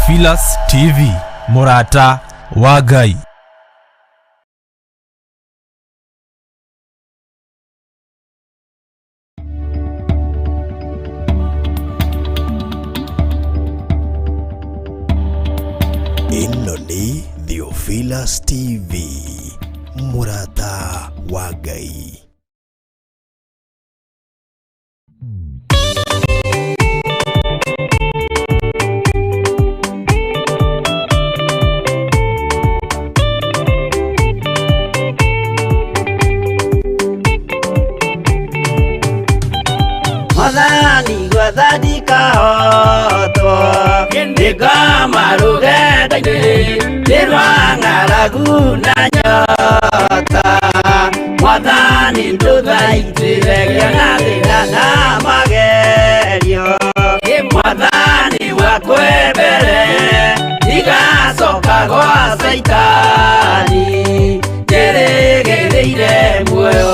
Theophilus TV, mũrata wa Ngai. Ĩno nĩ Theophilus TV, mũrata wa Ngai. Mwathani gwathandika hotwo nĩngoma rũgendo-inĩ nĩ rwa ng'aragu na nyota. Mwathani ndũthaitĩre ngĩona thĩna na magerio. Mwathani wakwe mbere ndigacoka gwa Caitani njĩrĩgĩrĩire muoyo.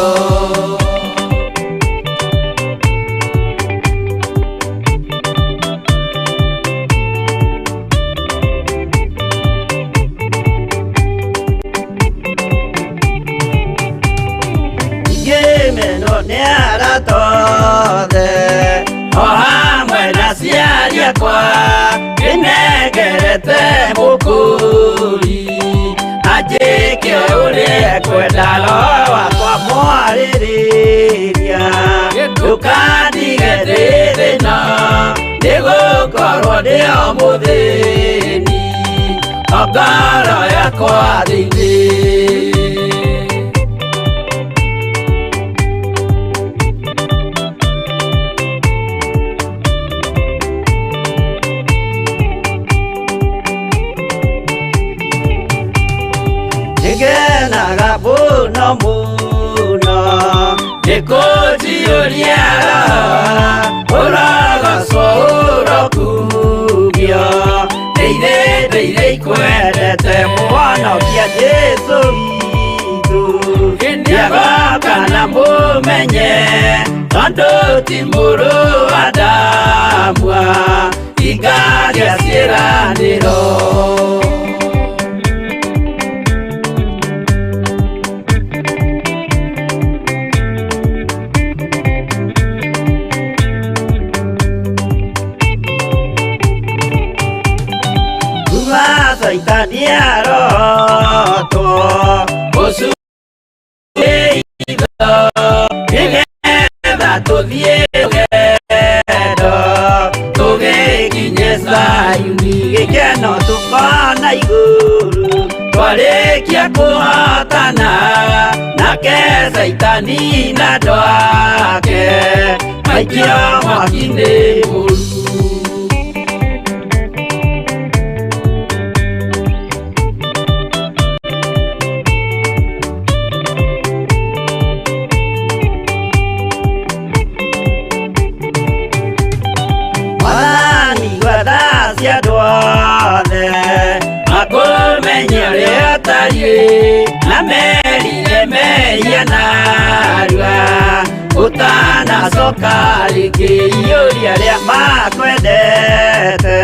Ngĩmenwo nĩ arata othe o hamwe na aciari akwa ndĩnengerete mũkũri anjĩke ũrĩa ekwenda roho wakwa mwarĩrĩria ndũkandige ndĩ thĩna nĩgũkorwo ndĩ o mũthĩni o ngoro yakwa thĩinĩ. Nĩngenaga mũno mũno nĩkũnjiyũria ũrogocwo ũrokumio ndeithĩ ndeithĩ ikwendete mũhonokia Jesũ witũ nĩagoka na mũmenye tondũ ti mũrũ wa Adamu ingagĩa ciĩranĩro. Kuma Caitani arotwo ũcuĩitho nĩgetha tũthiĩ rũgendo tũgĩkinye Zayuni gĩkeno tũkona igũrũ twarĩkia kũhotana nake Caitani na andũ ake maikio mwaki-inĩ mũru. Mwathani gwatha cia andũ othe makũmenye ũrĩa ũtariĩ na merire mehia narua ũtanacoka rĩngĩ iyũria arĩa makwendete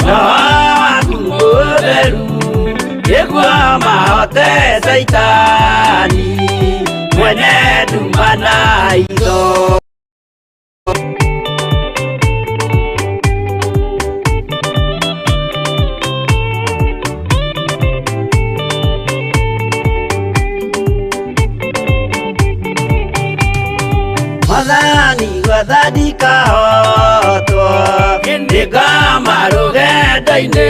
roho waku mũtheru nĩguo mahote Caitani mwene nduma na itho. Mwathani gwathandika hotwo nĩngoma rũgendo-inĩ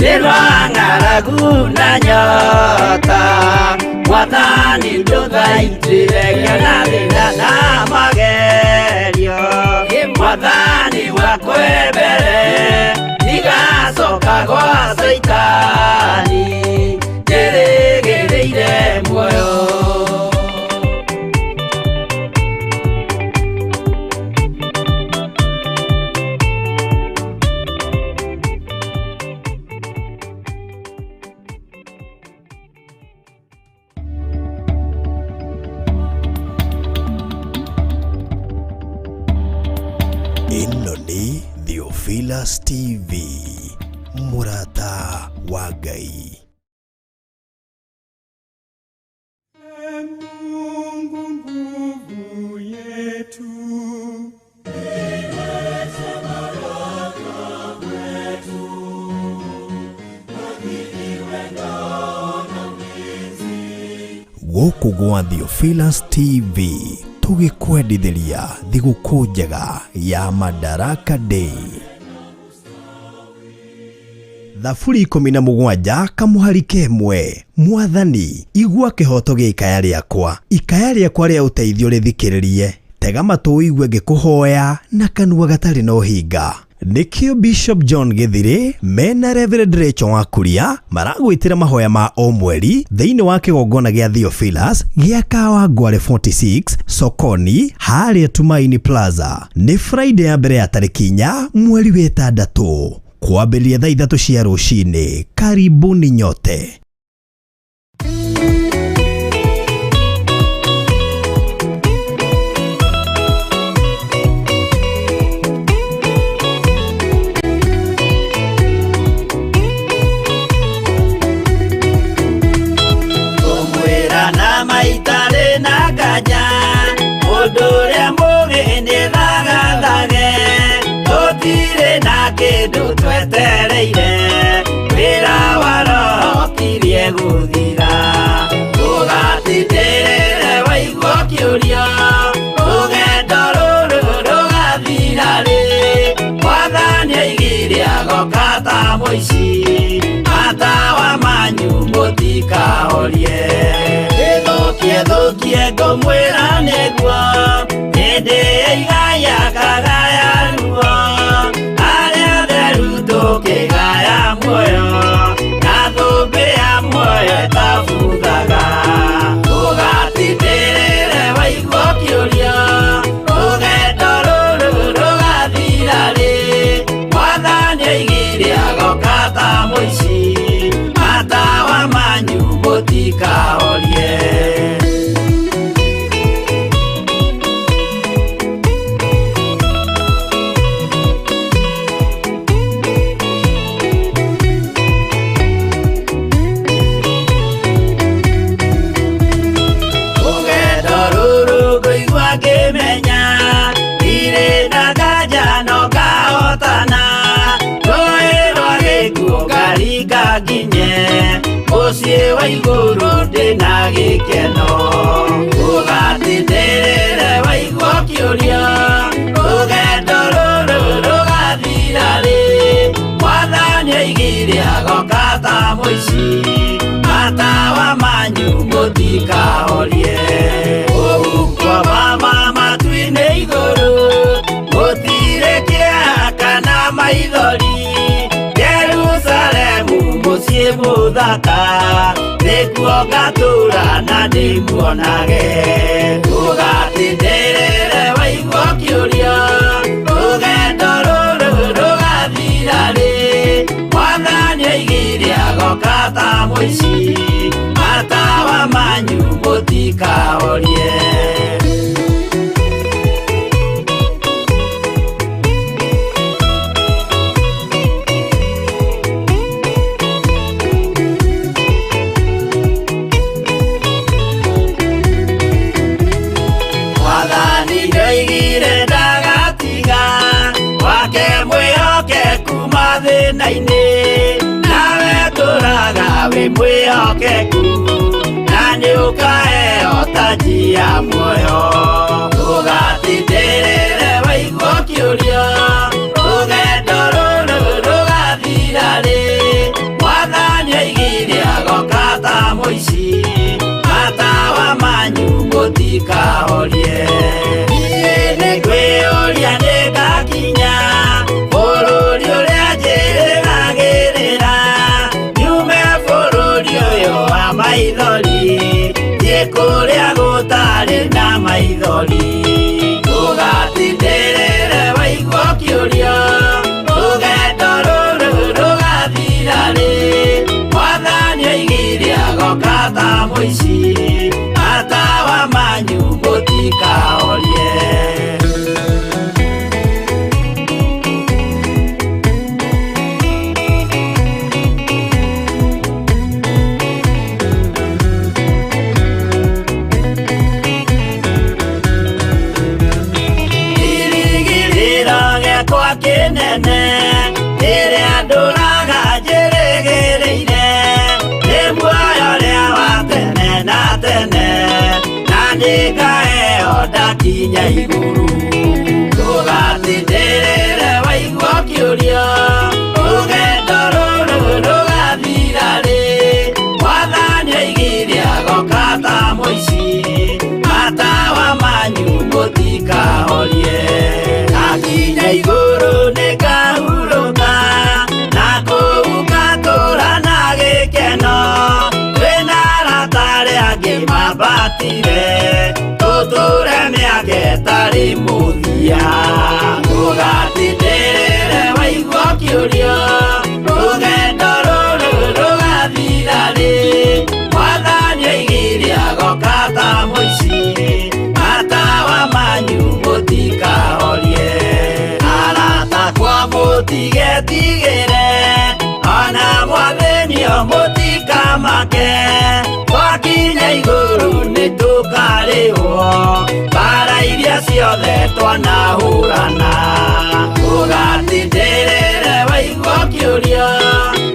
nĩ rwa ng'aragu na nyota. Mwathani ndũthaitĩre ngĩona thĩna na magerio Mwathani wakwe mbere ndigacoka gwa Caitani njĩrĩgĩrĩire muoyo. Ĩno nĩ Theophilus TV, Mũrata wa Ngai. Mungu nguvu yetu. Gũkũ gwa Theophilus TV tũgĩkwendithĩria thigũkũ njega ya Madaraka Day. Thaburi 17 kamũhari kemwe. Mwathani, igua kĩhoto gĩa ikaya rĩakwa, ikaya rĩakwa rĩa ũteithio rĩthikĩrĩrie. Tega matũ ũigue ngĩkũhoya na kanua gatarĩ na ũhinga. Nĩkĩo Bishop John Gĩthirĩ mena Reverend Rachel Wakuria maragwĩtĩra mahoya ma o mweri thĩinĩ wa kĩgongona gĩa Theophilus gĩa Kawangware 46 Sokoni harĩa Tumaini Plaza. Nĩ Friday ya mbere ya tarĩki 4 mweri wa 6 kwambĩrĩria thaa 3 cia rũcinĩ. Karibuni nyote. Ngũmwĩra na maitarĩ na nganja, mũndũ ũrĩa mũũgĩ nĩthagathage. Tũtirĩ na kĩndũ twetereire, wĩra wa Roho ũkirie gũthira. Ũgatindĩrĩre waigua ũkĩũrio, rũgendo rũrũ rũgathira rĩ? Mwathani oigire agoka ta mũici, matawa manyu mũtikahorie. Ĩthũkie thũkie ngũmwĩra nĩguo, hĩndĩ ĩigaya kagaya ruo. Arĩa atheru tũkĩgaya muoyo, na thũmbĩ ya muoyo ĩtabuthaga. Ũgatindĩrĩre waigua ũkĩũrio, rũgendo rũrũ rũgathira rĩ? Mwathani oigire agoka ta mũici, matawa manyu mũtikahorie. Rũgendo rũrũ ngũigua ngĩmenya, ndirĩ na nganja no ngahotana. Rũĩ rwa gĩkuũ ngaringa nginye, mũciĩ wa igũrũ ndĩna gĩkeno. Ũgatindĩrĩre waigua ũkĩũrio, rũgendo rũrũ rũgathira rĩ? Mwathani oigire agoka ta mũici, matawa manyu mũtikahorie. Ũhuko wa matu-inĩ igũrũ, gũtirĩ kĩeha kana maithori. Jerusalemu mũciĩ mũthaka, nĩkuo ngatũũra na ndĩmuonage. Ũgatindĩrĩre waigua ũkĩũrio, rũgendo rũrũ rũgathira rĩ? Mwathani oigire agoka ta mũici, matawa manyu mũtikahorie. Mwathani nĩoigire ndagatiga, wake mwĩhokeku mathĩna-inĩ. Nawe tũraga wĩ mwĩhokeku, na nĩũkaheo taji ya muoyo. Ũgatindĩrĩre waigua ũkĩũrio, rũgendo rũrũ rũgathira rĩ? Mwathani oigire agoka ta mũici, matawa manyu mũtikahorie. Niĩ nĩngwĩyũria nĩngakinya bũrũri ũrĩa njĩrĩgagĩrĩra, nyume bũrũri ũyũ wa maithori, thiĩ kũrĩa gũtarĩ na maithori. Ũgatindĩrĩre waigua ũkĩũrio, rũgendo rũrũ rũgathira rĩ? Mwathani oigire agoka ta mũici, matawa manyu mũtikahorie. kĩnene ĩrĩa ndũraga njĩrĩgĩrĩire nĩ muoyo ũrĩa wa tene na tene na nĩngaheo ndakinya igũrũ ndũgatindĩrĩre waigua ũkĩũria rũgendo rũrũ rũgathira rĩ Mwathani oigire agoka ta mũici matawa manyu mũtikahorie ndakinya igũrũ nĩngahurũka na kũu ngatũũra na gĩkeno twĩna arata arĩa angĩ mambatire tũtũre mĩaka ĩtarĩ mũthia ndũgatindĩrĩre waigua ũkĩũrio rũgendo rũrũ rũgathira rĩ Mwathani oigire agoka ta mũici matawa manyu mũtikahorie arata kwa mũtigetigĩre ona mwathĩnio mũtikamake twakinya igũrũ nĩtũkarĩhwo mbara iria ciothe twanahũrana ndũgatindĩrĩre waigua ũkĩũrio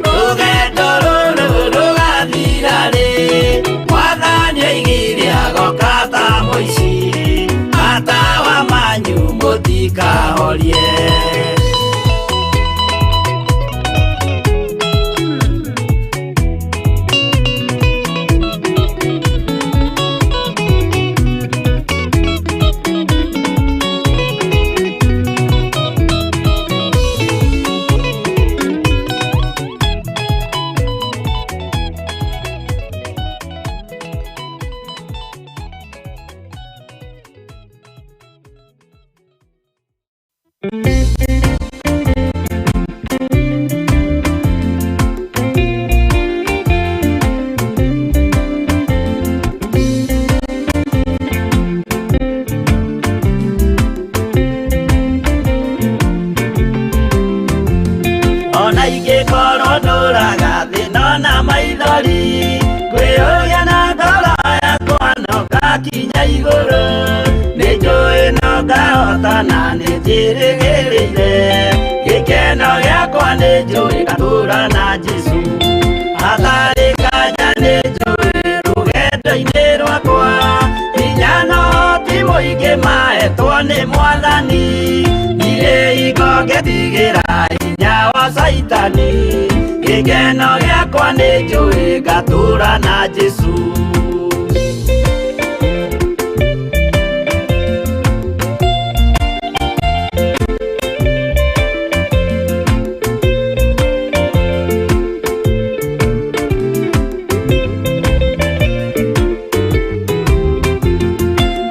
rũgendo rũrũ rũgathira rĩ Mwathani oigire agoka ta mũici matawa manyu mũtikahorie. Ona ingĩkorwo ndũraga thĩna na maithori ngwĩyũria na ngoro yakwa no ngakinya igũrũ nĩnjũĩ no ngahotana nĩnjĩrĩgĩrĩire gĩkeno gĩakwa nĩnjũĩ ngatũũra na Jesũ hatarĩ nganja nĩnjũĩ rũgendo-inĩ rwakwa hinya no ti mũingĩ mahetwo nĩ Mwathani ndirĩ hingo ngetigĩra hinya wa Caitani gĩkeno gĩakwa nĩnjũĩ ngatũũra na Jesũ.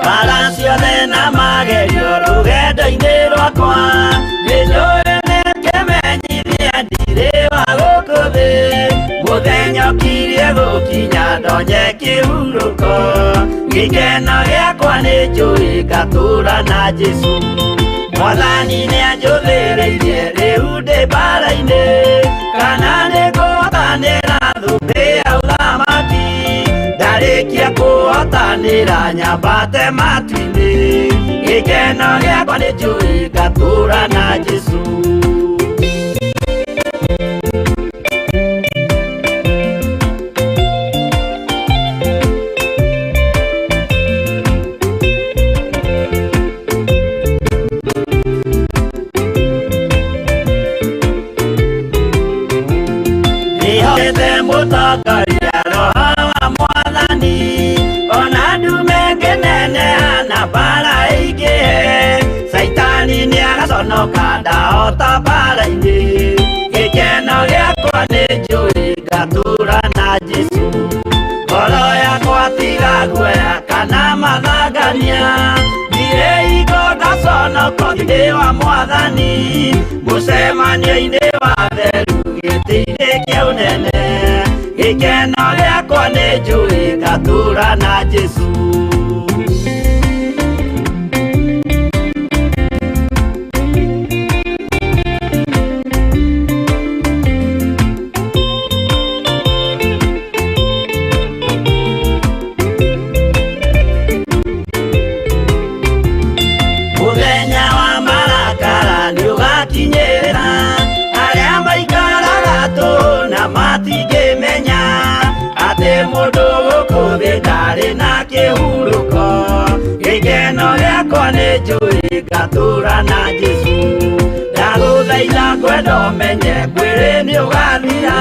Mbara ciothe na magerio rũgendo-inĩ rwakwa nĩnjũĩ nĩngĩmenyithia ndirĩ wa gũkũ thĩ mũthenya ũkirie gũkinya ndonye kĩhurũko gĩkeno gĩakwa nĩnjũĩ ngatũũra na Jesũ Mwathani nĩanjũthĩrĩirie rĩu ndĩ mbara-inĩ kana nĩngũhotanĩra thũmbĩ ya ũthamaki ndarĩkia kũhotanĩra nyambate matu-inĩ gĩkeno gĩakwa nĩnjũĩ ngatũũra na Jesũ. Nĩhokete mũtongoria Roho wa Mwathani ona ndume ngĩneneha na mbara ĩingĩhe Caitani nĩagaconoka ndahota mbara-inĩ gĩkeno gĩakwa nĩnjũĩ ngatũũra na Jesũ ngoro yakwa tiga guoya kana mathangania ndirĩ hingo ngaconoko ndĩ wa Mwathani mũcemanio-inĩ wa theru gĩtĩ-inĩ kĩa ũnene gĩkeno gĩakwa nĩnjũĩ ngatũũra na Jesũ. Ndarĩ na kĩhurũko gĩkeno gĩakwa nĩ njũĩ ngatũra na Jesũ. Ndagũthaitha ngwenda ũmenye mwĩrĩ nĩ ũgathira,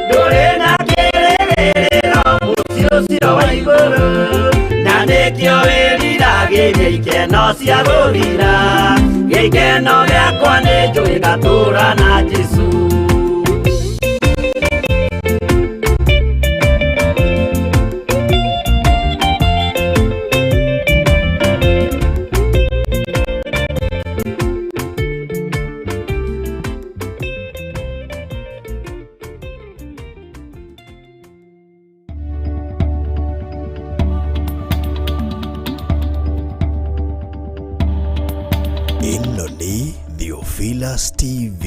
ndũrĩ na kĩrĩgĩrĩro mũciĩ ũcio wa igũrũ, na nĩkĩo wĩriragĩria ikeno cia gũthira. Gĩkeno gĩakwa nĩ njũĩ ngatũra na Jesũ. Ĩno nĩ Theophilus TV,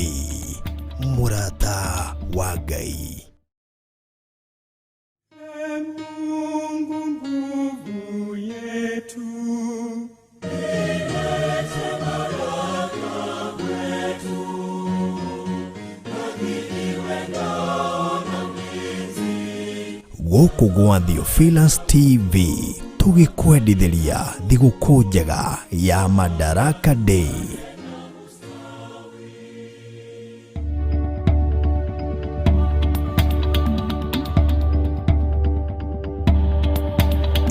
mũrata wa Ngai. E Mungu nguvu yetu. Gũkũ gwa Theophilus TV tũgĩkwendithĩria thigũkũ njega ya Madaraka Day.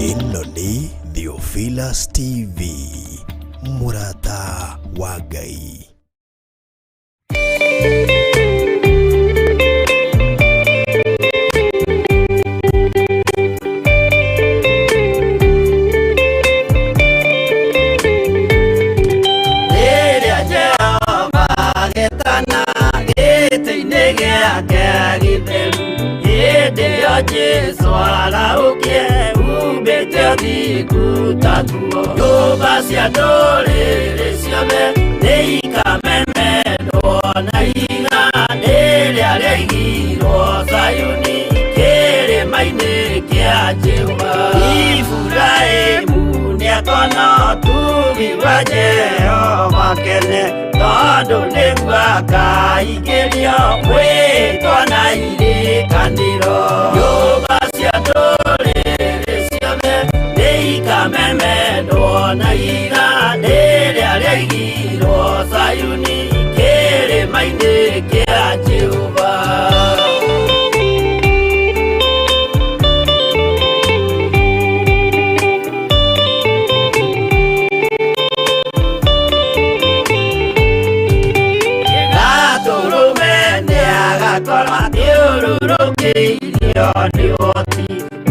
Ĩno nĩ Theophilus TV, mũrata wa Ngai. Rĩrĩa Jehova agetana gĩtĩ-inĩ gĩake gĩtheru, hĩndĩ ĩyo Jesũ arahũkie umbĩte ũthingu ta nguo. Nyũmba cia ndũrĩrĩ ciothe nĩ ikamemendwo na ihiga rĩrĩa rĩaigirwo Zayuni kĩrĩma-inĩ kĩa Jehova. Iburahĩmu nĩakona ũtugi wa Jehova kene, tondũ nĩguo akaingĩrio mwĩtwa na irĩkanĩro. Nyũmba cia ndũrĩrĩ ciothe nĩ ikamemendwo na ihiga rĩrĩa rĩaigirwo Zayuni kĩrĩma-inĩ kĩa Jehova. Gatũrũme nĩagakorwo athiũrũrũkĩirio nĩ ũhoti,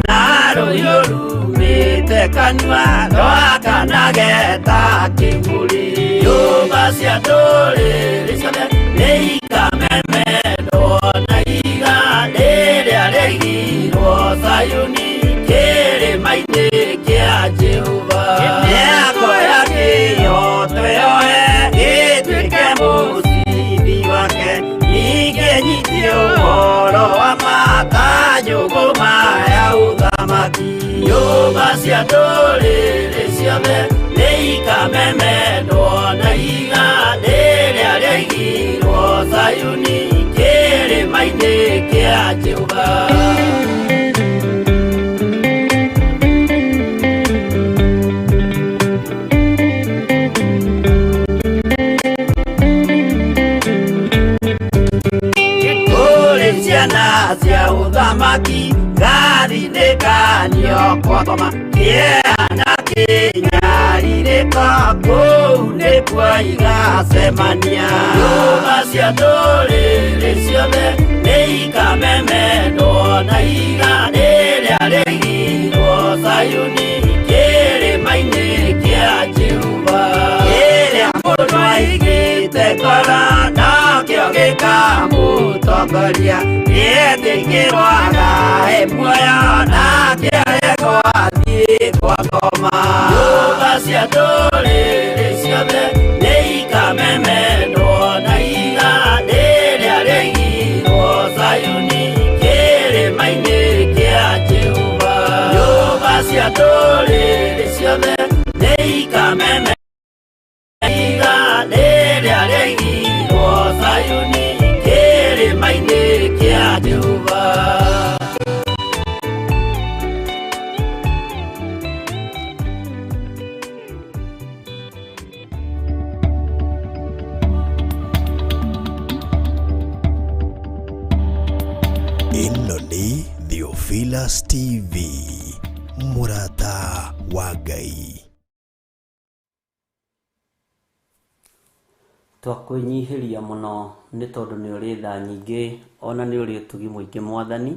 na rũhiũ rumĩte kanua rwakanage ta kĩmũrĩ. Nyũmba cia ndũrĩrĩ ciothe nĩ ikamemendwo na ihiga rĩrĩa rĩaigirwo Zayuni kĩrĩma-inĩ kĩa Jehova. Mĩako ya kĩhooto yoe ĩtuĩke mũcibi wake, ningĩ nyitie ũhoro wa ma ta njũgũma ya ũthamaki. Nyũmba cia ndũrĩrĩ ciothe nĩ ikamemendwo na ihiga rĩrĩa rĩaigirwo Zayuni kĩrĩma-inĩ kĩa Jehova. Kũrĩ ciana cia ũthamaki ngathinĩkanio kwa ngoma, kĩeha na kĩnyarirĩko kũu nĩkuo igacemania. Nyũmba cia ndũrĩrĩ ciothe nĩ ikamemendwo na ihiga rĩrĩa rĩaigirwo Zayuni kĩrĩma-inĩ kĩa Jehova. Kĩrĩa mũndũ aigĩte ngoro nokĩo gĩkamũtongoria, gĩetĩkĩrwo agae muoyo nake arekwo athiĩ kwa ngoma. Nyũmba cia ndũrĩrĩ ciothe nĩ ikamemendwo na ihiga rĩrĩa rĩaigirwo Zayuni kĩrĩma-inĩ kĩa Jehova. Nyũmba cia ndũrĩrĩ ciothe nĩ ikamemendwo ihiga rĩrĩa rĩaigirwo Zayuni kĩrĩma-inĩ kĩa Jehova. Ĩno nĩ Theophilus TV, mũrata wa Ngai. Twakwĩnyihĩria mũno nĩ tondũ nĩ ũrĩ tha nyingĩ ona nĩ ũrĩ ũtugi mũingĩ Mwathani.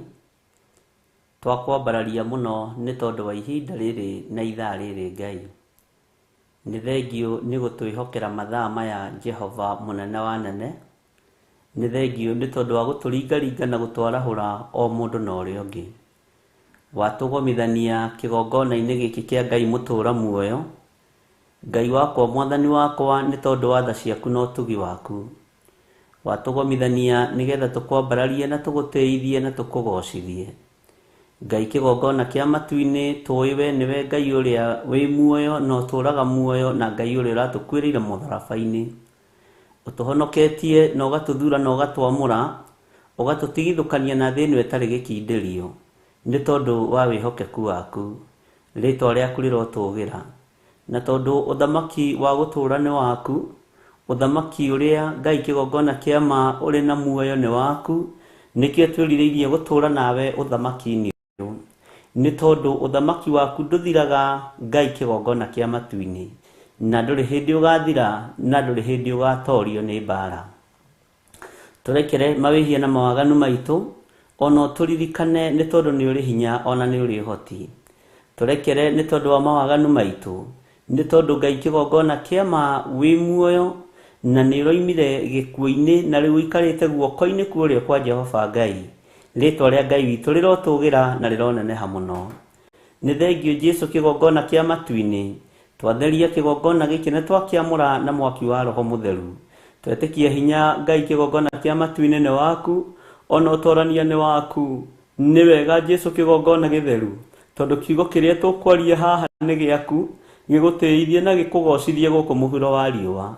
Twakwambararia mũno nĩ tondũ wa ihinda rĩrĩ na ithaa rĩrĩ Ngai. Nĩ thengiũ nĩ gũtwĩhokera mathaa maya Jehova mũnene wa nene. Nĩ thengiũ nĩ tondũ wa gũtũringaringa na gũtwarahũra o mũndũ na ũrĩa ũngĩ. Watũgomithania kĩgongona-inĩ gĩkĩ kĩa Ngai mũtũũra muoyo. Ngai wakwa Mwathani wakwa nĩ tondũ wa tha ciaku na ũtugi waku. Watũgomithania nĩgetha tũkwambararie na tũgũtĩithie na tũkũgocithie. Ngai kĩgongona kĩa matu-inĩ tũĩ we nĩwe Ngai ũrĩa wĩ muoyo na ũtũũraga muoyo na Ngai ũrĩa ũratũkuĩrĩire mũtharaba-inĩ. Ũtũhonoketie na ũgatũthura na ũgatwamũra, ũgatũtigithũkania na thĩ ĩno ĩtarĩ gĩkindĩrio nĩ tondũ wa wĩhokeku waku. Rĩtwa rĩaku rĩrotũgĩra. Na tondũ ũthamaki wa gũtũũra nĩ waku, ũthamaki ũrĩa Ngai kĩgongona kĩa ma ũrĩ na muoyo nĩ waku, nĩkĩo twĩrirĩirie gũtũũra nawe ũthamaki-inĩ ũyũ. Nĩ tondũ ũthamaki waku ndũthiraga Ngai kĩgongona kĩa matu-inĩ, na ndũrĩ hĩndĩ ũgathira na ndũrĩ hĩndĩ ũgatorio nĩ mbara. Tũrekere mawĩhia na mawaganu maitũ, ona ũtũririkane nĩ tondũ nĩ ũrĩ hinya ona nĩ ũrĩ ũhoti. Tũrekere nĩ tondũ wa mawaganu maitũ, nĩ tondũ Ngai kĩgongona kĩa ma wĩ muoyo na nĩ ũroimire gĩkuũ-inĩ na rĩu ũikarĩte guoko-inĩ kwa ũrĩo kwa Jehova Ngai. Rĩtwa rĩa Ngai witũ rĩrotũgĩra na rĩroneneha mũno. Nĩ thengiũ Jesu kĩgongona kĩa matu-inĩ. Twatheria kĩgongona gĩkĩ na twakĩamũra na mwaki wa Roho Mũtheru. Twetĩkia hinya Ngai kĩgongona kĩa matu-inĩ nĩ waku, ona ũtorania nĩ waku. Nĩ wega Jesu kĩgongona gĩtheru, tondũ kiugo kĩrĩa tũkwaria haha nĩ gĩaku, gĩgũtĩithie na gĩkũgocithie gũkũ mũhuro wa riũa.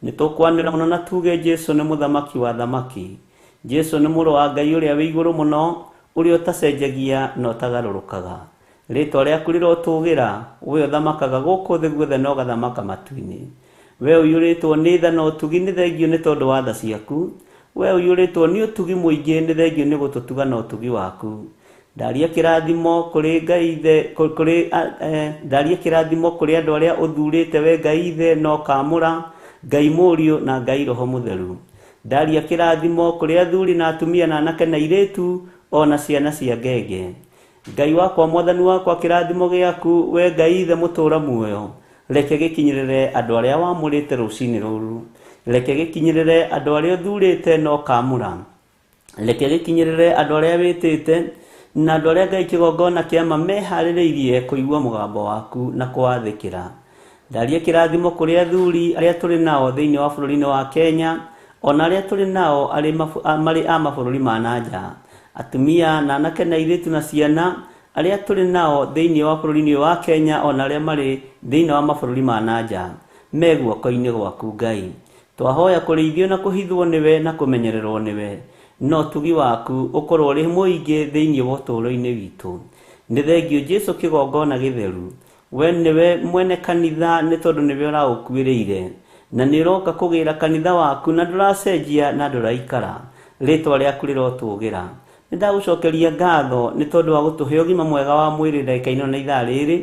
Nĩ tũkwanĩrĩra mũno na tuge Jesu nĩ mũthamaki wa thamaki. Jesu nĩ mũrũ wa Ngai ũrĩa wĩ igũrũ mũno, ũrĩa ũtacenjagia na ũtagarũrũkaga. Rĩtwa rĩaku rĩrotũgĩra, we ũthamakaga gũkũ thĩ guothe na ũgathamaka matu-inĩ. We ũiyũrĩtwo nĩ tha na ũtugi nĩ thengiũ nĩ tondũ wa tha ciaku. We ũiyũrĩtwo nĩ ũtugi mũingĩ nĩ thengiũ nĩ gũtũtuga na ũtugi waku. Ndaria kĩrathimo kũrĩ Ngai Ithe, kũrĩ ndaria kĩrathimo kũrĩ andũ arĩa ũthurĩte we Ngai Ithe na ũkaamũra, Ngai Mũriũ na Ngai Roho Mũtheru. Ndaria kĩrathimo kũrĩ athuri na atumia na anake na airĩtu ona ciana cia ngenge. Ngai wakwa Mwathani wakwa kĩrathimo gĩaku we Ngai Ithe mũtũũra muoyo, reke gĩkinyĩrĩre andũ arĩa wamũrĩte rũcinĩ rũrũ. Reke gĩkinyĩrĩre andũ arĩa ũthurĩte na ũkaamũra. Reke gĩkinyĩrĩre andũ arĩa wĩtĩte na andũ arĩa Ngai kĩgongona kĩa ma meharĩrĩirie kũigua mũgambo waku na kũwathĩkĩra. Ndaria kĩrathimo kũrĩ athuri arĩa tũrĩ nao thĩinĩ wa bũrũri-inĩ wa Kenya, ona arĩa tũrĩ nao marĩ a mabũrũri ma na nja. Atumia na anake na airĩtu na ciana arĩa tũrĩ nao thĩinĩ wa bũrũri-inĩ wa Kenya ona arĩa marĩ thĩinĩ wa mabũrũri ma na nja, me guoko-inĩ gwaku Ngai. Twahoya kũrĩithio na kũhithwo nĩwe na kũmenyererwo nĩwe, no ũtugi waku ũkorwo ũrĩ mũingĩ thĩinĩ wa ũtũũro-inĩ witũ. Nĩ thengiũ Jesu kĩgongona gĩtheru, we nĩwe mwene kanitha nĩ tondũ nĩwe ũraũkuĩrĩire, na nĩ ũroka kũgĩra kanitha waku na ndũracenjia na ndũraikara. Rĩtwa rĩaku rĩrotũgĩra. Nĩ ndagũcokeria ngatho nĩ tondũ wa gũtũhe ũgima mwega wa mwĩrĩ ndagĩka ĩno na ithaa rĩrĩ.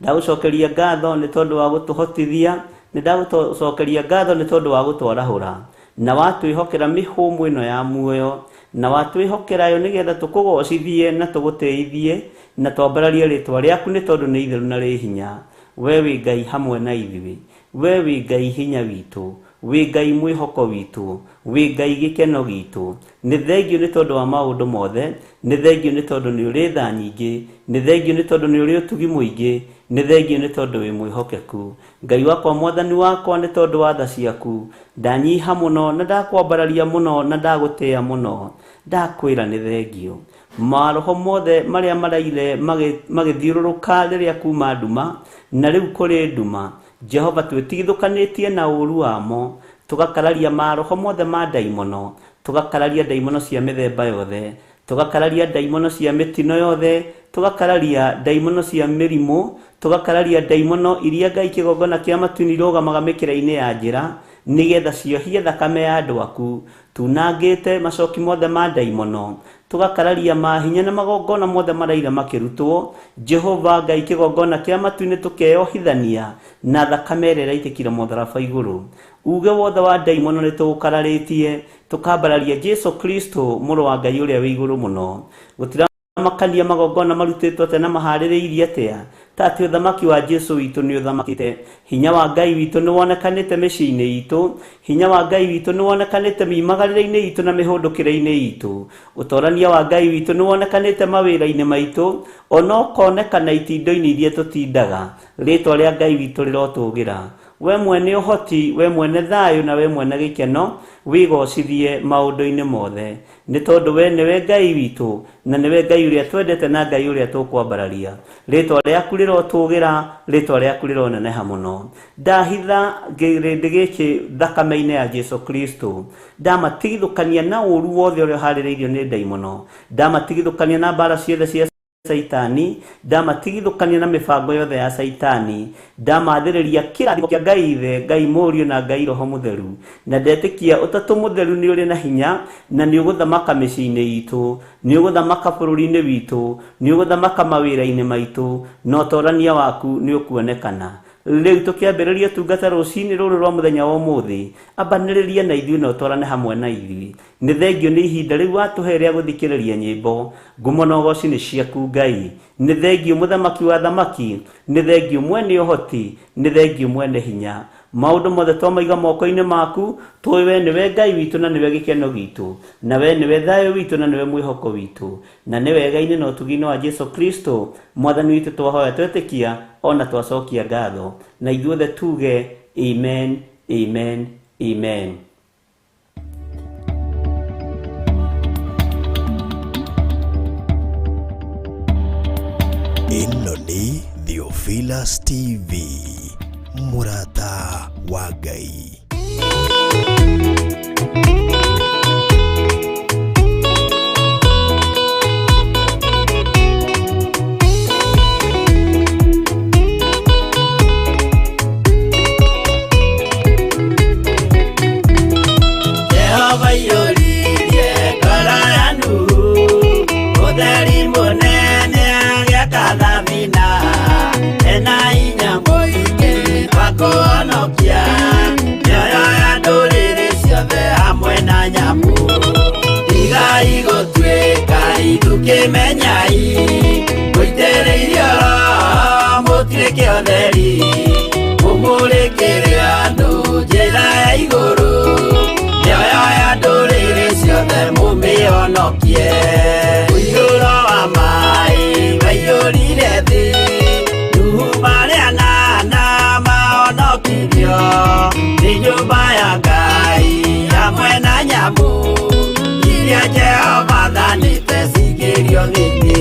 Ndagũcokeria ngatho nĩ tondũ wa gũtũhotithia. Nĩ ndagũcokeria ngatho nĩ tondũ wa gũtwarahũra na watwĩhokera mĩhũmũ ĩno ya muoyo, na watwĩhokera yo nĩgetha tũkũgocithie na tũgũtĩithie na twambararie rĩtwa rĩaku nĩ tondũ nĩ itheru na rĩ hinya. We wĩ Ngai hamwe na ithuĩ, we wĩ Ngai hinya witũ, wĩ Ngai mwĩhoko witũ, wĩ Ngai gĩkeno gitũ. Nĩ thengiũ nĩ tondũ wa maũndũ mothe, nĩ thengiũ nĩ tondũ nĩ ũrĩ tha nyingĩ, nĩ thengiũ nĩ tondũ nĩ ũrĩ ũtugi mũingĩ, nĩ thengiũ nĩ tondũ wĩ mwĩhokeku. Ngai wakwa Mwathani wakwa nĩ tondũ wa tha ciaku, ndanyiha mũno na ndakwambararia mũno na ndagũtĩĩa mũno, ndakwĩra nĩ thengiũ. Maroho mothe marĩa maraire magĩthiũrũrũka rĩrĩa kuma nduma na rĩu kũrĩ nduma, Jehova twĩtigithũkanĩtie na ũũru wamo, tũgakararia maroho mothe ma ndaimono, tũgakararia ndaimono cia mĩthemba yothe, tũgakararia ndaimono cia mĩtino yothe, tũgakararia ndaimono cia mĩrimũ, tũgakararia ndaimono iria Ngai kĩgongona kĩa matu-inĩ irũgamaga mĩkĩra-inĩ ya njĩra. Nĩgetha ciohie thakame ya andũ aku. Tunangĩte macoki mothe ma ndaimono, tũgakararia mahinya na magongona mothe maraira makĩrutwo. Jehova Ngai, kĩgongona kĩa matu-inĩ tũkeyohithania na thakame ĩrĩa ĩraitĩkire mũtharaba igũrũ. Uge wothe wa ndaimono nĩ tũũkararĩtie, tũkambararia Jesu Kristo mũrũ wa Ngai ũrĩa wĩ igũrũ mũno. Gũtiramakania magongona marutĩtwo atĩa na maharĩrĩirie atĩa, ta atĩ ũthamaki wa Jesu witũ nĩ ũthamakĩte. Hinya wa Ngai witũ nĩ wonekanĩte mĩciĩ-inĩ itũ, hinya wa Ngai witũ nĩ wonekanĩte miumagarĩre-inĩ itũ na mĩhũndũkĩre-inĩ itũ. Ũtorania wa Ngai witũ nĩ wonekanĩte mawĩra-inĩ maitũ, ona ũkonekana itindo-inĩ iria tũtindaga. Rĩtwa rĩa Ngai witũ rĩrotũgĩra. We mwene ũhoti, we mwene thayũ na we mwene gĩkeno, wĩgocithie maũndũ-inĩ mothe. Nĩ tondũ we nĩwe Ngai witũ, na nĩwe Ngai ũrĩa twendete na Ngai ũrĩa tũkwambararia. Rĩtwa rĩaku rĩrotũgĩra, rĩtwa rĩaku rĩroneneha mũno. Ndahitha kĩrĩndĩ gĩkĩ thakame-inĩ ya Jesu Kristo. Ndamatigithũkania na ũru wothe ũrĩa ũharĩrĩirio nĩ ndaimono. Ndamatigithũkania na mbara ciothe cia Saitani, ndamatigithũkania na mĩbango yothe ya Saitani. Ndamathĩrĩria kĩrathimo kĩa Ngai Ithe, Ngai Mũriũ na Ngai Roho Mũtheru. Na ndetĩkia ũtatũ mũtheru nĩ ũrĩ na hinya na nĩ ũgũthamaka mĩciĩ-inĩ itũ, nĩ ũgũthamaka bũrũri-inĩ witũ, nĩ ũgũthamaka mawĩra-inĩ maitũ, na ũtorania waku nĩ ũkuonekana. Rĩu tũkĩambĩrĩria ũtungata rũcinĩ rũrũ rwa mũthenya wa ũmũthĩ, ambanĩrĩria na ithuĩ na ũtwarane hamwe na ithuĩ. Nĩ thengio nĩ ihinda rĩu watũhe rĩa gũthikĩrĩria nyĩmbo. Ngumo na ũgoci nĩ ciaku Ngai. Nĩ thengio mũthamaki wa thamaki, nĩ thengio mwene ũhoti, nĩ thengio mwene hinya. Maũndũ mothe twamaiga moko-inĩ maku, tũĩ we nĩwe Ngai witũ na nĩwe gĩkeno gitũ, na we nĩwe thayũ witũ na nĩwe mwĩhoko witũ, na nĩ wega-inĩ na ũtugi-inĩ wa Jesu Kristo mwathani witũ twahoya twetĩkia ona twacokia ngatho, na ithuothe tuge amen, amen, amen. Ĩno nĩ Theophilus TV, mũrata wa Ngai. Jehova iyũririe ngoro ya Nuhu, ũtheri mũnene agĩaka thabina, ena hinya mũingĩ wa kũhonokia mĩoyo ya ndũrĩrĩ ciothe hamwe na nyamũ. Tigai gũtuĩka ithukĩmenyai, mũitĩrĩirio Roho mũtuĩke ũtheri, mũmũrĩkĩre andũ njĩra ya igũrũ, mĩoyo ya ndũrĩrĩ ciothe mũmĩhonokie. Mũiyũro wa maĩ waiyũrire thĩ, Nuhu marĩ anana mahonokirio nĩ nyũmba ya Ngai hamwe na nyamũ iria Jehova athanĩte cingĩrio thĩinĩ.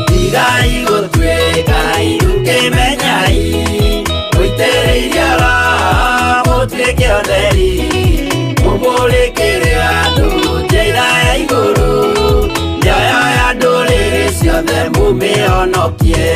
Tigai gũtuĩka ithukĩmenyai, mũitĩrĩirio Roho mũtuĩke ũtheri, mũmũrĩkĩre andũ njĩra ya igũrũ, mĩoyo ya ndũrĩrĩ ciothe mũmĩhonokie.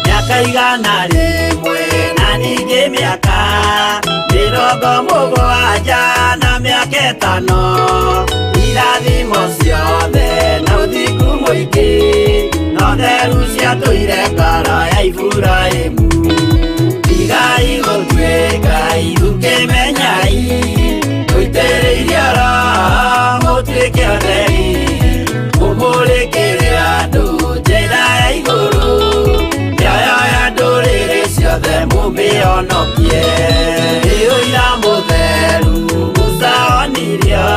Mĩaka 100 na ningĩ mĩaka 70 na mĩaka 5, irathimo ciothe na ũthingu mũingĩ, na ũtheru ciatũire ngoro ya Iburahĩmu. Tigai gũtuĩka ithukĩmenyai, mũitĩrĩirio Roho mũtuĩke ũtheri, mũmũrĩkĩre andũ njĩra ya igũrũ, mĩoyo ya ndũrĩrĩ ciothe mũmĩhonokie. Nĩ ũira mũtheru Musa onirio,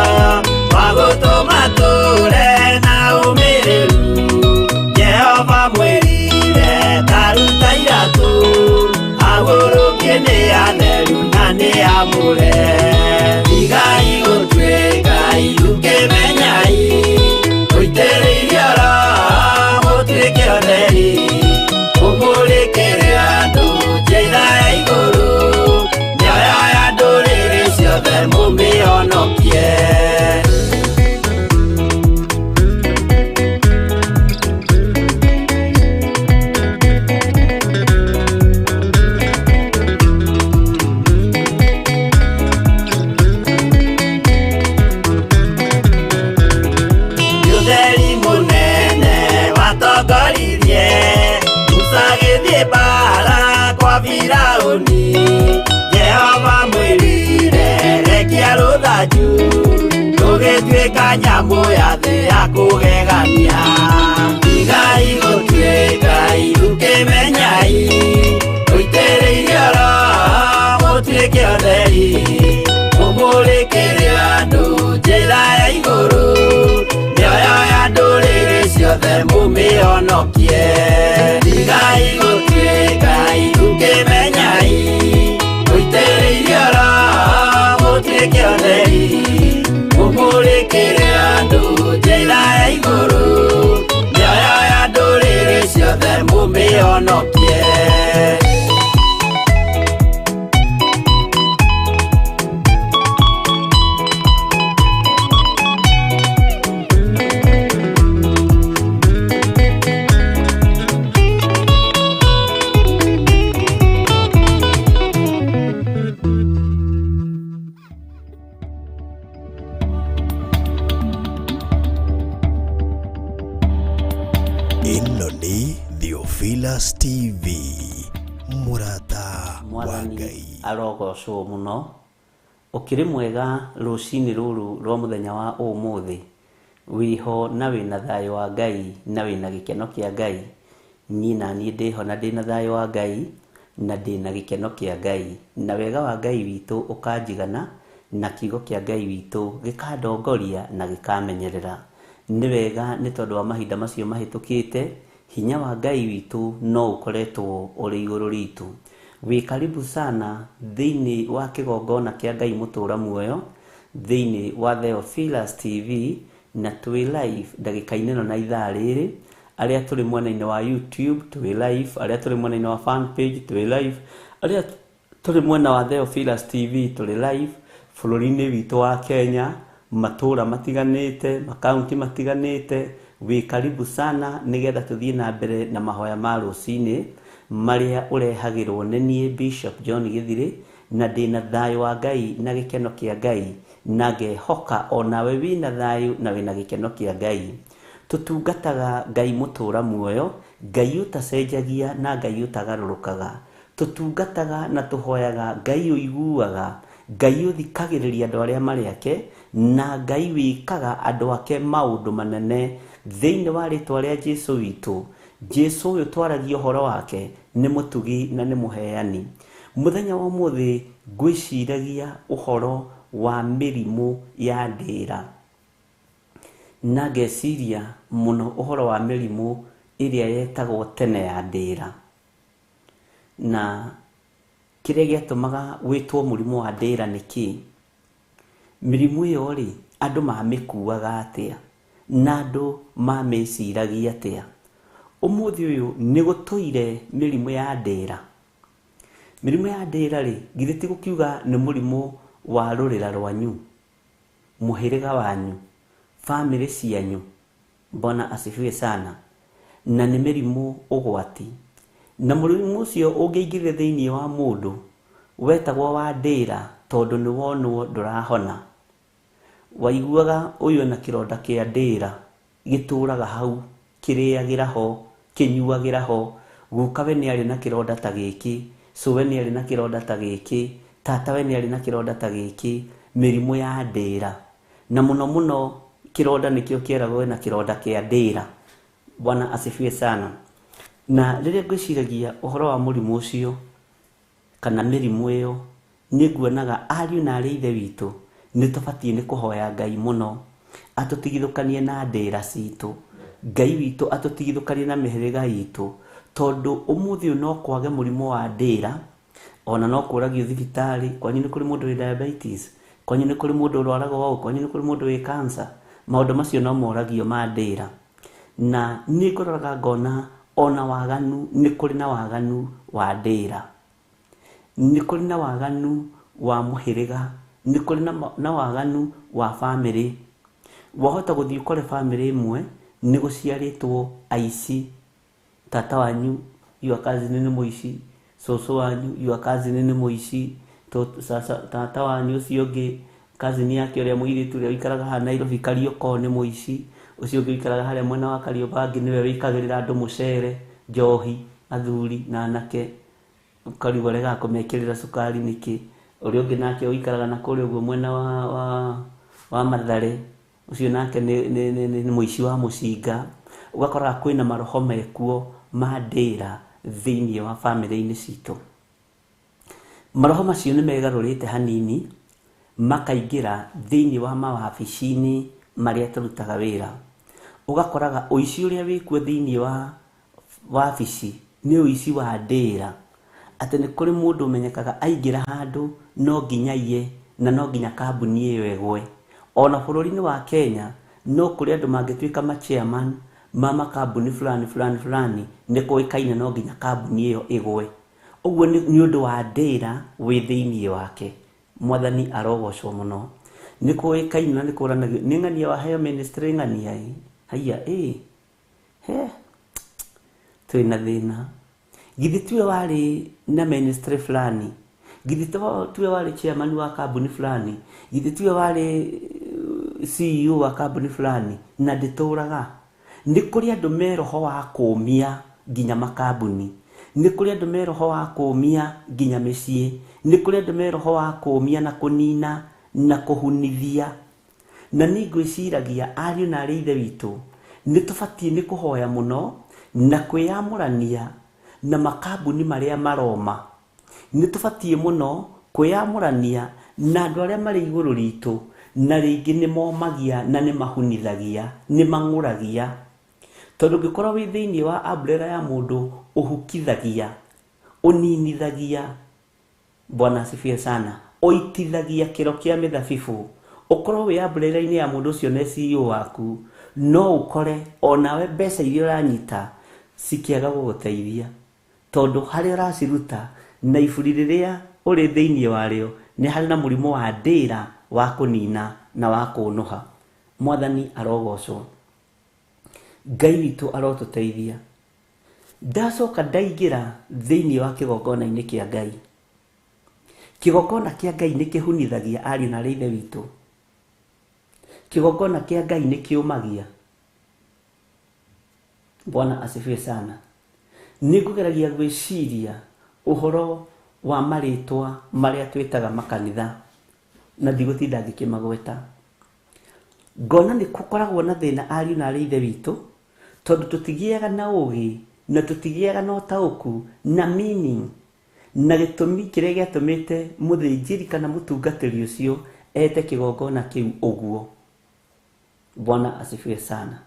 wa gũtũma tũre na ũmĩrĩru. Jehova mwĩrire ta ruta iratũ, agũrũkie nĩ atheru na nĩ amũre. ciothe mũmĩhonokie. Ũtheri mũnene watongoririe Musa agĩthiĩ mbara kwa Firaũni. Jehova mwĩrire rekia rũthanju rũgĩtuĩka nyamũ ya thĩ ya kũgegania. Tigai gũtuĩka irukĩmenyai mũitĩrĩirio Roho mũtuĩke ũtheri mũmũrĩkĩre andũ njĩra ya igũrũ mĩoyo ya ndũrĩrĩ ciothe mũmĩhonokie. Tigai gũtuĩka irukĩmenyai mũitĩrĩirio Roho mũtuĩke ũtheri mũmũrĩkĩre andũ njĩra ya igũrũ mĩoyo ya ndũrĩrĩ ciothe mũmĩhonokie. Ĩno nĩ Theophilus TV, mũrata wa Mwathani Ngai. Arogocwo mũno. Ũkĩrĩ mwega rũcinĩ rũrũ rwa mũthenya wa ũmũthĩ, wĩho na wĩna thayũ wa Ngai na wĩna gĩkeno kĩa Ngai. Niĩ na niĩ ndĩho na ndĩna thayũ wa Ngai na ndĩna gĩkeno kĩa Ngai, na wega wa Ngai witũ ũkanjigana na kiugo kĩa Ngai witũ gĩkandongoria na gĩkamenyerera. Nĩ wega nĩ tondũ wa mahinda macio mahĩtũkĩte, hinya wa Ngai witũ no ũkoretwo ũrĩ igũrũ ritũ. Wĩ karibu sana thĩinĩ wa kĩgongona kĩa Ngai mũtũra muoyo, thĩinĩ wa Theophilus TV, na twĩ live ndagĩka-inĩ ĩno na ithaa rĩrĩ. Arĩa tũrĩ mwena-inĩ wa YouTube twĩ live, arĩa tũrĩ mwena-inĩ wa fan page twĩ live, arĩa tũrĩ mwena wa Theophilus TV tũrĩ live bũrũri-inĩ witũ wa Kenya, matũra matiganĩte, makaunti matiganĩte. Wĩ karibu sana nĩgetha tũthiĩ na mbere na mahoya ma rũcinĩ marĩa ũrehagĩrwo nĩ niĩ Bishop John Gĩthirĩ, na ndĩna thayũ wa Ngai na gĩkeno kĩa Ngai, na ngehoka onawe wĩna thayũ na wĩna gĩkeno kĩa Ngai. Tũtungataga Ngai mũtũra muoyo, Ngai ũtacenjagia na Ngai ũtagarũrũkaga. Tũtungataga na tũhoyaga Ngai ũiguaga, Ngai ũthikagĩrĩria andũ arĩa marĩ ake, na Ngai wĩkaga andũ ake maũndũ manene. Thĩinĩ wa rĩtwa rĩa Jesũ witũ, Jesũ ũyũ twaragia ũhoro wake nĩ mũtugi na nĩ mũheani. Mũthenya wa ũmũthĩ ngwĩciragia ũhoro wa mĩrimũ ya ndĩra, na ngeciria mũno ũhoro wa mĩrimũ ĩrĩa yetagwo tene ya ndĩra, na kĩrĩa gĩatũmaga wĩtwo mũrimũ wa ndĩra nĩ kĩĩ. Mĩrimũ ĩyo rĩ, andũ mamĩkuaga atĩa na andũ mamĩciragia atĩa. Ũmũthĩ ũyũ nĩ gũtũire mĩrimũ ya ndĩra. Mĩrimũ ya ndĩra rĩ, githĩ ti gũkiuga nĩ mũrimũ wa rũrĩra rwanyu, mũhĩrĩga wanyu, bamĩrĩ cianyu. Bwana asifiwe sana. Na nĩ mĩrimũ ũgwati, na mũrimũ ũcio ũngĩingĩrire thĩinĩ wa mũndũ wetagwo wa ndĩra, tondũ nĩ wonwo ndũrahona. Waiguaga ũyũ ena kĩronda kĩa ndĩra gĩtũraga hau, kĩrĩagĩra ho, kĩnyuagĩra ho. Gukawe nĩ arĩ na kĩronda ta gĩkĩ, cũwe nĩ arĩ na kĩronda ta gĩkĩ, tatawe nĩ arĩ na kĩronda ta gĩkĩ. Mĩrimũ ya ndĩra, na mũno mũno kĩronda nĩkĩo kĩeragwo ena kĩronda kĩa ndĩra. Bwana asifiwe sana. Na rĩrĩa ngwĩciragia ũhoro wa mũrimũ ũcio kana mĩrimũ ĩyo, nĩ nguonaga ariũ na arĩ ithe witũ nĩ tũbatiĩ nĩ kũhoya Ngai mũno atũtigithũkanie na ndĩra citũ, Ngai witũ atũtigithũkanie na mĩhĩrĩga itũ, tondũ ũmũthĩ ũyũ no kwage mũrimũ wa ndĩra, ona no kũragio thibitarĩ, kwanyu nĩ kũrĩ mũndũ wĩ diabetes, kwanyu nĩ kũrĩ mũndũ ũrwaraga ũũ, kwanyu nĩ kũrĩ mũndũ wĩ cancer. Maũndũ macio no moragio ma ndĩra. Na nĩ ngũroraga ngona ona waganu, nĩ kũrĩ na waganu wa ndĩra, nĩ kũrĩ na waganu wa mũhĩrĩga, Nĩ kũrĩ na waganu wa bamĩrĩ. Wahota gũthiĩ ũkore bamĩrĩ ĩmwe nĩ gũciarĩtwo aici. Tata wanyu your cousin nĩ mũici, cũcũ wanyu your cousin nĩ mũici, tata wanyu ũcio ũngĩ cousin yake ũrĩa mũirĩtu ũrĩa ũikaraga haha Nairobi Kariokor nĩ mũici, ũcio ũngĩ ũikaraga harĩa mwena wa Kariobangi nĩwe wĩkagĩrĩra andũ mũcere, njohi, athuri na anake, ũkarigwo aregaga kũmekĩrĩra cukari nĩkĩ. Ũrĩa ũngĩ nake ũikaraga na kũrĩa ũguo mwena wa Mathare, ũcio nake nĩ mũici wa mũcinga. Ũgakoraga kwĩna maroho mekuo ma ndĩra thĩinĩ wa bamĩrĩ-inĩ citũ. Maroho macio nĩ megarũrĩte hanini makaingĩra thĩinĩ wa mawabici-inĩ marĩa tũrutaga wĩra. Ũgakoraga ũici ũrĩa wĩkuo thĩinĩ wa wabici nĩ ũici wa ndĩra, atĩ nĩ kũrĩ mũndũ ũmenyekaga aingĩra handũ no nginya aiye na no nginya kambuni ĩyo ĩgwe. Ona bũrũri-inĩ wa Kenya no kũrĩ andũ mangĩtuĩka ma chairman ma makambuni fulani fulani fulani, nĩ kũĩkaine no nginya kambuni ĩyo ĩgwe. Ũguo nĩ ũndũ wa ndĩra wĩ thĩinĩ wake. Mwathani arogocwo mũno. Nĩ kũĩkaine na nĩ kũranagio nĩ ng'ania waheo ministry ng'ania ĩ haiya ĩ he twĩna thĩna. Githĩ tiwe warĩ na ministry fulani, githĩ tiwe warĩ chairman wa kambuni fulani, githĩ tiwe warĩ CEO wa kambuni fulani, na ndĩtũraga. Nĩ kũrĩ andũ me roho wa kũũmia nginya makambuni, nĩ kũrĩ andũ me roho wa kũũmia nginya mĩciĩ, nĩ kũrĩ andũ me roho wa kũũmia na kũnina na kũhunithia. Na niĩ ngwĩciragia ariũ na arĩ ithe witũ nĩ tũbatiĩ nĩ kũhoya mũno na kwĩyamũrania na makambuni marĩa maroma. Nĩ tũbatiĩ mũno kwĩyamũrania na andũ arĩa marĩ igũrũ ritũ, na rĩngĩ nĩ momagia na nĩ mahunithagia, nĩ mang'ũragia. Tondũ ũngĩkorwo wĩ thĩinĩ wa umbrella ya mũndũ ũhukithagia, ũninithagia, Bwana asifiwe sana, ũitithagia kĩro kĩa mĩthabibũ, ũkorwo wĩ umbrella-inĩ ya mũndũ ũcio nĩ CEO waku, no ũkore onawe mbeca iria ũranyita cikĩaga gũgũteithia, tondũ harĩa ũraciruta na iburi rĩrĩa ũrĩ thĩinĩ warĩo nĩ harĩ na mũrimũ wa ndĩra wa kũnina na wa kũnũha. Mwathani arogocwo, Ngai witũ arotũteithia. Ndacoka ndaingĩra thĩinĩ wa kĩgongona-inĩ kĩa Ngai. Kĩgongona kĩa Ngai nĩ kĩhunithagia ariũ na arĩ ithe witũ. Kĩgongona kĩa Ngai nĩ kĩũmagia. Bwana asifiwe sana. Nĩ ngũgeragia gwĩciria ũhoro wa marĩtwa marĩa twĩtaga makanitha, na ndigũtinda ngĩkĩmagweta. Ngona nĩ gũkoragwo na thĩna ariũ na arĩ ithe witũ, tondũ tũtigĩaga na ũgĩ na tũtigĩaga na ũtaũku na meaning na gĩtũmi kĩrĩa gĩatũmĩte mũthĩnjĩri kana mũtungatĩri ũcio ete kĩgongona kĩu ũguo. Bwana asifiwe sana.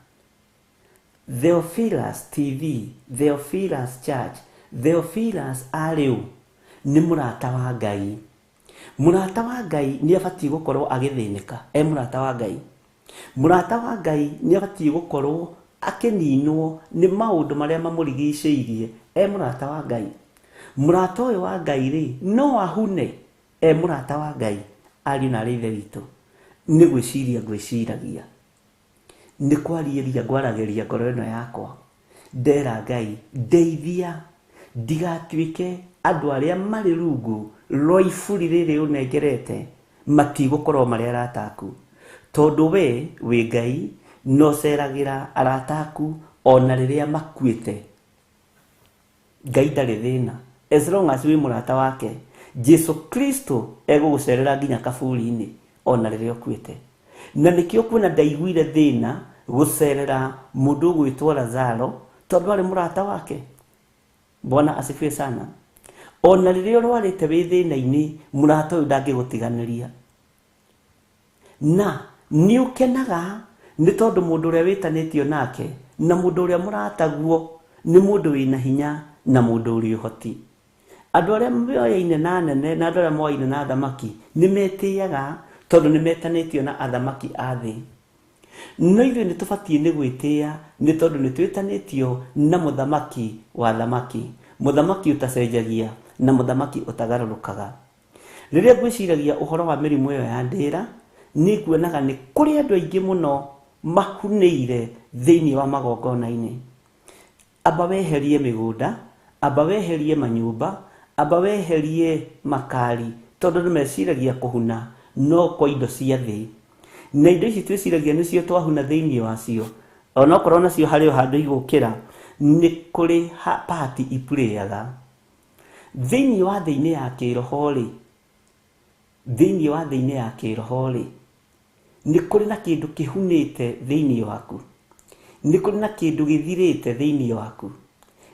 Theophilus TV, Theophilus Church, Theophilus arĩ ũ? Nĩ mũrata wa Ngai. Mũrata wa Ngai nĩ abatiĩ gũkorwo agĩthĩnĩka e mũrata wa Ngai. Mũrata wa Ngai nĩ abatiĩ gũkorwo akĩninwo nĩ maũndũ marĩa mamũrigicĩirie e mũrata wa Ngai. Mũrata ũyũ wa Ngai rĩ, no ahune e mũrata wa Ngai. Ariũ na arĩ ithe witũ, nĩ gwĩciria ngwĩciragia, nĩ kwarĩria ngwaragĩria ngoro ĩno yakwa, ndera Ngai ndeithia ndigatuĩke andũ arĩa marĩ rungu rwa iburi rĩrĩ ũnengerete matigũkorwo marĩ arata aku, tondũ we wĩ Ngai na ũceragĩra arata aku ona rĩrĩa makuĩte. Ngai ndarĩ thĩna as long as wĩ mũrata wake. Jesu Kristo egũgũcerera nginya kaburi-inĩ ona rĩrĩa ũkuĩte. Na nĩkĩo kuona ndaiguire thĩna gũcerera mũndũ ũgwĩtwo Lazaro, tondũ arĩ mũrata wake. Bwana asifiwe sana. Ona rĩrĩa ũrwarĩte wĩ thĩna-inĩ, mũrata ũyũ ndangĩgũtiganĩria. Na nĩ ũkenaga nĩ tondũ mũndũ ũrĩa wĩtanĩtio nake na mũndũ ũrĩa mũrataguo nĩ mũndũ wĩna hinya na mũndũ ũrĩ ũhoti. Andũ arĩa moyaine na anene na andũ arĩa moyaine na athamaki nĩ metĩaga, tondũ nĩ metanĩtio na athamaki a thĩ. No ithuĩ nĩ tũbatiĩ nĩ gwĩtĩa nĩ tondũ nĩ twĩtanĩtio na mũthamaki wa athamaki, mũthamaki ũtacenjagia na mũthamaki ũtagarũrũkaga. Rĩrĩa ngwĩciragia ũhoro wa mĩrimũ ĩyo ya ndĩra, nĩ nguonaga nĩ kũrĩ andũ aingĩ mũno mahunĩire thĩinĩ wa magongona-inĩ. Amba weherie mĩgũnda, amba weherie manyũmba, amba weherie makari, tondũ nĩ meciragia kũhuna no kwa indo cia thĩ. Na indo ici twĩciragia nĩcio twahuna thĩinĩ wacio, onokorwo nacio harĩ o handũ igũkĩra, nĩ kũrĩ pati ipurĩaga. Thĩinĩ wa thĩ-inĩ ya kĩroho rĩ, thĩinĩ wa thĩ-inĩ ya kĩroho rĩ, nĩ kũrĩ na kĩndũ kĩhunĩte thĩinĩ waku, nĩ kũrĩ na kĩndũ gĩthirĩte thĩinĩ waku,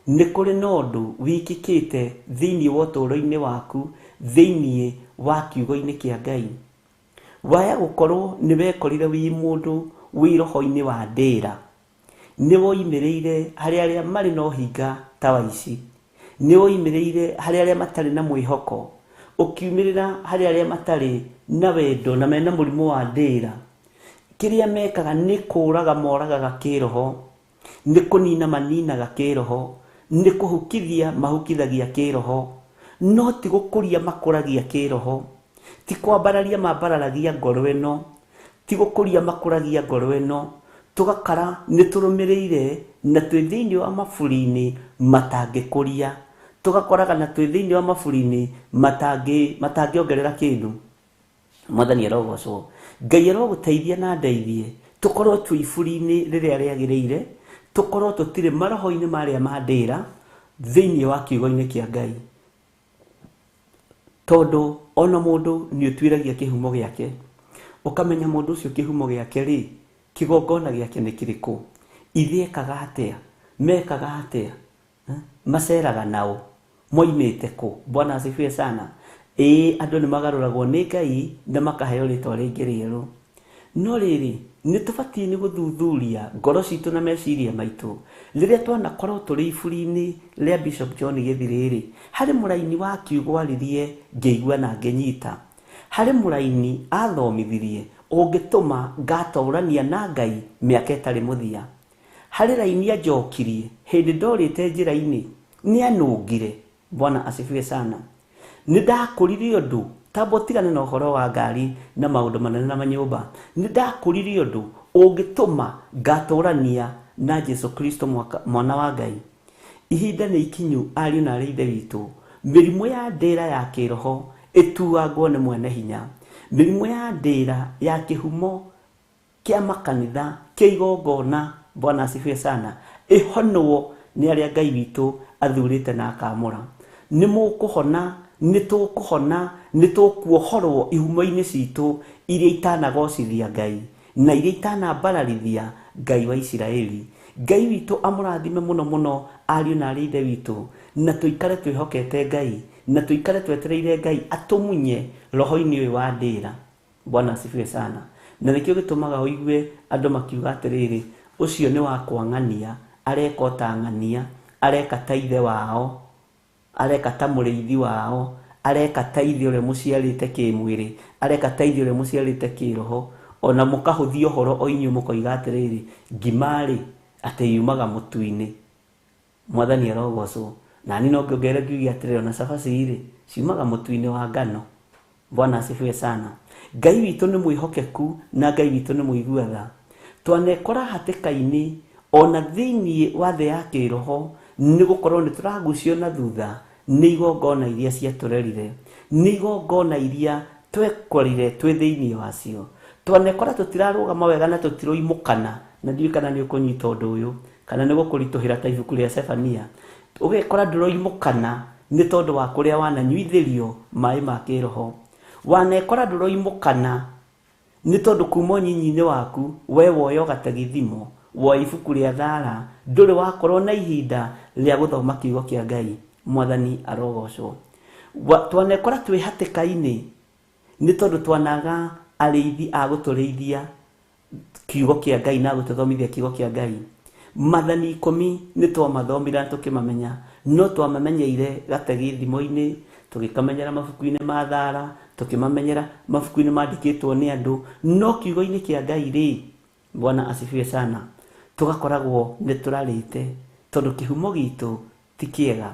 nĩ kũrĩ na ũndũ wĩkĩkĩte thĩinĩ wa ũtũũro-inĩ waku, thĩinĩ wa kiugo-inĩ kĩa Ngai. Waya gũkorwo nĩ wekorire wĩ mũndũ wĩ roho-inĩ wa ndĩra, nĩ woimĩrĩire harĩ arĩa marĩ na ũhinga ta wa ici, nĩ woimĩrĩire harĩ arĩa matarĩ na mwĩhoko, ũkiumĩrĩra harĩ arĩa matarĩ na wendo na mena mũrimũ wa ndĩra. Kĩrĩa mekaga nĩ kũraga moragaga kĩroho, nĩ kũnina maninaga kĩroho, nĩ kũhukithia mahukithagia kĩroho, no ti gũkũria makũragia kĩroho, ti kwambararia mambararagia ngoro ĩno, ti gũkũria makũragia ngoro ĩno. Tũgakara nĩ tũrũmĩrĩire na twĩ thĩinĩ wa maburi-inĩ matangĩkũria, tũgakoraga na twĩ thĩinĩ wa maburi-inĩ matangĩongerera kĩndũ. Mwathani arogocwo. Ngai arogũteithia na ndeithie tũkorwo twĩ iburi-inĩ rĩrĩa rĩagĩrĩire, tũkorwo tũtirĩ maroho-inĩ marĩa ma ndĩra thĩinĩ wa kiugo-inĩ kĩa Ngai. Tondũ ona mũndũ nĩ ũtuĩragia kĩhumo gĩake, ũkamenya mũndũ ũcio kĩhumo gĩake rĩ, kĩgongona gĩake nĩ kĩrĩkũ, ithe ekaga atĩa, mekaga atĩa, maceraga nao, moimĩte kũ. Bwana asifiwe sana. Ĩĩ, andũ nĩ magarũragwo nĩ Ngai na makaheo rĩtwa rĩngĩ rĩerũ. No rĩrĩ, nĩ tũbatiĩ nĩ gũthuthuria ngoro citũ na meciria maitũ. Rĩrĩa twanakorwo tũrĩ iburi-inĩ rĩa Bishop John Gĩthirĩ rĩ, harĩ mũraini wa kiugo aririe ngĩigua na ngĩnyita. Harĩ mũraini athomithirie ũngĩtũma ngatũrania na Ngai mĩaka ĩtarĩ mũthia. Harĩ raini anjokirie hĩndĩ ndorĩte njĩra-inĩ, nĩ anũngire. Bwana asifiwe sana. Nĩ ndakũrire ũndũ, tamba ũtigane na ũhoro wa ngari na maũndũ manene na manyũmba. Nĩ ndakũrire ũndũ ũngĩtũma ngatũrania na Jesu Kristo mwana wa Ngai. Ihinda nĩ ikinyu ariũ na arĩ ithe witũ, mĩrimũ ya ndĩra ya kĩroho ĩtuangwo nĩ mwene hinya. Mĩrimũ ya ndĩra ya kĩhumo kĩa makanitha kĩa igongona, Bwana asifiwe sana, ĩhonwo nĩ arĩa Ngai witũ athurĩte na akamũra. Nĩ mũkũhona, nĩ tũkũhona, nĩ tũkuohorwo ihumo-inĩ citũ iria itanagocithia Ngai na iria itanambararithia Ngai wa Isiraeli. Ngai witũ amũrathime mũno mũno ariũ na arĩ ithe witũ, na tũikare twĩhokete Ngai, na tũikare twetereire Ngai atũmunye roho-inĩ ũyũ wa ndĩra. Bwana asifiwe sana. Na nĩkĩo gĩtũmaga ũigue andũ makiuga atĩrĩrĩ, ũcio nĩ wa kwang'ania, areka o ta ng'ania, areka ta ithe wao, areka ta mũrĩithi wao, areka ta ithe ũrĩa mũciarĩte kĩmwĩrĩ, areka ta ithe ũrĩa mũciarĩte kĩroho. Ona mũkahũthia ũhoro o inyuĩ mũkoiga atĩrĩrĩ, ngima rĩ atĩ yumaga mũtu-inĩ. Mwathani arogocwo. Na niĩ no ngĩongerere ngiuge atĩrĩrĩ, ona cabaci rĩ ciumaga mũtu-inĩ wa ngano. Bwana asifiwe sana. Ngai witũ nĩ mwĩhokeku na Ngai witũ nĩ mũigua tha. Twanekora hatĩka-inĩ ona thĩinĩ wa thĩ ya kĩroho, nĩ gũkorwo nĩ tũragucio na thutha nĩ igongona iria ciatũrerire, nĩ igongona iria twekorire twĩ thĩinĩ wacio. Twanekora tũtirarũgama wega na tũtiroimũkana, na ndiũĩ kana nĩ ũkũnyita ũndũ ũyũ kana nĩ gũkũritũhĩra ta ibuku rĩa Sefania. Ũgekora ndũroimũkana nĩ tondũ wa kũrĩa wananyuithĩrio maĩ ma kĩroho. Wanekora ndũroimũkana nĩ tondũ kuma ũnyinyi-inĩ waku we woya gatagithimo, woya ibuku rĩa thara, ndũrĩ wakorwo na ihinda rĩa gũthoma kiugo kĩa Ngai. Mwathani arogocwo. Twanekora twĩ hatĩka-inĩ nĩ tondũ twanaga arĩithi a gũtũrĩithia kiugo kĩa Ngai na gũtũthomithia kiugo kĩa Ngai. Mathani 10 nĩ twamathomire na tũkĩmamenya, no twamamenyeire gatagithimo-inĩ, tũgĩkamenyera mabuku-inĩ ma thara, tũkĩmamenyera mabuku-inĩ mandĩkĩtwo nĩ andũ, no kiugo-inĩ kĩa Ngai rĩ, Bwana asifiwe sana, tũgakoragwo nĩ tũrarĩte tondũ kĩhumo gitũ ti kĩega.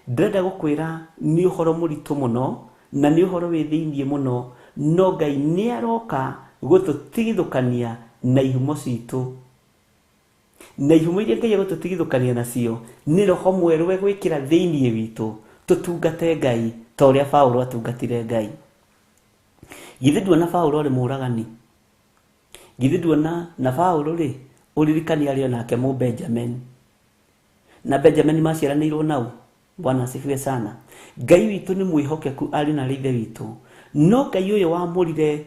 Ndĩrenda gũkwĩra nĩ ũhoro mũritũ mũno na nĩ ũhoro wĩ thĩinĩ mũno no Ngai nĩ aroka gũtũtigithũkania na ihumo citũ na ihumo iria Ngai egũtũtigithũkania nacio nĩ roho mwerũ egwĩkĩra thĩinĩ witũ tũtungate Ngai ta ũrĩa Paũlũ atungatire Ngai. Githĩ nduona Paũlũ arĩ mũũragani? Githĩ nduona na Paũlũ rĩ ũririkani arĩ onake mũ Benjamin na Benjamin maciaranĩirwo nau. Bwana asifiwe sana. Ngai witũ nĩ mwĩhokeku arĩ na ithe witũ no Ngai ũyũ wamũrire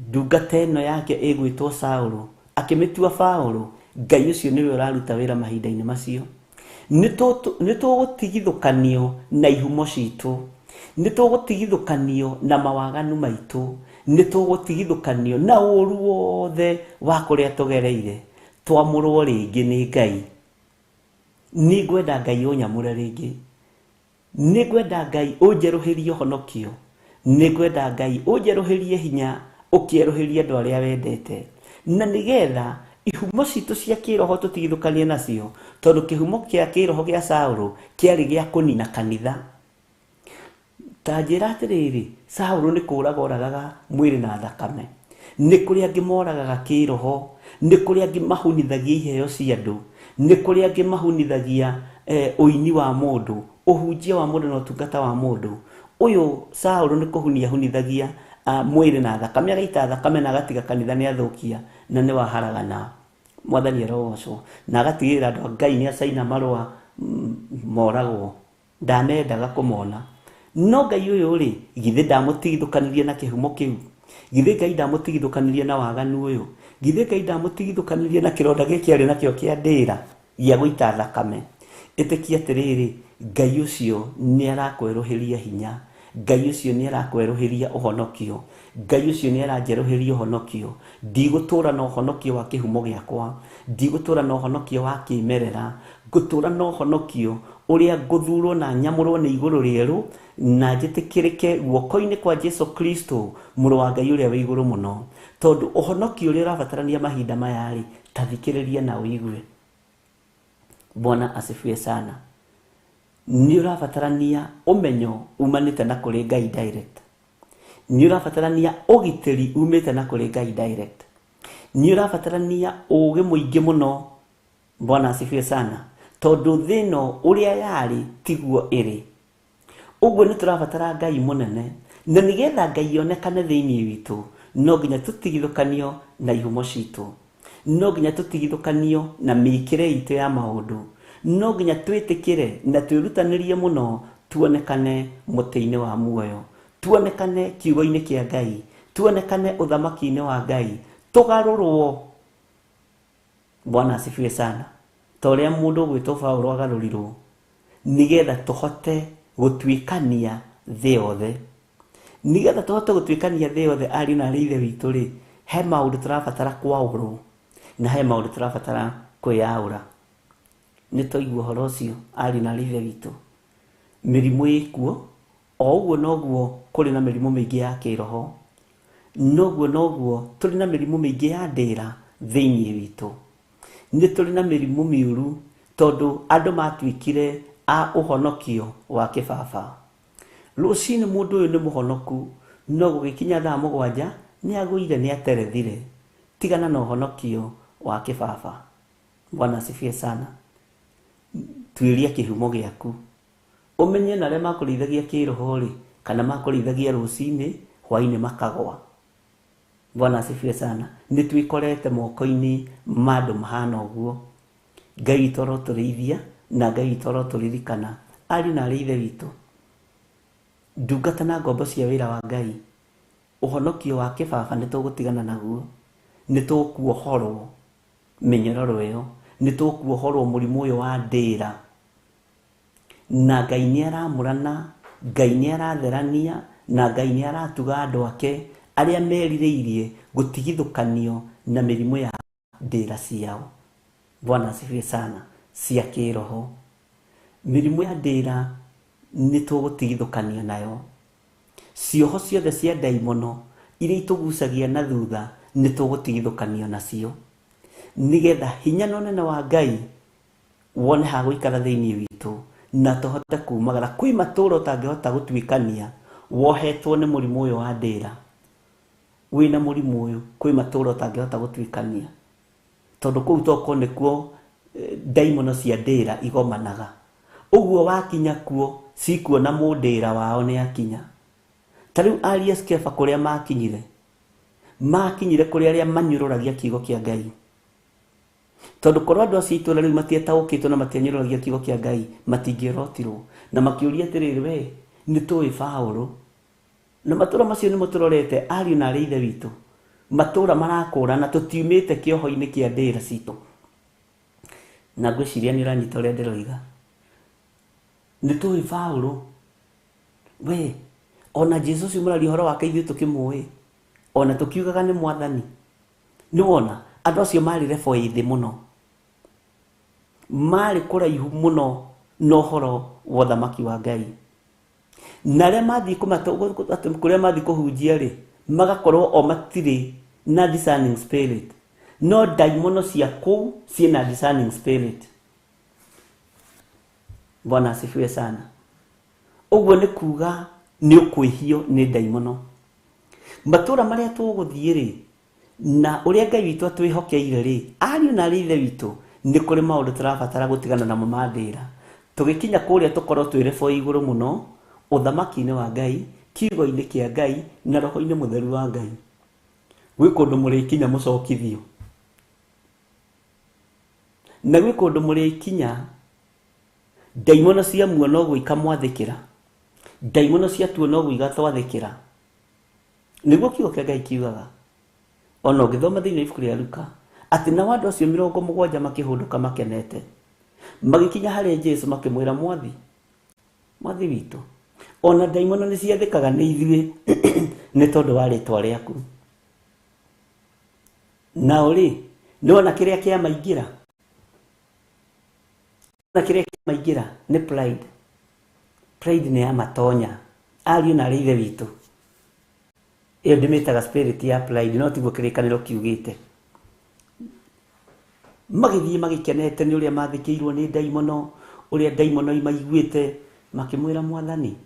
ndungata ĩno yake ĩgwĩtwo Saũlũ akĩmĩtua Paũlũ, Ngai ũcio nĩwe ũraruta wĩra mahinda-inĩ macio. Nĩ tũgũtigithũkanio na ihumo citũ, nĩ tũgũtigithũkanio na mawaganu maitũ, nĩ tũgũtigithũkanio na ũũru wothe wa kũrĩa tũgereire, twamũrwo rĩngĩ nĩ Ngai. Nĩ ngwenda Ngai ũnyamũre rĩngĩ, nĩ ngwenda Ngai ũnjerũhĩrie ũhonokio, nĩ ngwenda Ngai ũnjerũhĩrie hinya, ũkĩerũhĩrie andũ arĩa wendete, na nĩgetha ihumo citũ cia kĩroho tũtigithũkanie nacio, tondũ kĩhumo kĩa kĩroho gĩa Saũlũ kĩarĩ gĩa kũnina kanitha. Ta njĩra atĩrĩrĩ, Saũlũ nĩ kũũraga oragaga mwĩrĩ na thakame, nĩ kũrĩ angĩ moragaga kĩroho, nĩ kũrĩ angĩ mahunithagia iheo cia andũ, nĩ kũrĩ angĩ mahunithagia ũini wa mũndũ, ũhunjia wa mũndũ na ũtungata wa mũndũ. Ũyũ Saũlũ nĩ kũhunia hunithagia mwĩrĩ na thakame, agaita thakame na agatiga kanitha nĩ athũkia na nĩ waharagana. Mwathani arogocwo. Na agatigĩrĩra andũ a Ngai nĩ acaina marũa moragwo, ndamendaga kũmona. No Ngai ũyũ rĩ, githĩ ndamũtigithũkanirie na kĩhumo kĩu? Githĩ Ngai ndamũtigithũkanirie na waganu ũyũ? Githĩ Ngai ndamũtigithũkanirie na kĩronda gĩkĩ arĩ nakĩo kĩa ndĩra gĩa gũita thakame? Ĩtĩkia atĩrĩrĩ, Ngai ũcio nĩ arakwerũhĩria hinya, Ngai ũcio nĩ arakwerũhĩria ũhonokio, Ngai ũcio nĩ aranjerũhĩria ũhonokio. Ndigũtũra na ũhonokio wa kĩhumo gĩakwa, ndigũtũra na ũhonokio wa kĩmerera, ngũtũra na ũhonokio ũrĩa ngũthurwo na nyamũrwo nĩ igũrũ rĩerũ na njĩtĩkĩrĩke guoko-inĩ kwa Jesu Kristo mũrũ wa Ngai ũrĩa wĩ igũrũ mũno. Tondũ ũhonokio ũrĩa ũrabatarania mahinda maya rĩ, ta thikĩrĩria na ũigue. Bwana asifiwe sana. Nĩ ũrabatarania ũmenyo umanĩte na kũrĩ Ngai direct, nĩ ũrabatarania ũgitĩri umĩte na kũrĩ Ngai direct, nĩ ũrabatarania ũũgĩ mũingĩ mũno. Bwana asifiwe sana. Tondũ thĩ ĩno ũrĩa yarĩ tiguo ĩrĩ. Ũguo nĩ tũrabatara Ngai mũnene, na nĩgetha Ngai onekane thĩinĩ witũ no nginya tũtigithũkanio na ihumo citũ, no nginya tũtigithũkanio na mĩĩkĩre itũ ya maũndũ, no nginya twĩtĩkĩre na twĩrutanĩrie mũno tuonekane mũtĩ-inĩ wa muoyo, tuonekane kiugo-inĩ kĩa Ngai, tuonekane ũthamaki-inĩ wa Ngai, tũgarũrwo. Bwana asifiwe sana. Ta ũrĩa mũndũ ũgwĩtwo Paũlũ agarũrirwo nĩgetha tũhote gũtuĩkania thĩ yothe, nĩgetha tũhote gũtuĩkania thĩ yothe ariũ na arĩ ithe witũ rĩ, he maũndũ tũrabatara kwaũrwo na he maũndũ tũrabatara kwĩyaũra. Nĩ twaigua ũhoro ũcio ariũ na arĩ ithe witũ. Mĩrimũ ĩkuo, o ũguo noguo kũrĩ na mĩrimũ mĩingĩ ya kĩroho, noguo noguo tũrĩ na mĩrimũ mĩingĩ ya ndĩra thĩinĩ witũ. Nĩ tũrĩ na mĩrimũ mĩũru tondũ andũ matuĩkire a ũhonokio wa kĩbaba. Rũcinĩ mũndũ ũyũ nĩ mũhonoku, no gũgĩkinya thaa 7 nĩ agũire, nĩ aterethire. Tigana na ũhonokio wa kĩbaba. Bwana asifiwe sana. Tuĩria kĩhumo gĩaku, ũmenye na arĩa makũrĩithagia kĩroho rĩ, kana makũrĩithagia rũcinĩ hwainĩ makagwa. Bwana asifiwe sana. Nĩ twĩkorete moko-inĩ ma andũ mahana ũguo. Ngai witũ arotũrĩithia na Ngai witũ arotũririkana. Ariũ na arĩ ithe witũ, ndungata na ngombo cia wĩra wa Ngai, ũhonokio wa kĩbaba nĩ tũgũtigana naguo, nĩ tũkuohorwo mĩnyororo ĩyo, nĩ tũkuohorwo mũrimũ ũyũ wa ndĩra. Na Ngai nĩ aramũrana, Ngai nĩ aratherania, na Ngai nĩ aratuga andũ ake arĩa merirĩirie gũtigithũkanio na mĩrimũ ya ndĩra ciao. Bwana asifiwe sana. Cia kĩroho, mĩrimũ ya ndĩra nĩ tũgũtigithũkanio nayo. Cioho ciothe cia ndaimono iria itũgucagia na thutha nĩ tũgũtigithũkanio nacio, nĩgetha hinya na ũnene wa Ngai wone ha gũikara thĩinĩ witũ na tũhote kumagara. Kwĩ matũũra ũtangĩhota gũtuĩkania Wohetwo nĩ mũrimũ ũyũ wa ndĩra, wĩna mũrimũ ũyũ kwĩ matũũra ũtangĩhota gũtuĩkania, tondũ kũu toko nĩkuo ndaimono cia ndĩra igomanaga. Ũguo wakinya kuo cikuona mũndĩra wao nĩ akinya. Ta rĩu ariũ a Skeva kũrĩa makinyire, makinyire kũrĩ arĩa manyũrũragia kiugo kĩa Ngai. Tondũ korwo andũ acio itũũra rĩu matietaũkĩtwo na matianyũrũragia kiugo kĩa Ngai, matingĩorotirwo. Na makĩũria atĩrĩrĩ, we nĩ tũĩ Paũlũ. Na matũũra macio nĩmo tũrorete, ariũ na arĩ ithe witũ. Matũũra marakũrana, tũtiumĩte kĩoho-inĩ kĩa ndĩra citũ. Na ngwĩciria nĩ ũranyita ũrĩa ndĩroiga. Nĩ tũĩ Paũlũ. We, ona Jesu ũcio mũraria ũhoro wake ithuĩ tũkĩmũĩ. Ona tũkiugaga nĩ mwathani. Nĩ wona, andũ acio marĩ level ĩ thĩ mũno. Marĩ kũraihu mũno na ũhoro wa ũthamaki wa Ngai. Na arĩa mathiĩ kũrĩa mathiĩ kũhunjia rĩ, magakorwo o matirĩ na discerning spirit. No ndaimono cia kũu ciĩna discerning spirit. Bwana asifiwe sana. Ũguo nĩ kuga nĩ ũkwĩhio nĩ ndaimono. Matũũra marĩa tũgũthiĩ rĩ, na ũrĩa Ngai witũ atwĩhokeire rĩ, ariũ na arĩ ithe witũ, nĩ kũrĩ maũndũ tũrabatara gũtigana namo ma ndĩra. Tũgĩkinya kũrĩa tũkorwo twĩ level igũrũ mũno, ũthamaki-inĩ wa Ngai, kiugo-inĩ kĩa Ngai, na roho-inĩ mũtheru wa Ngai. Gwĩ kũndũ mũrĩkinya mũcokithio. Na gwĩ kũndũ mũrĩkinya ndaimono cia muono ũguo ikamwathĩkĩra. Ndaimono cia tuono ũguo igatwathĩkĩra. Nĩguo kiugo kĩa Ngai kiugaga. Ona ũngĩthoma thĩinĩ wa ibuku rĩa Luka, atĩ nao andũ acio 70 makĩhũndũka makenete. Magĩkinya harĩ Jesu makĩmwĩra, Mwathi, Mwathi witũ, ona ndaimono nĩ ciathĩkaga nĩ ithuĩ nĩ tondũ wa rĩtwa rĩaku. Nao rĩ, nĩwona kĩrĩa kĩamaingĩra? Na kĩrĩa kĩamaingĩra nĩ pride. Pride nĩ ya matonya. Ariũ na arĩ ithe witũ. Ĩyo ndĩmĩtaga spirit ya pride, no tiguo kĩrĩkanĩro kiugĩte. Magĩthiĩ magĩkenete nĩ ũrĩa mathĩkĩirwo nĩ ndaimono, ũrĩa ndaimono imaiguĩte, makĩmwĩra Mwathani,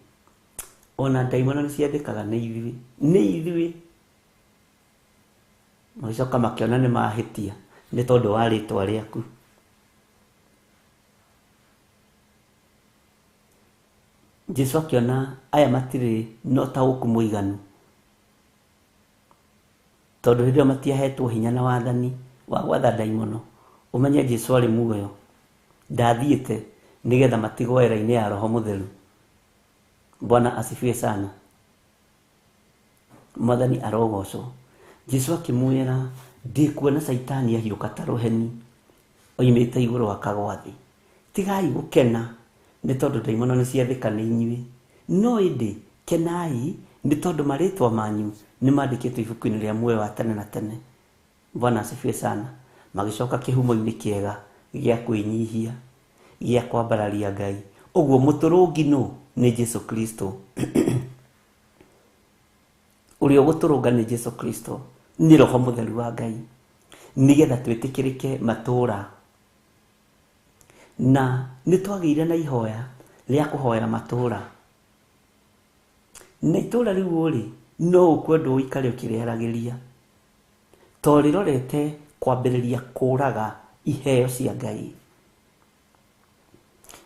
ona ndaimono nĩ ciathĩkaga nĩ ithuĩ, nĩ ithuĩ. Magĩcoka makĩona nĩ mahĩtia nĩ tondũ wa rĩtwa rĩaku. Jesu akĩona aya matirĩ na ũtaũku mũiganu, tondũ hĩndĩ ĩyo matiahetwo hinya na wathani wa gwatha ndaimono. Ũmenye Jesu arĩ muoyo, ndathiĩte nĩgetha matigwo wĩra-inĩ ya Roho Mũtheru. Bwana asifiwe sana. Mwathani arogocwo. Jesu akĩmwĩra, ndĩkuona Caitani ahiũka ta rũheni oimĩte igũrũ akagwa thĩ. Tigai gũkena nĩ tondũ ndaimono nĩ ciathĩka nĩ inyuĩ, no ĩndĩ kenai nĩ tondũ marĩtwa manyu nĩ mandĩkĩtwo ibuku-inĩ rĩa muoyo wa tene na tene. Bwana asifiwe sana. Magĩcoka kĩhumo-inĩ kĩega gĩa kwĩnyihia, gĩa kwambararia Ngai. Ũguo mũtũrũngi nũ? Nĩ Jesu Kristo. Ũrĩa ũgũtũrũnga nĩ Jesu Kristo, nĩ Roho Mũtheru wa Ngai, nĩgetha twĩtĩkĩrĩke matũũra. Na nĩ twagĩire na ihoya rĩa kũhoera matũũra. Na itũũra rĩu rĩ, no ũkwendwo ũikare ũkĩrĩaragĩria, to rĩrorete kwambĩrĩria kũraga iheo cia Ngai.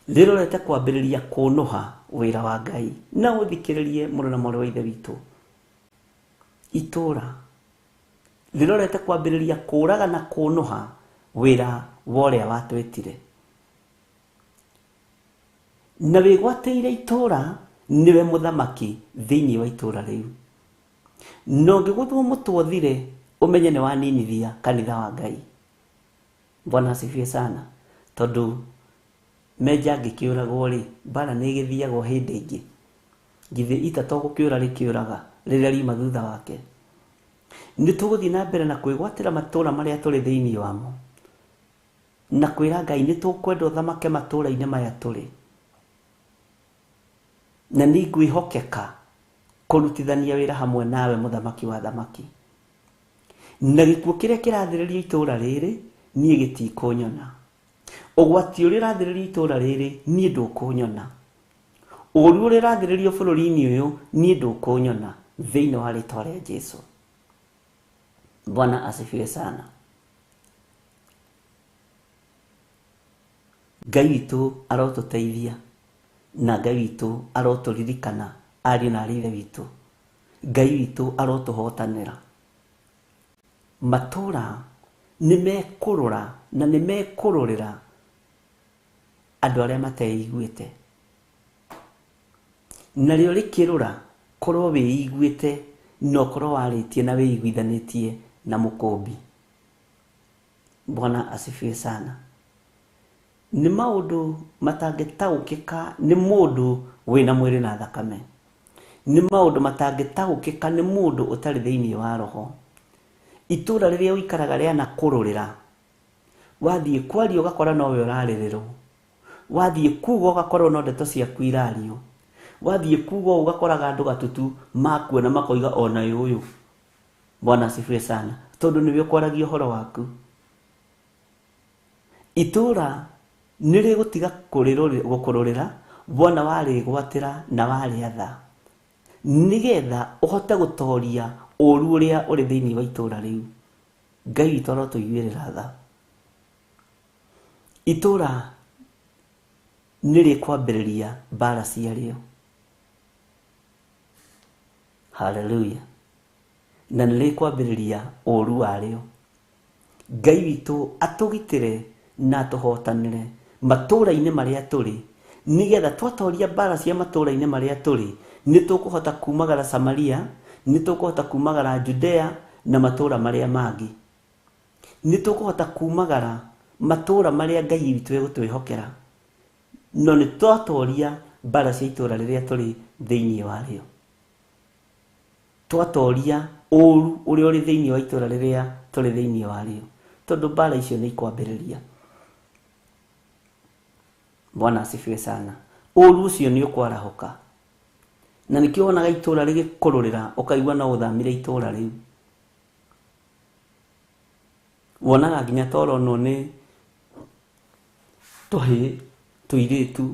Rĩrorete kwambĩrĩria kũnũha wĩra wa Ngai. Na ũthikĩrĩrie mũrũ na mwarĩ wa ithe witũ. Itũũra rĩrorete kwambĩrĩria kũraga na kũnũha wĩra wa ũrĩa watwĩtire. Na wĩgwatĩire itũũra nĩwe mũthamaki thĩinĩ wa itũũra rĩu. Na ũngĩgũthwo mũtwe ũthire, ũmenye nĩ waninithia kanitha wa Ngai. Bwana asifiwe sana. Tondũ menja angĩkĩũragwo rĩ, mbara nĩ ĩgĩthiagwo hĩndĩ ĩngĩ. Githĩ ita to gũkĩũra rĩkĩũraga rĩrĩa riuma thutha wake. Nĩ tũgũthiĩ na mbere na kwĩgwatĩra matũũra marĩa tũrĩ thĩinĩ wamo, na kwĩra Ngai nĩ tũkwenda ũthamake matũũra-inĩ maya tũrĩ. Na nĩ ngwĩhokeka kũrutithania wĩra hamwe nawe mũthamaki wa thamaki. Na gĩkuũ kĩrĩa kĩrathĩrĩrio itũũra rĩrĩ, niĩ gĩtikũnyona. Ũgwati ũrĩa ũrathĩrĩrio itũũra rĩrĩ, niĩ ndũkũnyona. Ũru ũrĩa ũrathĩrĩrio bũrũri-inĩ ũyũ niĩ ndũkũnyona thĩinĩ wa rĩtwa rĩa Jesu. Bwana asifiwe sana. Ngai witũ arotũteithia na Ngai witũ arotũririkana ariũ na aarĩ a Ithe witũ. Ngai witũ arotũhotanĩra. Matũra nĩ mekũrũra na nĩ mekũrũrĩra andũ arĩa mateiguĩte. Narĩo rĩkĩrũra korwo wĩiguĩte na ũkorwo warĩtie na wĩiguithanĩtie na mũkũmbi. Bwana asifiwe sana. Nĩ maũndũ matangĩtaũkĩka nĩ mũndũ wĩna mwĩrĩ na thakame. Nĩ maũndũ matangĩtaũkĩka nĩ mũndũ ũtarĩ thĩinĩ wa roho. Itũra rĩrĩa ũikaraga rĩanakũrũrĩra, wathiĩ kwaria ũgakora nowe ũrarĩrĩrwo, wathiĩ kuga ũgakorwo no ndeto ciaku irario, wathiĩ kuga ũũ ũgakoraga andũ gatutu makuona makoiga ona ũyũ. Bwana asifiwe sana. Tondũ nĩwe ũkwaragia ũhoro waku. Itũra nĩ rĩgũtiga gũkũrũrĩra wona warĩgwatĩra na warĩatha, nĩgetha ũhote gũtoria ũru ũrĩa ũrĩ thĩinĩ wa itũra rĩu. Ngai witũ arotũiguĩrĩra tha. Itũra nĩ rĩkwambĩrĩria mbara ciarĩo. Haleluya. Na nĩ rĩkwambĩrĩria ũru warĩo. Ngai witũ atũgitĩre na atũhotanĩre matũra-inĩ marĩa tũrĩ, nĩgetha twatoria mbara cia matũra-inĩ marĩa tũrĩ, nĩ tũkũhota kumagara Samaria, nĩ tũkũhota kumagara Judea na matũra marĩa mangĩ. Nĩ tũkũhota kumagara matũra marĩa Ngai witũ egũtwĩhokera. No nĩ twatoria mbara cia itũra rĩrĩa tũrĩ thĩinĩ warĩo. Twatoria ũru ũrĩa ũrĩ thĩinĩ wa itũra rĩrĩa tũrĩ thĩinĩ warĩo, tondũ mbara icio nĩ ikwambĩrĩria. Bwana asifiwe sana. Ũru ũcio nĩ ũkwarahũka. Na nĩkĩo wonaga itũra rĩgĩkũrũrĩra ũkaigua no ũthamire itũra rĩu. Wonaga nginya ta ũronwo nĩ tũhĩĩ tũirĩtu,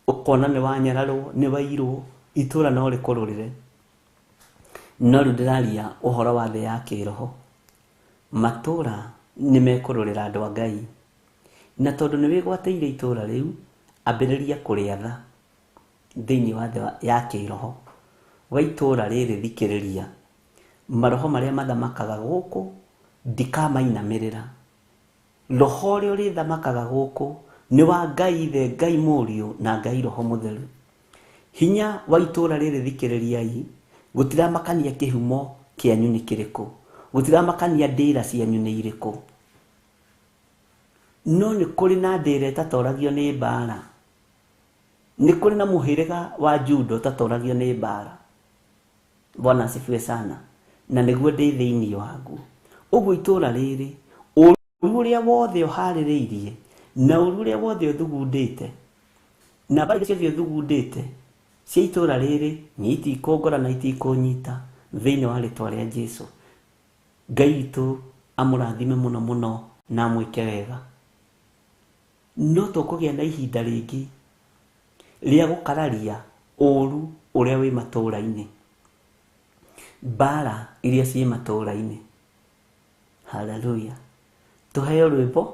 ũkona nĩ wanyararwo, nĩ wairwo, itũra no rĩkũrũrĩre. No rĩu ndĩraria ũhoro wa thĩ ya kĩroho. Matũra nĩ mekũrũrĩra andũ a Ngai. Na tondũ nĩ wĩgwatĩire itũra rĩu, ambĩrĩria kũrĩatha thĩinĩ wa thĩ ya kĩroho. Wa itũra rĩrĩ thikĩrĩria, maroho marĩa mathamakaga gũkũ ndikamainamĩrĩra. Roho ũrĩa ũrĩthamakaga gũkũ nĩ wa Ngai Ithe, Ngai Mũriũ na Ngai Roho Mũtheru. Hinya wa itũra rĩrĩ thikĩrĩriai, gũtiramakania kĩhumo kĩanyu nĩ kĩrĩkũ, gũtiramakania ndĩra cianyu nĩ irĩkũ. No nĩ kũrĩ na ndĩra ĩtatoragio nĩ mbara. Nĩ kũrĩ na mũhĩrĩga wa Juda ũtatoragio nĩ mbara. Bwana asifiwe sana. Na nĩguo ndĩ thĩinĩ waguo. Ũguo itũra rĩrĩ, ũru ũrĩa wothe ũharĩrĩirie na ũru ũrĩa wothe ũthugundĩte na mbara iria ciothe ũthugundĩte cia itũra rĩrĩ, niĩ itikũngora na itikũnyita thĩinĩ wa rĩtwa rĩa Jesu. Ngai witũ amũrathime mũno mũno na amwĩke wega. No tũkũgĩa na ihinda rĩngĩ rĩa gũkararia ũru ũrĩa wĩ matũra-inĩ, mbara iria ciĩ matũra-inĩ. Haleluya. Tũheo rwĩmbo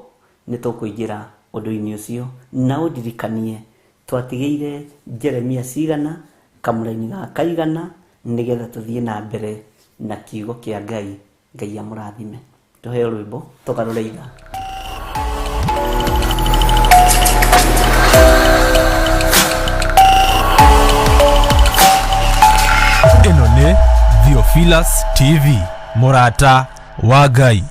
nĩ tũkũingĩra ũndũ-inĩ ũcio. Na ũndirikanie twatigĩire Jeremia cigana kamũraini ga kaigana nĩgetha tũthiĩ na mbere na kiugo kĩa Ngai. Ngai amũrathime. Tũheo rwĩmbo tũgarũre ithaa. Ĩno nĩ Theophilus TV, mũrata wa Ngai.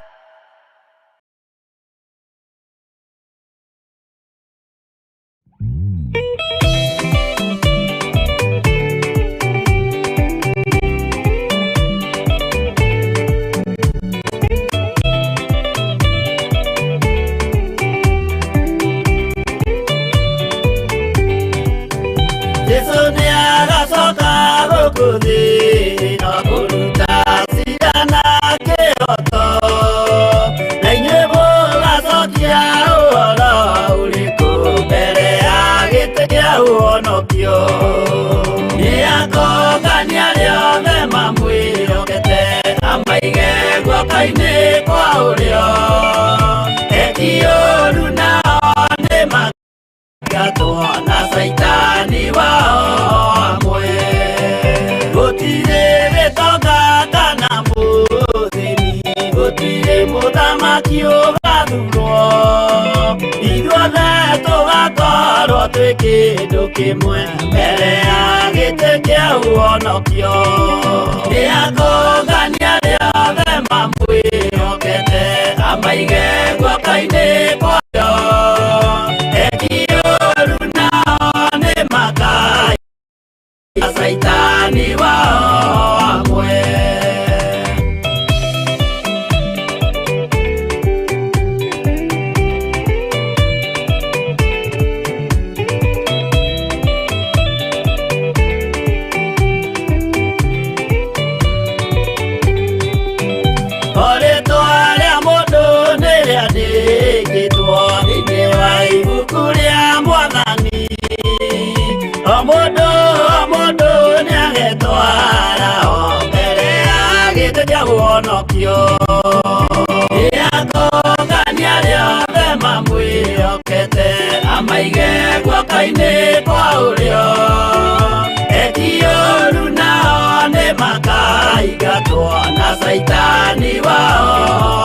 Jesu nĩ agacoka gũkũ thĩ no kũruta cira na kĩhooto. Ũhonokio ũgathurwo ithuothe tũgakorwo twĩ kĩndũ kĩmwe mbere ya gĩtĩ kĩa ũhonokio. Nĩakũngania arĩa othe mamwĩhokete amaige guoko-inĩ kwayo. Eki ũũru nao nĩmakaiya Caitani wao hamwe. Rĩtwa rĩa mũndũ nĩrĩandĩkĩtwo thĩinĩ wa ibuku rĩa Mwathani. O mũndũ o mũndũ nĩagetwara o mbere ya gĩtĩ kĩa ũhonokio. Nĩakũngania arĩa othe mamwĩhokete amaige guoko-inĩ kwa ũrĩo. Eki ũũru nao nĩmakaingatwo na Caitani wao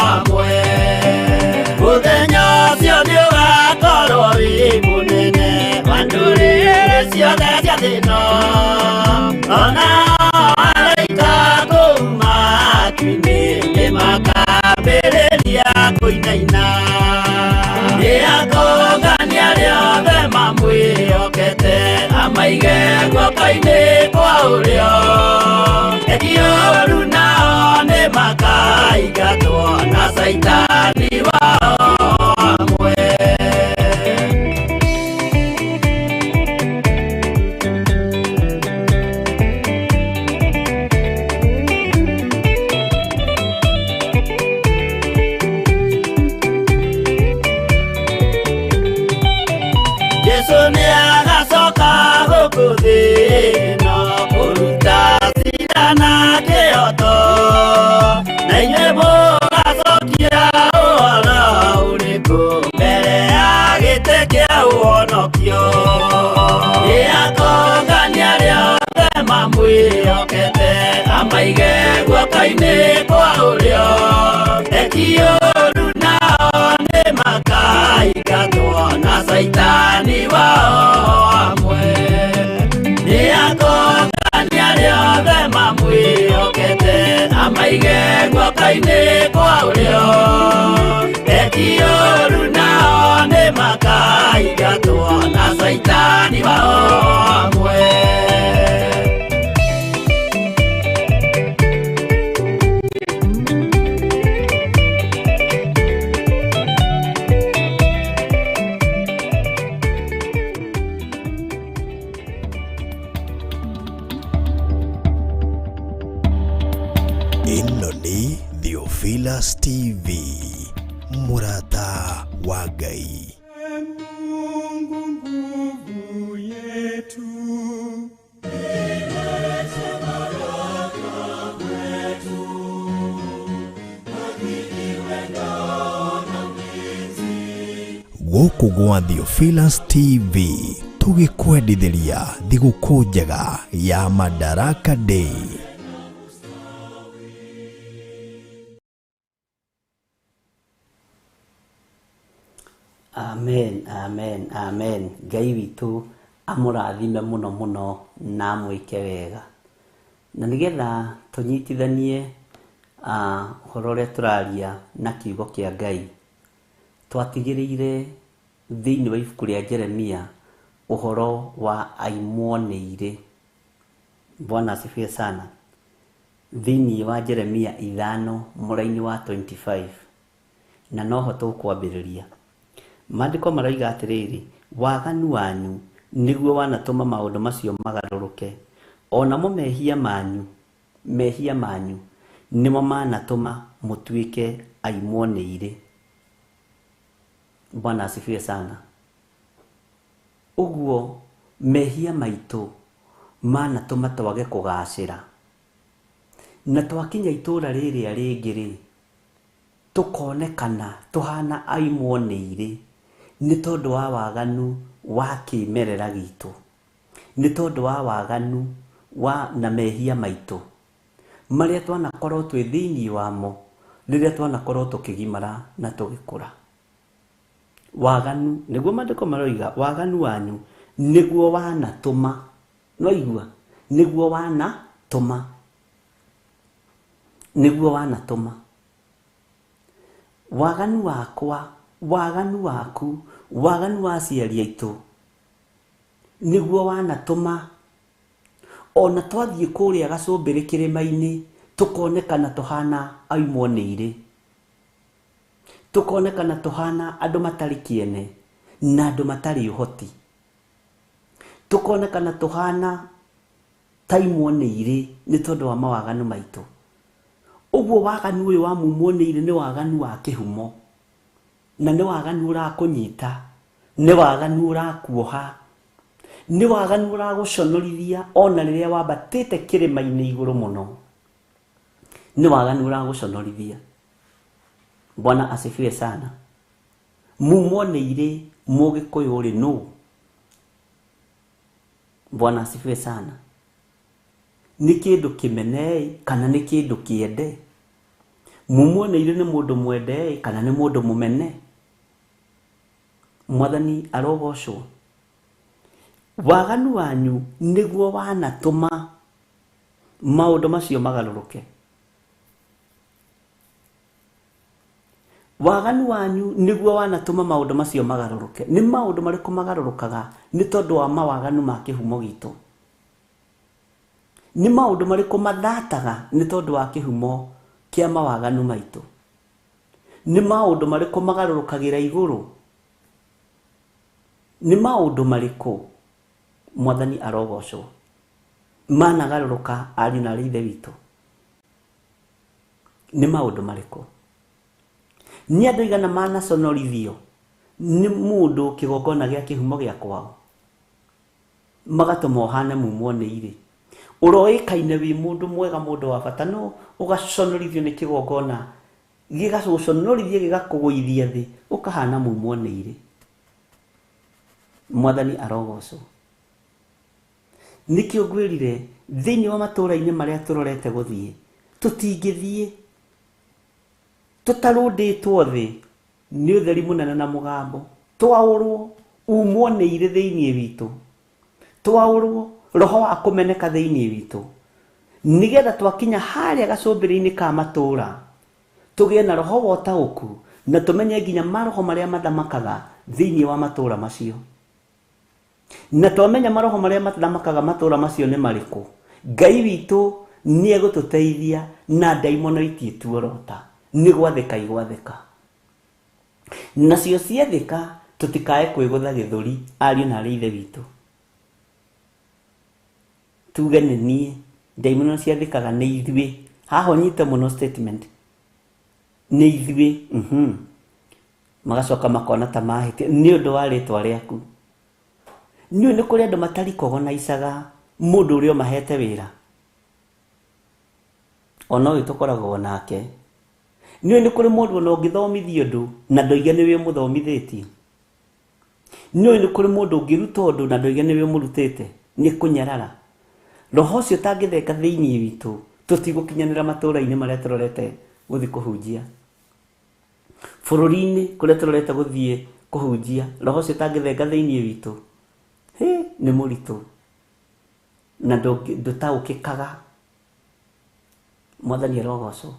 hamwe. Mũthenya ũcio nĩũgakorwo wĩ mũnene wa ndũrĩrĩ ciothe cia thĩ ĩno. Ona araika kũu matu-inĩ nĩmakambĩrĩria kũinaina. Nĩakũngania arĩa othe mamwĩhokete amaige guoko-inĩ kwa ũrĩo. Eki ũũru nao nĩmakaingatwo na Caitani wao hamwe. Jesu nĩagacoka gũkũ thĩ ĩno kũruta cira na kĩhooto, na inyuĩ mũgacokia ũhoro ũrĩkũ mbere ya gĩtĩ kĩa ũhonokio. Nĩakũngania arĩa othe mamwĩhokete amaige guoko-inĩ kwa ũrĩo. Eki ũũru nao nĩmakaingatwo na Caitani wao hamwe. Nĩakũngania arĩa othe mamwĩhokete amaige guoko-inĩ kwa ũrĩo. Eki ũũru nao nĩmakaingatwo na Caitani wao hamwe. Ĩno nĩ Theophilus TV, mũrata wa Ngai. Mungu nguvu yetu. Gũkũ gwa Theophilus TV tũgĩkwendithĩria thigũkũ njega ya Madaraka Day. Amen, amen, amen. Ngai witũ amũrathime mũno mũno na amwĩke wega. Na nĩgetha tũnyitithanie ũhoro ũrĩa tũraria na kiugo kĩa Ngai, twatigĩrĩire thĩinĩ wa ibuku rĩa Jeremia ũhoro wa aimwo nĩ irĩ. Bwana asifiwe sana. Thĩinĩ wa Jeremia 5 mũraini wa 25, na noho tũkwambĩrĩria. Maandĩko maroiga atĩrĩrĩ, waganu wanyu nĩguo wanatũma maũndũ macio magarũrũke, onamo mehia manyu nĩmo manatũma mũtuĩke aimwo nĩ irĩ. Bwana asifiwe sana. Ũguo mehia maitũ manatũma twage kũgacĩra, na twakinya itũra rĩrĩa rĩngĩ rĩ, tũkonekana tũhana aimwo nĩ irĩ nĩ tondũ wa waganu wa kĩmerera gitũ, nĩ tondũ wa waganu wa na mehia maitũ marĩa twanakorwo twĩ thĩinĩ wamo, Rĩrĩa twanakorwo tũkĩgimara na tũgĩkũra. Waganu nĩguo maandĩko maroiga, waganu wanyu nĩguo wanatũma. Nĩwaigua? Nĩguo wanatũma. Nĩguo wanatũma. Waganu wakwa, waganu waku, waganu wa aciari aitũ nĩguo wanatũma ona twathiĩ kũrĩa gacũmbĩrĩ kĩrĩma-inĩ tũkonekana tũhana aimwo nĩ irĩ, tũkonekana tũhana andũ matarĩ kĩene na andũ matarĩ ũhoti, tũkonekana tũhana taimwo nĩ irĩ nĩ tondũ wa mawaganu maitũ. Ũguo waganu ũyũ wa mumwo nĩ irĩ nĩ waganu wa kĩhumo, na nĩ waganu ũrakũnyita, nĩ waganu ũrakuoha, nĩ waganu ũragũconorithia ona rĩrĩa wambatĩte kĩrĩma-inĩ igũrũ mũno, nĩ waganu ũragũconorithia. Bwana asifiwe sana. Mumwo nĩ irĩ mũgĩkũyũ rĩ nũ? Bwana asifiwe sana. Nĩ kĩndũ kĩmene kana nĩ kĩndũ kĩende? Mumwo nĩ irĩ nĩ mũndũ mwende kana nĩ mũndũ mũmene? Mwathani arogocwo. Waganu wanyu nĩguo wanatũma maũndũ macio magarũrũke. Waganu wanyu nĩguo wanatũma maũndũ macio magarũrũke. Nĩ maũndũ marĩkũ magarũrũkaga nĩ tondũ wa mawaganu ma kĩhumo gitũ? Nĩ maũndũ marĩkũ mathataga nĩ tondũ wa kĩhumo kĩa mawaganu maitũ? Nĩ maũndũ marĩkũ magarũrũkagĩra igũrũ? Nĩ maũndũ marĩkũ? Mwathani arogocwo. Managarũrũka ariũ na aarĩ ithe witũ. Nĩ maũndũ marĩkũ? Nĩ andũ aigana manaconorithio nĩ mũndũ kĩgongona gĩa kĩhumo gĩa kwao, magatũma ũhane mumwo nĩ irĩ. Ũroĩkaine wĩ mũndũ mwega, mũndũ wa bata, no ũgaconorithio nĩ kĩgongona gĩgagũconorithia gĩgakũgũithia thĩ, ũkahana mumwo nĩ irĩ. Mwathani arogocwo. Nĩkĩo ngwĩrire thĩinĩ wa matũũra-inĩ marĩa tũrorete gũthiĩ, tũtingĩthiĩ tũtarũndĩtwo thĩ nĩ ũtheri mũnene na mũgambo, twaũrwo umwo nĩ irĩ thĩinĩ witũ, twaũrwo roho wa kũmeneka thĩinĩ witũ, nĩgetha twakinya harĩa gacũmbĩrĩ-inĩ ka matũũra tũgĩe na roho wa ũtaũku na tũmenye nginya maroho marĩa mathamakaga thĩinĩ wa matũũra macio. Na twamenya maroho marĩa mathamakaga matũũra macio nĩ marĩkũ, Ngai witũ nĩ egũtũteithia na ndaimono itiĩtuorota, nĩ gwathĩka igwathĩka. Nacio ciathĩka tũtikae kwĩgũtha gĩthũri ariũ na aarĩ ithe witũ. Tuge nĩ niĩ, ndaimono ciathĩkaga nĩ ithuĩ. Haha ũnyite mũno statement. Nĩ ithuĩ. Magacoka makona ta mahĩtia nĩ ũndũ wa rĩtwa rĩaku. Nĩũĩ nĩ kũrĩ andũ matarikogonaicaga mũndũ ũrĩa ũmahete wĩra. Ona ũyũ tũkoragwo nake. Nĩũĩ nĩ kũrĩ mũndũ ona ũngĩthomithia ũndũ na ndoige nĩwe ũmũthomithĩtie. Nĩũĩ nĩ kũrĩ mũndũ ũngĩruta ũndũ na ndoige nĩwe ũmũrutĩte. Nĩ kũnyarara. Roho ũcio ũtangĩtheka thĩinĩ witũ, tũtigũkinyanĩra matũũra-inĩ marĩa tũrorete gũthiĩ kũhunjia. Bũrũri-inĩ kũrĩa tũrorete gũthiĩ kũhunjia, roho ũcio ũtangĩthenga thĩinĩ witũ, hĩ, nĩ mũritũ na ndũtaũkĩkaga. Mwathani arogocwo.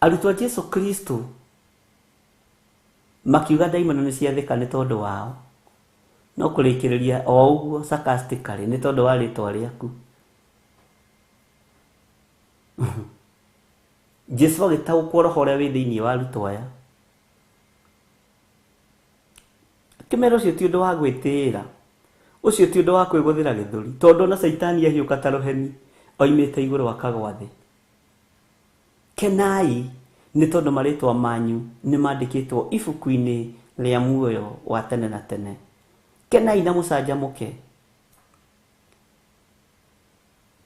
Arutwo a Jesu Kristo makiuga ndaimono nĩ ciathĩka nĩ tondũ wao, no kũrĩkĩrĩria o ũguo sarcastically nĩ tondũ wa rĩtwa rĩaku. Jesu agĩtaũkwo roho ũrĩa wĩ thĩinĩ wa arutwo aya, akĩmera ũcio ti ũndũ wa gwĩtĩĩra, ũcio ti ũndũ wa kwĩgũthĩra gĩthũri, tondũ ona Caitani ahiũka ta rũheni oimĩte igũrũ akagwa thĩ. Kenai nĩ tondũ marĩtwa manyu nĩ mandĩkĩtwo ibuku-inĩ rĩa muoyo wa tene na tene. Kenai na mũcanjamũke.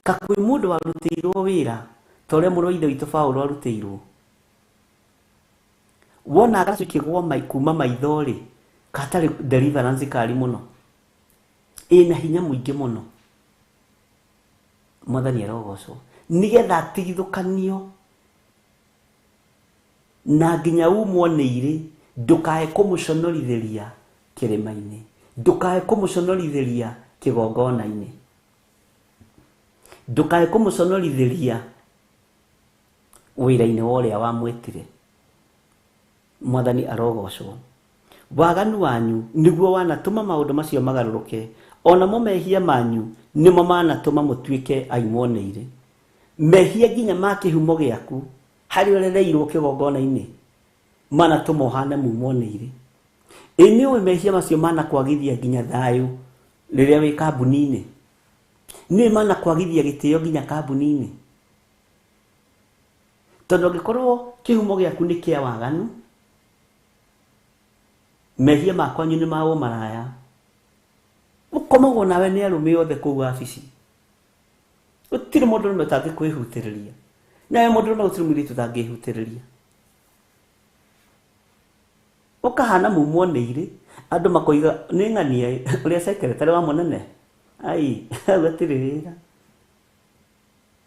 Kakwĩ mũndũ warutĩirwo wĩra ta ũrĩa mũrũ wa ithe witũ Paũlũ arutĩirwo. Wona gacukĩgwo kuma maitho rĩ, gatarĩ deliverance kari mũno, ĩna hinya mũingĩ mũno. Mwathani arogocwo. Nĩgetha atigithũkanio Na nginya umwo nĩ irĩ, ndũkae kũmũconorithĩria kĩrĩma-inĩ, ndũkae kũmũconorithĩria kĩgongona-inĩ, ndũkae kũmũconorithĩria wĩra-inĩ wa ũrĩa wamwĩtire. Mwathani arogocwo. Waganu wanyu nĩguo wanatũma maũndũ macio magarũrũke, onamo mehia manyu nĩmo manatũma mũtuĩke aimwo nĩ irĩ. Mehia nginya ma kĩhumo gĩaku harĩa ũrereirwo kĩgongona-inĩ manatũma ũhane mumwo nĩ irĩ. Ĩ nĩ ũĩ mehia macio manakwagithia nginya thayũ rĩrĩa wĩ kambuni-inĩ? Nĩ manakwagithia gĩtĩo nginya kambuni-inĩ? Tondũ angĩkorwo kĩhumo gĩaku nĩ kĩa waganu, mehia ma kwanyu nĩ ma ũmaraya, ũkomagwo nawe nĩ arũme othe kũu wabici. Gũtirĩ mũndũrũme ũtangĩkwĩhutĩrĩria, nawe mũndũrũme gũtirĩ mũirĩtu ũtangĩhutĩrĩria. Ũkahana mumwo nĩ irĩ, andũ makoiga nĩ ng'ania ũrĩa secretary wa mũnene, ai hau hatirĩ wĩra,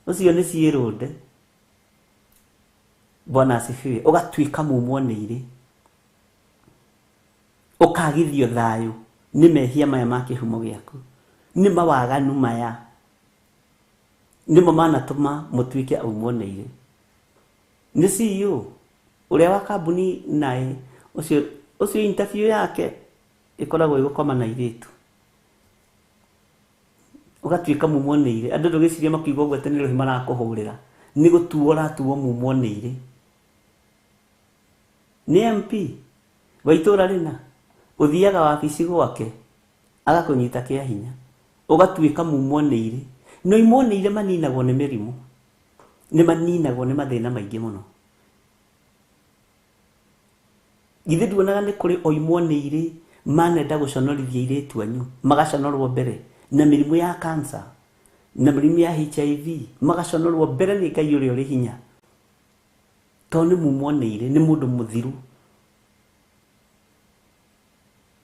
ũcio nĩ ciĩrũnde. Bwana asifiwe. Ũgatuĩka mumwo nĩ irĩ, ũkagithio thayũ nĩ mehia maya ma kĩhumo gĩaku, nĩ mawaganu maya nĩmo manatũma mũtuĩke aumwo nĩ irĩ. Nĩ CEO ũrĩa wa kambuni naĩ ũcio interview yake ĩkoragwo ĩgũkoma na airĩtu, ũgatuĩka mumwo nĩ irĩ. Andũ ndũgĩciria makiuga ũguo atĩ nĩ rũhĩ marakũhũrĩra, nĩ gũtuo ũratuo mumwo nĩ irĩ. Nĩ MP wa itũra rĩna, ũthiaga wabici gwake agakũnyita kĩa hinya, ũgatuĩka mumwo nĩ irĩ. No imwo nĩ irĩ maninagwo nĩ mĩrimũ, nĩ maninagwo nĩ mathĩna maingĩ mũno. Githĩ nduonaga nĩ kũrĩ oimwo nĩ irĩ manenda gũconorithia airĩtu anyu, magaconorwo mbere na mĩrimũ ya cancer na mĩrimũ ya HIV, magaconorwo mbere nĩ Ngai ũrĩa ũrĩ hinya, tondũ nĩ mumwo nĩ irĩ, nĩ mũndũ mũthiru,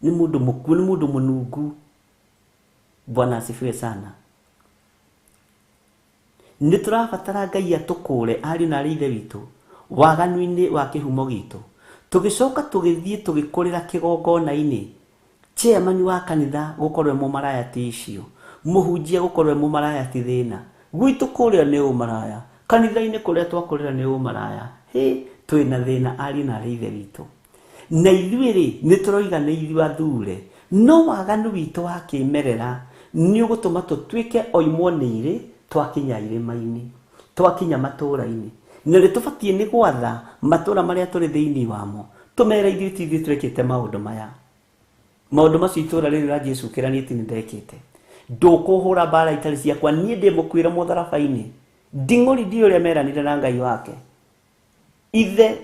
nĩ mũndũ mũkuũ, nĩ mũndũ mũnungu. Bwana asifiwe sana. Nĩ tũrabatara Ngai atũkũre ariũ na arĩ ithe witũ waganu-inĩ wa kĩhumo gitũ, tũgĩcoka tũgĩthiĩ tũgĩkũrĩra kĩgongona-inĩ. Chairman wa kanitha gũkorwo e mũmaraya ti icio, mũhunjia gũkorwo e mũmaraya ti thĩna, gwitũ kũrĩa nĩ ũmaraya, kanitha-inĩ kũrĩa twakũrĩra nĩ ũmaraya. Hĩ, twĩna thĩna ariũ na arĩ ithe witũ. Na ithuĩ rĩ, nĩ tũroiga nĩ ithuĩ athure, no waganu witũ wa kĩmerera nĩ ũgũtũma tũtuĩke oimwo nĩ irĩ twakinya irĩma-inĩ, twakinya matũũra-inĩ. Na nĩ tũbatiĩ nĩ gwatha matũũra marĩa tũrĩ thĩinĩ wamo, tũmere ithuĩ ti ithuĩ twĩkĩte maũndũ maya. Maũndũ macio itũũra rĩrĩ rĩa Jesũ kĩranie ti nĩ ndekĩte. Ndũkũhũra mbara itarĩ ciakwa, niĩ ndĩ mũkuĩre mũtharaba-inĩ. Nding'ũri ndiũĩ ũrĩa meranire na Ngai wake. Ithe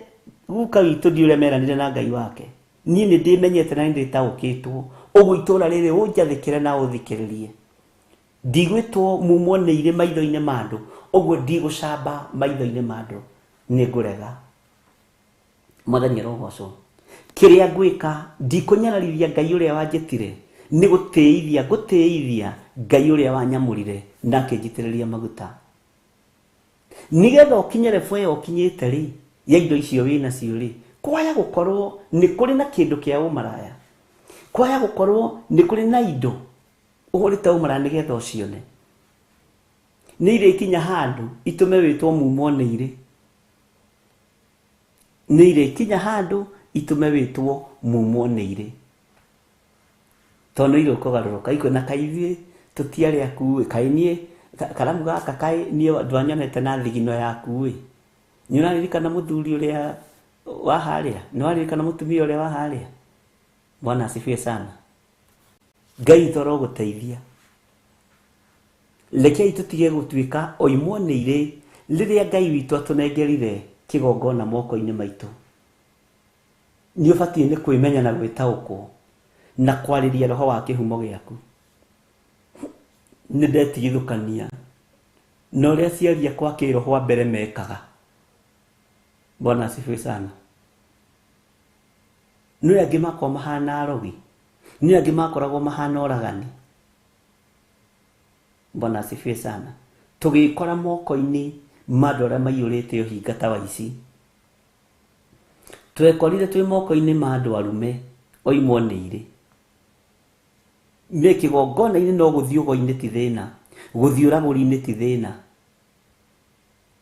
guka witũ ndiũĩ ũrĩa meranire na Ngai wake. Niĩ nĩ ndĩmenyete na nĩ ndĩtaũkĩtwo. Ũguo itũũra rĩrĩ ũnjathĩkĩre na ũthikĩrĩrie. Ndigwĩtwo mumwo nĩ irĩ maitho-inĩ ma andũ, ũguo ndigũcamba maitho-inĩ ma andũ, nĩ ngũrega. Mwathani arogocwo. Kĩrĩa ngwĩka, ndikũnyararithia Ngai ũrĩa wanjĩtire, nĩ gũtĩithia ngũtĩithia Ngai ũrĩa wanyamũrire na akĩnjitĩrĩria maguta. Nĩgetha ũkinye level ĩyo ũkinyĩte rĩ, ya indo icio wĩ nacio rĩ, kwaya gũkorwo nĩ kũrĩ na kĩndũ kĩa ũmaraya, kwaya gũkorwo nĩ kũrĩ na indo ũhũrĩte ũmaraya nĩgetha ũcione. Nĩ irĩkinya handũ itũme wĩtwo mumwo nĩ irĩ. Nĩ irĩkinya handũ itũme wĩtwo mumwo nĩ irĩ. Tondũ nĩ irĩkũgarũrũka ikuona kaĩ ithuĩ tũtiarĩ aku ĩ, kaĩ niĩ karamu gaka kaĩ niĩ ndwanyonete na thigino yaku ĩ. Nĩ ũraririkana mũthuri ũrĩa wa harĩa? Nĩ waririkana mũtumia ũrĩa wa harĩa? Bwana asifiwe sana. Ngai witũ arogũteithia. Rekei tũtige gũtuĩka oimwo nĩ irĩ rĩrĩa Ngai witũ atũnengerire kĩgongona moko-inĩ maitũ. Nĩ ũbatiĩ nĩ kwĩmenya na gwĩtaũkwo na kwarĩria roho wa kĩhumo gĩaku. Nĩ ndetigithũkania na ũrĩa aciari akwa kĩroho a mbere mekaga. Bwana asifiwe sana. Nĩ angĩ makoragwo mahana arogi, nĩ angĩ makoragwo mahana oragani. Bwana asifiwe sana. Tũgĩkora moko-inĩ ma andũ arĩa maiyũrĩte ũhinga ta wa ici. Twekorire twĩ moko-inĩ ma andũ arume oimwo nĩ irĩ. Nĩ kĩgongona-inĩ no gũthiĩ ũgo-inĩ ti thĩna, gũthiĩ ũragũri-inĩ ti thĩna,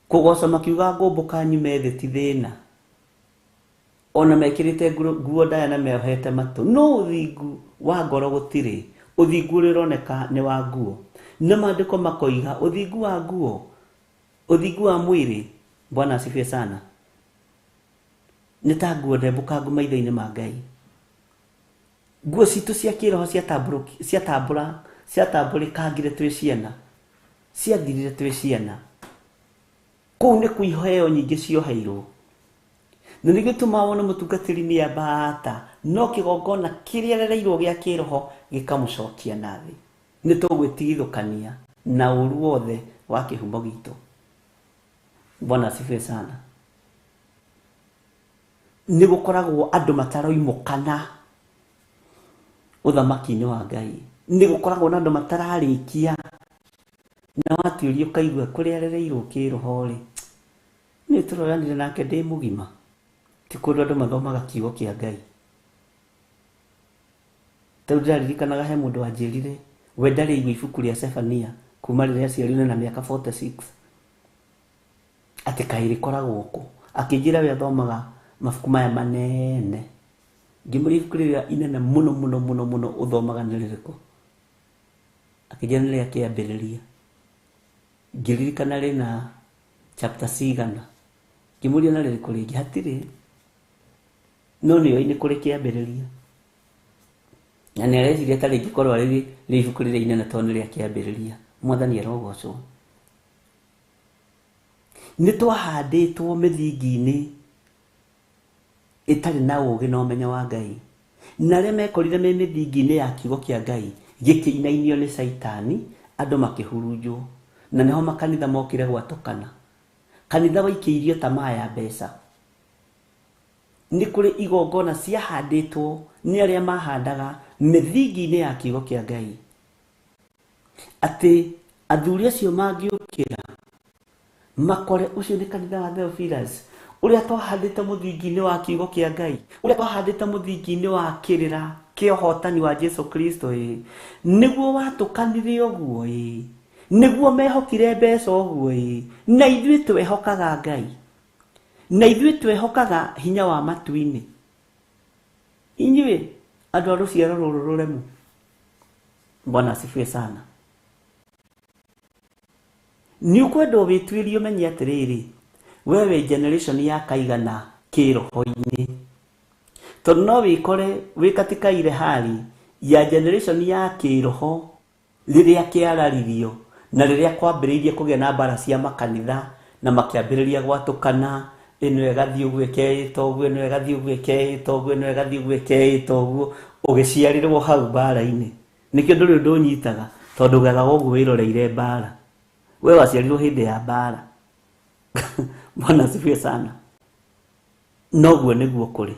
kũgoca makiuga ngũmbũka nyume thĩ ti thĩna, ona mekĩrĩte nguo ndaya na meohete matũ. No ũthingu wa ngoro gũtirĩ, ũthingu ũrĩa ũroneka nĩ wa nguo. Na maandĩko makoiga ũthingu wa nguo, ũthingu wa mwĩrĩ, Bwana asifiwe sana, nĩ ta nguo ndembũkangu maitho-inĩ ma Ngai. Nguo citũ cia kĩroho ciatambũrĩkangire twĩ ciana, ciathirire twĩ ciana. Kũu nĩ kuo iheo nyingĩ cioheirwo. Na nĩkĩo gĩtũmaga wone mũtungatĩri nĩ ambata, no kĩgongona kĩrĩa arereirwo gĩa kĩroho gĩkamũcokia na thĩ. Nĩ tũgwĩtigithũkania na ũru wothe wa kĩhumo gitũ. Bwana asifiwe sana. Nĩ gũkoragwo andũ mataroimũkana ũthamaki-inĩ wa Ngai. Nĩ gũkoragwo na andũ matararĩkia, na watuĩria ũkaigua kũrĩa arereirwo kĩroho rĩ, nĩ tũroranire nake ndĩ mũgima. Ti kũndũ andũ mathomaga kiugo kĩa Ngai. Tarĩu ndĩraririkanaga he mũndũ wanjĩrire we ndarĩ aigua ibuku rĩa Zephania kuma rĩrĩa aciarirwo na mĩaka 46, atĩ kaĩ rĩkoragwo kũ. Akĩnjĩra we athomaga mabuku maya manene. Ngĩmũria ibuku rĩrĩa inene mũno mũno mũno mũno ũthomaga nĩ rĩrĩkũ? Akĩnjĩra nĩ rĩa Kĩambĩrĩria. Ngĩririkana rĩna chapter cigana. Ngĩmũria na rĩrĩkũ rĩngĩ? Hatirĩ. No nĩoĩ nĩ kũrĩ Kĩambĩrĩria. Na nĩ areciria ta rĩngĩkorwo rĩrĩ rĩ ibuku rĩrĩa inene tondũ nĩ rĩa Kĩambĩrĩria. Mwathani arogocwo. Nĩ twahandĩtwo mĩthingi-inĩ ĩtarĩ na ũũgĩ na ũmenyo wa Ngai. Na arĩa mekorire me mĩthingi-inĩ ya kiugo kĩa Ngai gĩkĩinainio nĩ Caitani, andũ makĩhurunjwo. Na nĩho makanitha mokire gwatũkana. Kanitha waikĩirio tamaa ya mbeca. Nĩ kũrĩ igongona ciahandĩtwo nĩ arĩa mahandaga mĩthingi-inĩ ya kiugo kĩa Ngai. Atĩ athuri acio mangĩũkĩra makore ũcio nĩ kanitha wa Theophilus, ũrĩa twahandĩte mũthingi-inĩ wa kiugo kĩa Ngai, ũrĩa twahandĩte mũthingi-inĩ wa kĩrĩra kĩa ũhotani wa Jesu Kristo, ĩ nĩguo watũkanire ũguo, ĩ nĩguo mehokire mbeca ũguo, ĩ na ithuĩ twehokaga Ngai, na ithuĩ twehokaga hinya wa matu-inĩ. Inyuĩ andũ a rũciaro rũrũ rũremu, Bwana asifiwe sana. Nĩ ũkwenda wĩtuĩrie ũmenye atĩrĩrĩ, we wĩ generation ya kaigana kĩroho-inĩ. Tondũ no wĩkore wĩ katika ile hali ya generation ya kĩroho rĩrĩa kĩararirio na rĩrĩa kwambĩrĩirie kũgĩa na mbara cia makanitha na makĩambĩrĩria gwatũkana, ĩno ĩgathiĩ ũguo ĩkeĩta ũguo, ĩno ĩgathiĩ ũguo ĩkeĩta ũguo, ĩno ĩgathiĩ ũguo ĩkeĩta ũguo, ũgĩciarĩrwo hau mbara-inĩ. Nĩkĩo ndũrĩ ũndũ ũnyitaga, tondũ ũgethaga ũguo wĩroreire mbara. We waciarirwo hĩndĩ ya mbara. Bwana asifiwe sana. Noguo nĩguo kũrĩ.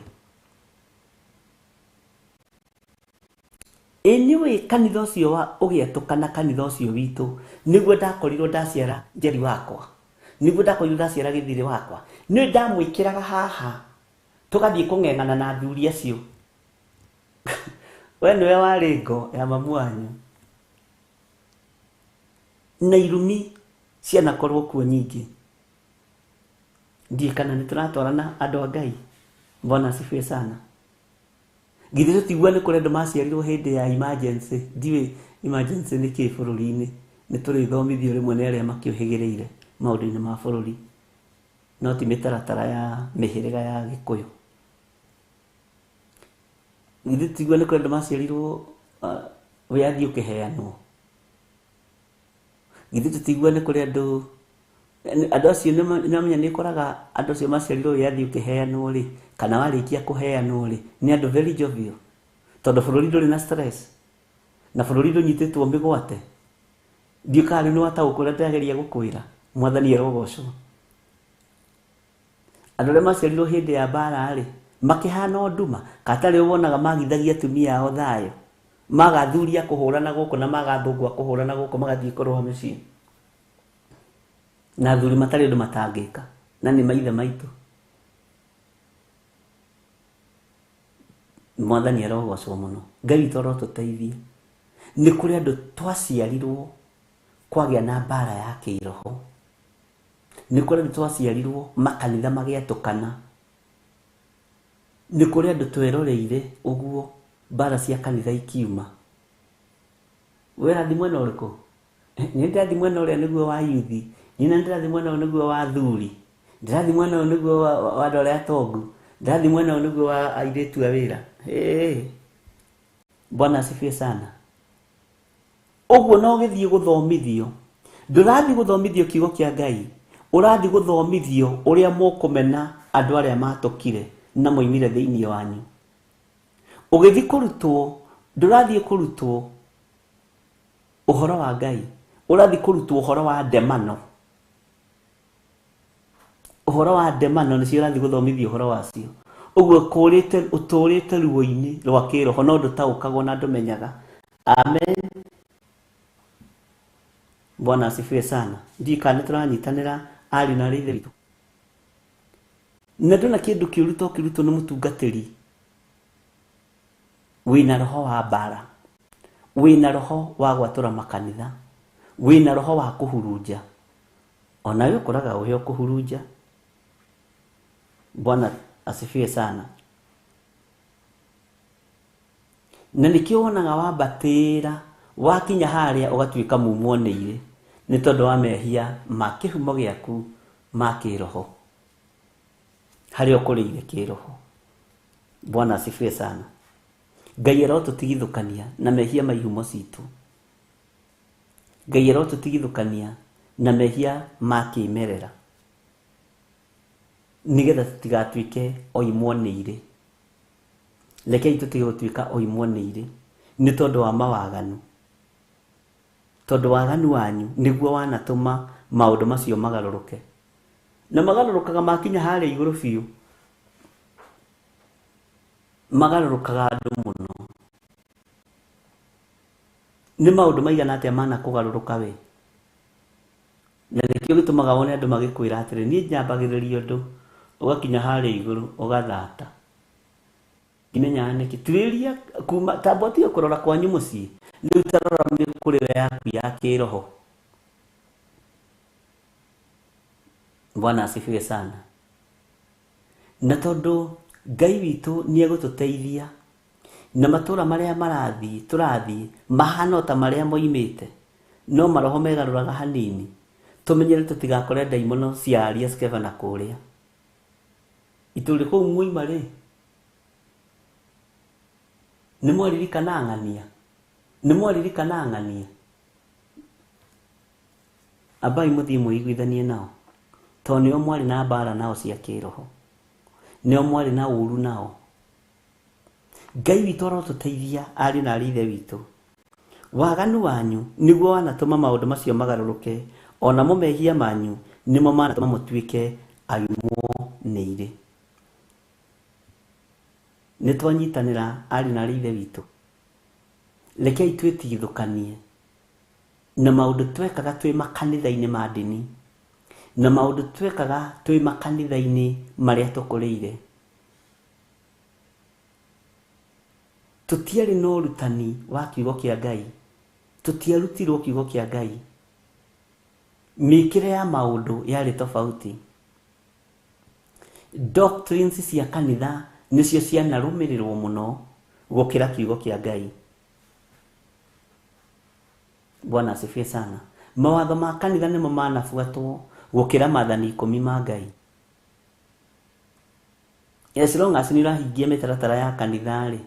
Anyway, kanitha ũcio wa ũgĩatũkana kanitha ũcio witũ, nĩguo ndakorirwo ndaciara Njeri wakwa, nĩguo ndakorirwo ndaciara Gĩthirĩ wakwa. Nĩ ndamwĩkĩraga haha, tũgathiĩ kũng'eng'ana na athuri acio. We nĩwe warĩ ngo ya mamu wanyu. Na irumi cianakorwo kuo nyingĩ. Ndiĩ kana nĩ tũratwarana andũ a Ngai. Bwana asifiwe sana. Githĩ tũtigua nĩ kũrĩ andũ maciarirwo hĩndĩ ya emergency. Ndiũĩ emergency nĩ kĩĩ bũrũri-inĩ. Nĩ tũrĩthomithio rĩmwe nĩ arĩa makĩũhĩgĩrĩire maũndũ-inĩ ma bũrũri. No ti mĩtaratara ya mĩhĩrĩga ya Gĩkũyũ. Githĩ tũtigua nĩ kũrĩ andũ maciarirwo wĩyathi ũkĩheanwo. Githĩ tũtigua nĩ kũrĩ andũ acio nĩ nĩ ũkoraga andũ acio maciarirwo wĩyathi ũkĩheanwo rĩ, kana warĩkia kũheanwo rĩ, nĩ andũ very jovial. Tondũ bũrũri ndũrĩ na stress, na bũrũri ndũnyitĩtwo mĩgwate. Ndiũĩ kana rĩu nĩ wataũkwo ũrĩa ndĩrageria gũkwĩra. Mwathani arogocwo. Andũ arĩa maciarirwo hĩndĩ ya mbara rĩ, makĩhana o nduma, kana tarĩ wonaga magithagia atumia ao thayũ, magathuria kũhũrana gũkũ na magathũngwa kũhũrana gũkũ, magathiĩ kũrũa mĩciĩ. Na athuri matarĩ ũndũ matangĩka, na nĩ maithe maitũ. Mwathani arogocwo mũno. Ngai witũ arotũteithia. Nĩ kũrĩ andũ twaciarirwo kwagĩa na mbara ya kĩroho. Nĩ kũrĩ andũ twaciarirwo makanitha magĩatũkana. Nĩ kũrĩ andũ tweroreire ũguo mbara cia kanitha ikiuma. We ũrathiĩ mwena ũrĩkũ? Niĩ ndĩrathiĩ mwena ũrĩa nĩguo wa yuthi. Niĩ na ndĩrathiĩ mwena ũyũ nĩguo wa athuri. Ndĩrathiĩ mwena ũyũ nĩguo wa andũ arĩa atongu. Ndĩrathiĩ mwena ũyũ nĩguo wa airĩtu a wĩra. Hey. Bwana asifiwe sana. Ũguo no ũgĩthiĩ gũthomithio. Ndũrathiĩ gũthomithio kiugo kĩa Ngai. Ũrathiĩ gũthomithio ũrĩa mũkũmena andũ arĩa matũkire na moimire thĩinĩ wanyu. Ũgĩthiĩ kũrutwo, ndũrathiĩ kũrutwo ũhoro wa Ngai. Ũrathiĩ kũrutwo ũhoro wa ndemano. Ũhoro wa ndemano nĩcio ũrathiĩ gũthomithio ũhoro wacio. Ũguo kũrĩte ũtũrĩte ruo-inĩ rwa kĩroho no ndũtaũkagwo na ndũmenyaga. Amen. Bwana asifiwe sana. Ndiũĩ kana nĩtũranyitanĩra ariũ na arĩ ithe witũ. Na ndona kĩndũ kĩũru to kĩrutwo nĩ mũtungatĩri wĩna roho wa mbara, wĩna roho wa gwatũra makanitha, wĩna roho wa kũhurunja. Onawe ũkoraga ũrĩa ũkũhurunja. Bwana asifiwe sana. Na nĩkĩo wonaga wambatĩra wakinya harĩa ũgatuĩka mumwo nĩ irĩ nĩ tondũ wa mehia ma kĩhumo gĩaku ma kĩroho harĩa ũkũrĩire kĩroho. Bwana asifiwe sana. Ngai arotũtigithũkania na mehia ma ihumo citũ. Ngai arotũtigithũkania na mehia ma kĩmerera nĩgetha tũtigatuĩke oimwo nĩ irĩ. Rekei tũtige gũtuĩka oimwo nĩ irĩ nĩ tondũ wa mawaganu. Tondũ waganu wanyu nĩguo wanatũma maũndũ macio magarũrũke. Na magarũrũkaga makinya harĩa igũrũ biũ. Magarũrũkaga andũ mũno. Nĩ maũndũ maigana atĩa manakũgarũrũka we? Na nĩkĩo gĩtũmaga wone andũ magĩkwĩra atĩrĩ, niĩ nyambagĩrĩria ũndũ, ũgakinya harĩa igũrũ ũgathata. Ndimenyaga nĩkĩ. Tuĩria kuma tamba ũtige kũrora kwanyu mũciĩ, rĩu ta rora mĩkũrĩre yaku ya kĩroho. Bwana asifiwe sana. Na tondũ Ngai witũ nĩ egũtũteithia na matũra marĩa marathiĩ tũrathiĩ mahana ta marĩa moimĩte no maroho megarũraga hanini. Tũmenyere tũtigakore ndaimono cia aria Skeva na kũrĩa. Itũũra kũu mwoima rĩ, nĩ mwaririkana ng'ania? Nĩ mwaririkana ng'ania? Ambai mũthiĩ mwĩiguithanie nao tondũ nĩo mwarĩ na mbara nao cia kĩroho, nĩo mwarĩ na ũru nao. Ngai witũ arotũteithia ariũ na arĩ ithe witũ. Waganu wanyu nĩguo wanatũma maũndũ macio magarũrũke, onamo mehia manyu nĩmo manatũma mũtuĩke aimwo nĩ irĩ. Nĩ twanyitanĩra ariũ na arĩ ithe witũ. Rekei twĩtigithũkanie na maũndũ twekaga twĩ makanitha-inĩ ma ndini na maũndũ twekaga twĩ makanitha-inĩ marĩa tũkũrĩire. Tũtiarĩ na ũrutani wa kiugo kĩa Ngai, tũtiarutirwo kiugo kĩa Ngai. Mĩkĩre ya maũndũ yarĩ tofauti. Doctrines cia kanitha nĩcio cianarũmĩrĩrwo mũno gũkĩra kiugo kĩa Ngai. Bwana asifiwe sana. Mawatho ma kanitha nĩmo manabuatwo gũkĩra maathani 10 ma Ngai. As long as nĩ ũrahingia mĩtaratara ya kanitha rĩ,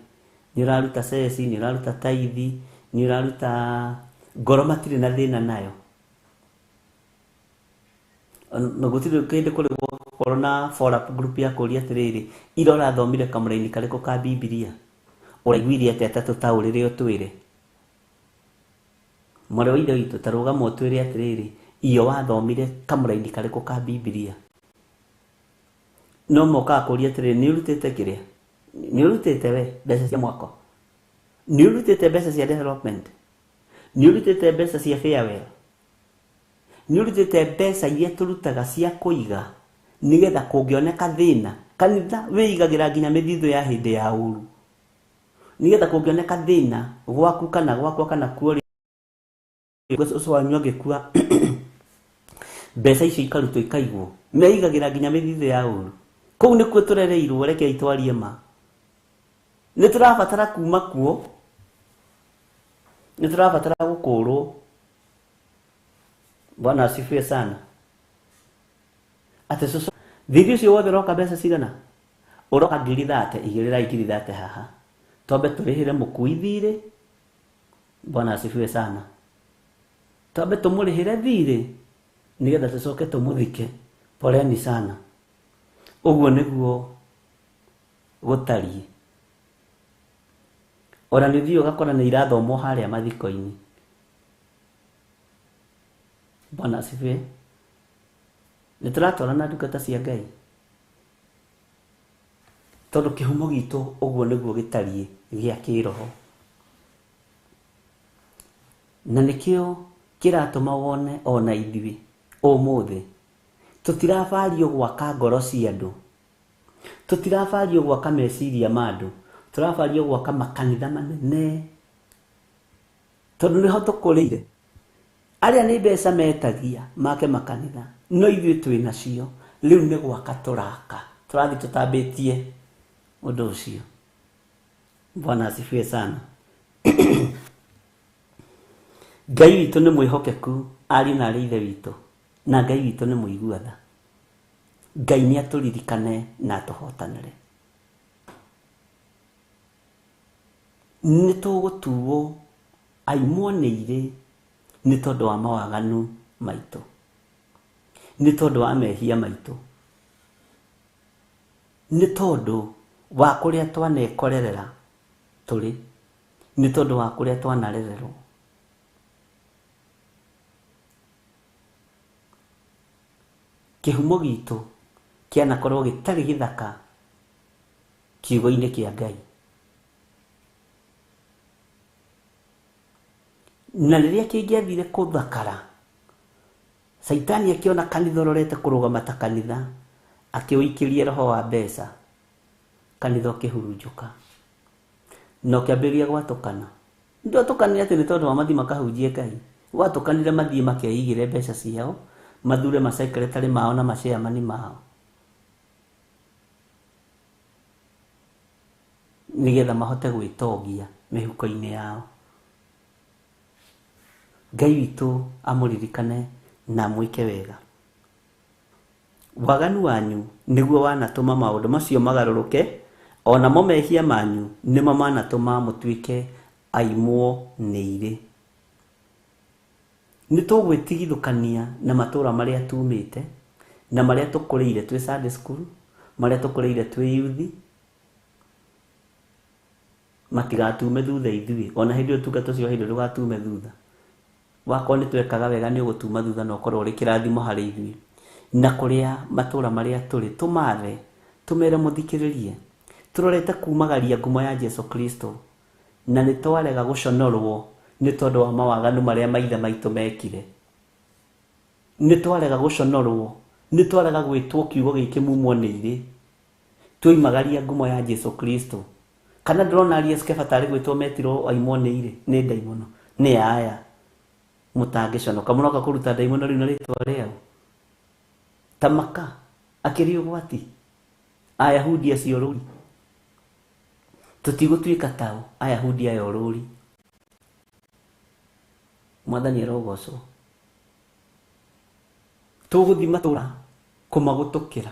nĩ ũraruta ceci, nĩ ũraruta taithi, nĩ ũraruta ngoro, matirĩ na thĩna nayo. Na gũtirĩ kĩndũ kũrĩ gwakorwo na follow up group ya kũria atĩrĩrĩ, ira ũrathomire kamũraini karĩkũ ka Bibilia? Ũraiguire atĩa ta tũtaũrĩre ũtwĩre? Mwarĩ wa ithe witũ ta rũgama ũtwĩre atĩrĩrĩ, iyo wathomire kamũraini karĩkũ ka Bibilia? No mokaga kũria atĩrĩrĩ, nĩ ũrutĩte kĩrĩa? Nĩ ũrutĩte we mbeca cia mwako? Nĩ ũrutĩte mbeca cia development? Nĩ ũrutĩte mbeca cia farewell? Nĩ ũrutĩte mbeca iria tũrutaga cia kũiga nĩgetha kũngĩoneka thĩna? Kanitha wĩigagĩra nginya mĩthithũ ya hĩndĩ ya ũru. Nĩgetha kũngĩoneka thĩna gwaku kana gwakwa kana kuo ũcio wanyu angĩkua mbeca icio ikarutwo ikaigwo meigagĩra nginya mĩthithũ ya ũru. Kũu nĩkuo tũrereirwo, rekei twarie ma. Nĩ tũrabatara kuma kuo, nĩ tũrabatara gũkũrwo. Bwana asifiwe sana. Atĩ cũcũ thithi ũcio wothe ũroka mbeca cigana? Ũroka 30,000, igĩrĩrai 30,000 haha. Twambe tũrĩhĩre mũkui thirĩ. Bwana asifiwe sana. Twambe tũmũrĩhĩre thirĩ nĩgetha tũcoke tũmũthike. Poleni sana. Ũguo nĩguo gũtariĩ. Ona nĩ ũthiĩ ũgakora nĩ irathomwo harĩa mathiko-inĩ. Bwana asifiwe. Nĩ tũratwarana ndungata cia Ngai, tondũ kĩhumo gitũ ũguo nĩguo gĩtariĩ gĩa kĩroho, na nĩkĩo kĩratũma wone ona ithuĩ ũmũthĩ tũtirabario gwaka ngoro cia andũ, tũtirabario gwaka meciria ma andũ, tũrabario gwaka makanitha manene, tondũ nĩho tũkũrĩire. Arĩa nĩ mbeca metagia make makanitha, no ithuĩ twĩ nacio rĩu nĩ gwaka tũraka, tũrathiĩ tũtambĩtie ũndũ ũcio. Bwana asifiwe sana. Ngai witũ nĩ mwĩhokeku, ariũ na arĩ ithe witũ, na Ngai witũ nĩ mũigua tha. Ngai nĩ atũririkane na atũhotanĩre. Nĩ tũgũtuo aimwo nĩ irĩ nĩ tondũ wa mawaganu maitũ, nĩ tondũ wa mehia maitũ, nĩ tondũ wa kũrĩa twanekorerera tũrĩ, nĩ tondũ wa kũrĩa twanarererwo. Kĩhumo gitũ kĩanakorwo gĩtarĩ gĩthaka kiugo-inĩ kĩa Ngai. Na rĩrĩa kĩngĩathire kũthakara, Caitani akĩona kanitha ũrorete kũrũgama ta kanitha, akĩũikĩria roho wa mbeca, kanitha ũkĩhurunjũka na ũkĩambĩrĩria gwatũkana. Ndwatũkanire atĩ nĩ tondũ wa mathiĩ makahunjie Ngai, gwatũkanire mathiĩ makeigĩre mbeca ciao, mathure masekretary mao na machairman mao, nĩgetha mahote gwĩtongia mĩhuko-inĩ yao. Ngai witũ amũririkane na amwĩke wega. Waganu wanyu nĩguo wanatũma maũndũ macio magarũrũke, onamo mehia manyu nĩmo manatũma mũtuĩke aimwo nĩ irĩ. Nĩ tũgwĩtigithũkania na matũra marĩa tumĩte, na marĩa tũkũrĩire twĩ Sunday school, marĩa tũkũrĩire twĩ youth, matigatume thutha ithuĩ. Ona hĩndĩ ĩyo ũtungata ũcio wa hĩndĩ ndũgatume thutha. Wakorwo nĩ twekaga wega nĩ ũgũtuma thutha na ũkorwo ũrĩ kĩrathimo harĩ ithuĩ. Na kũrĩa matũra marĩa tũrĩ tũmathe, tũmere mũthikĩrĩrie, tũrorete kumagaria ngumo ya Jesu Kristo, na nĩ twarega gũconorwo nĩ tondũ wa mawaganu marĩa maithe maitũ mekire. Nĩ twarega gũconorwo, nĩ twarega gwĩtwo kiugo gĩkĩ mumwo nĩ irĩ, twoimagaria ngumo ya Jesu Kristo. Kana ndĩrona Arias Kepha tarĩ gwĩtwo metirwo aimwo nĩ irĩ, nĩ ndaimono, nĩ aya mũtangĩconoka, mũroka kũruta ndaimono rĩu na rĩtwa rĩao. Tamaka akĩrĩ ũgwati, Ayahudi acio rũri, tũtigũtuĩka tao Ayahudi aya ũrũri. Mwathani arogocwo. Tũgũthiĩ matũra kũmagũtũkĩra,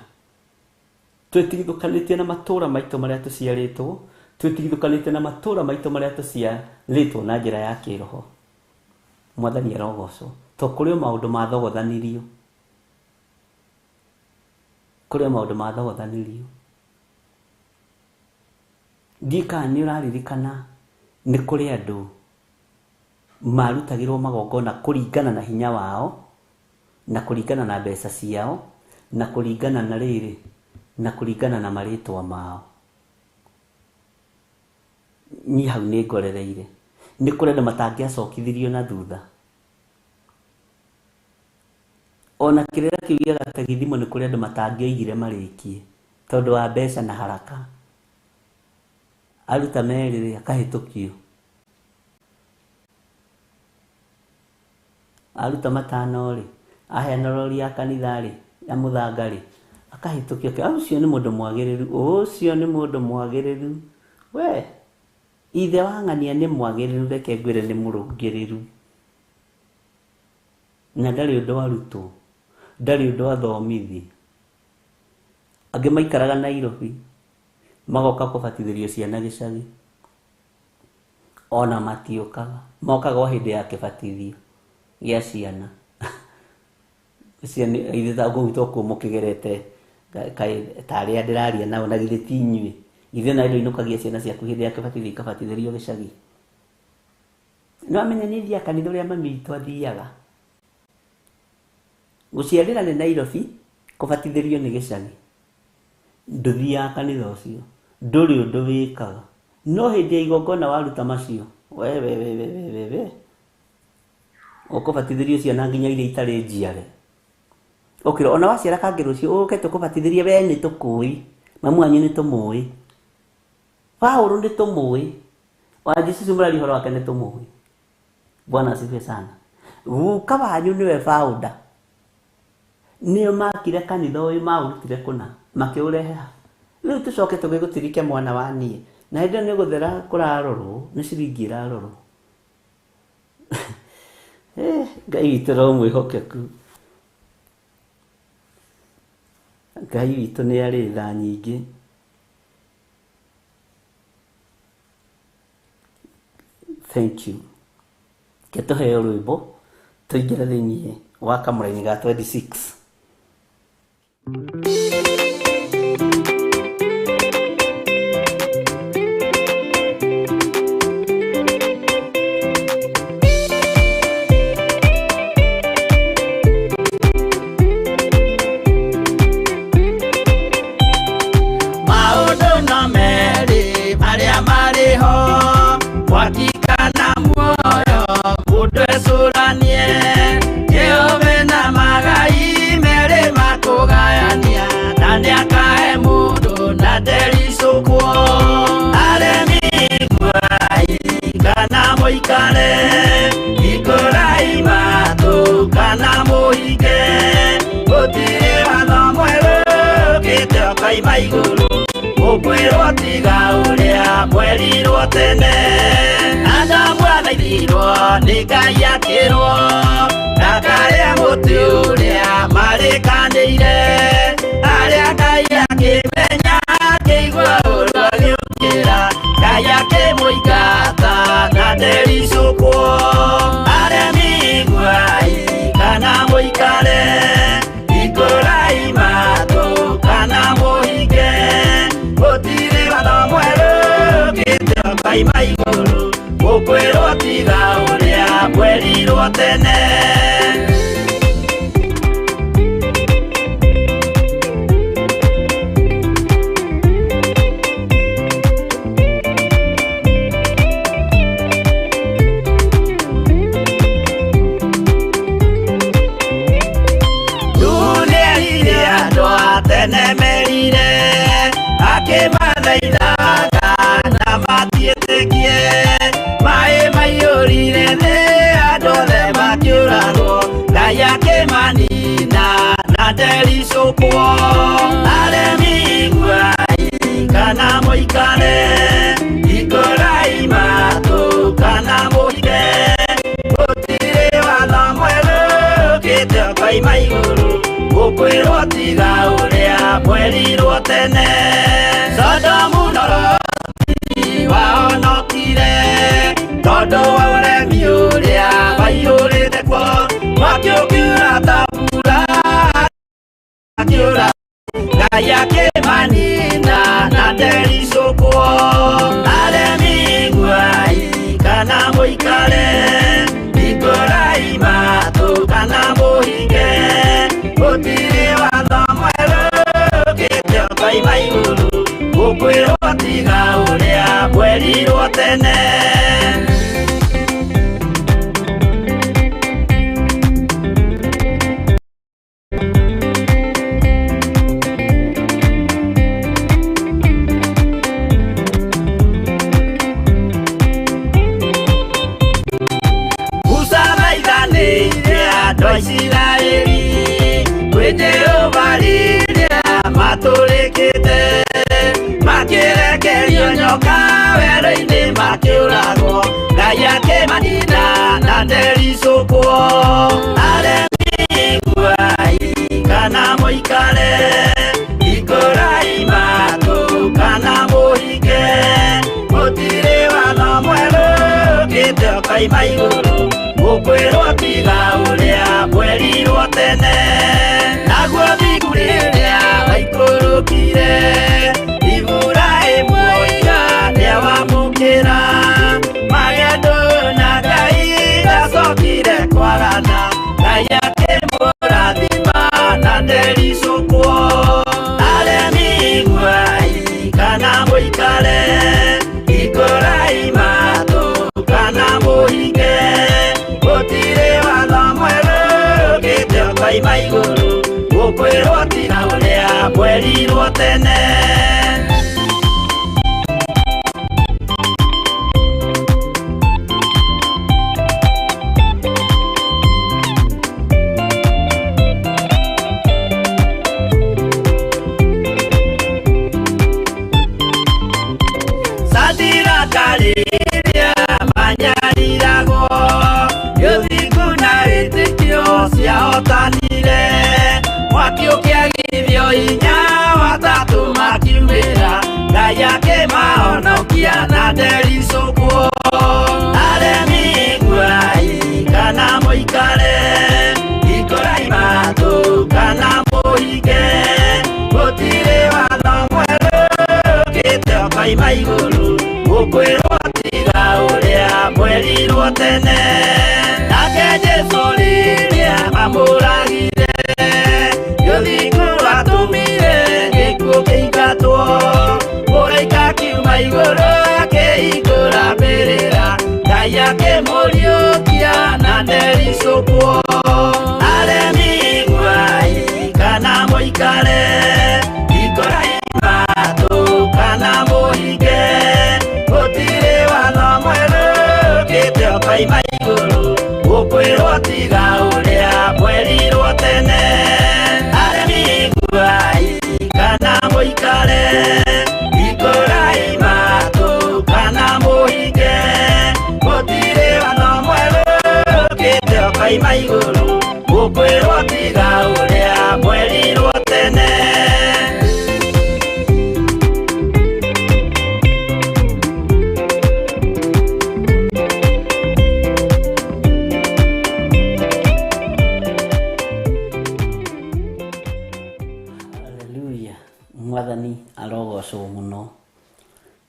twĩtigithũkanĩtie na matũra maitũ marĩa tũciarĩtwo, twĩtigithũkanĩtie na matũra maitũ marĩa tũciarĩtwo na njĩra ya kĩroho. Mwathani arogocwo. To kũrĩ o maũndũ mathogothanirio, kũrĩ o maũndũ mathogothanirio. Ndiũĩ kana nĩ ũraririkana nĩ kũrĩ andũ marutagĩrwo magongona kũringana na hinya wao, na kũringana na mbeca ciao, na kũringana na rĩrĩ, na kũringana na marĩtwa mao. Niĩ hau nĩ ngorereire. Nĩ kũrĩ andũ matangĩacokithirio na thutha. Ona kĩrĩra kĩu gĩa gategithimo nĩ kũrĩ andũ matangĩoigire marĩkie tondũ wa mbeca na haraka. Aruta merĩ rĩ, akahĩtũkio. Aruta matano rĩ, aheana rori ya kanitha rĩ, ya mũthanga rĩ, akahĩtũkio. Ũcio nĩ mũndũ mwagĩrĩru, ũcio nĩ mũndũ mwagĩrĩru. We, ithe wa ng'ania nĩ mwagĩrĩru, reke ngwĩre nĩ mũrũngĩrĩru. Na ndarĩ ũndũ arutwo, ndarĩ ũndũ athomithi. Angĩ maikaraga Nairobi, magoka kũbatithĩrio ciana gĩcagi. Ona matiũkaga, mokaga o hĩndĩ ya kĩbatithio gĩa ciana. Ũcio nĩ ithuĩ ta kũu tokuo mũkĩgerete kaĩ ta arĩa ndĩraria nao na githĩ ti inyuĩ. Ithuĩ nawe ndũinũkagia ciana ciaku hĩndĩ ya kĩbatithio ikabatithĩrio gĩcagi. Nĩ wamenya niĩ thiaga kanitha ũrĩa mami witũ athiaga. Gũciarĩra nĩ Nairobi, kũbatithĩrio nĩ gĩcagi. Ndũthiaga kanitha ũcio, ndũrĩ ũndũ wĩkaga. No hĩndĩ ya igongona waruta macio, we we we we we we we. Ũkũbatithĩrio ciana nginya iria itarĩ njiare. Ũkĩrwo ona waciara kangĩ rũciũ ũke tũkũbatithĩrie we nĩ tũkũĩ. Mamu wanyu nĩ tũmũĩ. Paũlũ nĩ tũmũĩ. Wa Jesũ mũraria ũhoro wake nĩ tũmũĩ. Bwana asifiwe sana. Guka wanyu nĩwe founder. Nĩo makire kanitha ũyũ maũrutire kũna makĩũrehe ha. Rĩu tũcoke tũgĩgũtirike mwana wa niĩ. Na hĩndĩ ĩyo nĩ gũthera kũrarorwo, nĩ ciringi ĩrarorwo. Ngai witũ no mwĩhokeku. Ngai witũ nĩ arĩ tha nyingĩ. Thank you. Reke tũheo rwĩmbo tũingĩre thĩinĩ wa kamũraini ga 26. Maũndũ no merĩ marĩa marĩ ho, mwaki kana muoyo, mũndũ ecũranie. Jehova na magai merĩ makũgayania, na nĩakahe mũndũ na ndericũkwo. Aremi iguai kana mũikare, hingũrai matũ kana mũhinge, gũtirĩ watho mwerũ ũkĩte ũkoima igũrũ, mũkwĩrwo tiga ũrĩa mwerirwo tene. Adamu athaithirwo nĩ Ngai akĩrwo, ndakarĩe mũtĩ ũrĩa marĩkanĩire. Arĩa Ngai akĩmenya akĩigua ũũru agĩũkĩra, Ngai akĩmũingata na ndericũkwo. Aremi iguai kana mũikare, hingũrai matũ kana mũhinge, gũtirĩ watho mwerũ ũkĩte ũkoima igũrũ, mũkwĩrwo tiga ũrĩa mwerirwo tene. Nĩerire andũ a tene merire, akĩmathaithaga na matiĩtĩkie. Maĩ maiyũrire thĩ, andũ othe makĩũragwo, Ngai akĩmanina na ndericũkwo. Aremi iguai kana mũikare, hingũrai matũ kana mũhinge, gũtirĩ watho mwerũ ũkĩte ũkoima igũrũ, mũkwĩrwo tiga ũrĩa mwerirwo tene. Sodomu na Loti wahonokire tondũ wa ũremi ũrĩa waiyũrĩte kuo, mwaki ũkiura ta mbura akĩũra, Ngai akĩmanina na ndericũkwo. Aremi iguai kana mũikare, hingũrai matũ kana mũhinge, gũtirĩ watho mwerũ ũkĩte ũkoima igũrũ, mũkwĩrwo tiga ũrĩa mwerirwo tene. ũkaima igũrũ gũkwĩrwo tiga ũrĩa mwerirwo tene naguo thingu rĩrĩa waikũrũkire Iburahĩmu oiga nĩawamũkĩra magendo na Ngai ndacokire kwarana Ngai akĩmũrathima na ndericũkwo aremi iguai kana mũikare ikũrai matũ kana mũhinge gũtirĩ watho mwerũ ũkĩte ũkoima igũrũ gũkwĩrwo tiga ũrĩa mwerirwo tene. Rĩrĩa manyariragwo gĩthingu na wĩtĩkio ciahotanire mwaki ũkĩagithio hinya watatũ makiumĩra Ngai akĩmahonokia na ndericũkwo aremi iguai kana mũikare ikũrai matũ kana mũhinge gũtirĩ watho mwerũ ũkĩte ũkoima igũrũ gũkwĩrwo tiga ũrĩa mwerirwo tene nake Jesũ rĩrĩa mamũragire gĩthingu watũmire gĩkuũ kĩingatwo mũraika akiuma igũrũ akĩhingũra mbĩrĩra Ngai akĩmũriũkia na ndericũkwo aremi iguai kana mũikare ikũrai matũ kana mũhinge gũtirĩ watho mwerũ ũkĩte ũkoima igũrũ gũkwĩrwo tiga ũrĩa mwerirwo tene aremi iguai kana mũikare ikũrai matũ kana mũhinge gũtirĩ watho mwerũ ũkĩte ũkoima igũrũ gũkwĩrwo tiga ũrĩa mwerirwo tene. Haleluya mwathani arogocwo muno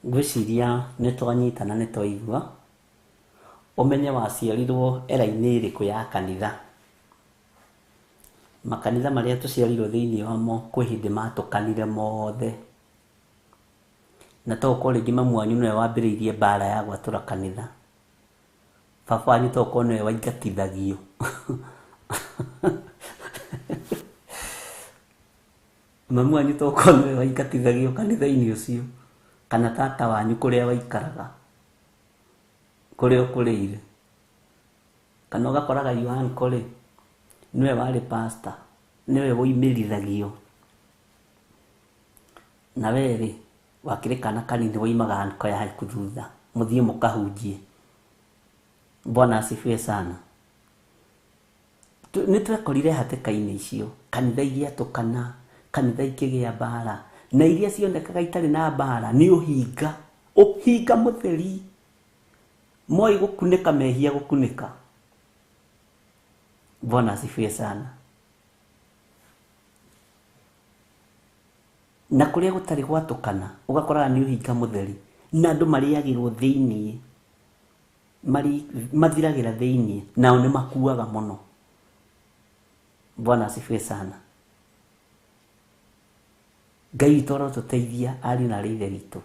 ngwĩciria nĩ twanyitana nĩ twaigua ũmenye waciarirwo era-inĩ ĩrĩkũ ya kanitha makanitha marĩa tũciarirwo thĩinĩ wamo kwĩ hĩndĩ matũkanire mothe na to ũkorwo rĩngĩ mamu wanyu nĩwe wambĩrĩirie mbara ya gwatũra kanitha baba wanyu to ũkorwo nĩwe waingatithagio mamu wanyu to ũkorwo nĩwe waingatithagio kanitha-inĩ ũcio kana tata wanyu kũrĩa waikaraga kũrĩa ũkũrĩire kana ũgakoraga your uncle rĩ nĩwe warĩ pastor nĩwe woimĩrithagio na we rĩ wakĩrĩ kana kanini woimaga uncle yaku thutha mũthiĩ mũkahunjie. Bwana asifiwe sana. Nĩ twekorire hatĩka-inĩ icio kanitha igĩatũkana kanitha ikĩgĩa mbara na iria cionekaga itarĩ na mbara nĩ ũhinga ũhinga mũtheri moi gũkunĩka mehia gũkunĩka. Bwana asifiwe sana. Na kũrĩa gũtarĩ gwatũkana ũgakoraga nĩ ũhinga mũtheri na andũ marĩagĩrwo thĩiniĩ mathiragĩra thĩiniĩ nao nĩ makuaga mũno. Bwana asifiwe sana. Ngai witũ arotũteithia ariũ na arĩ ithe witũ.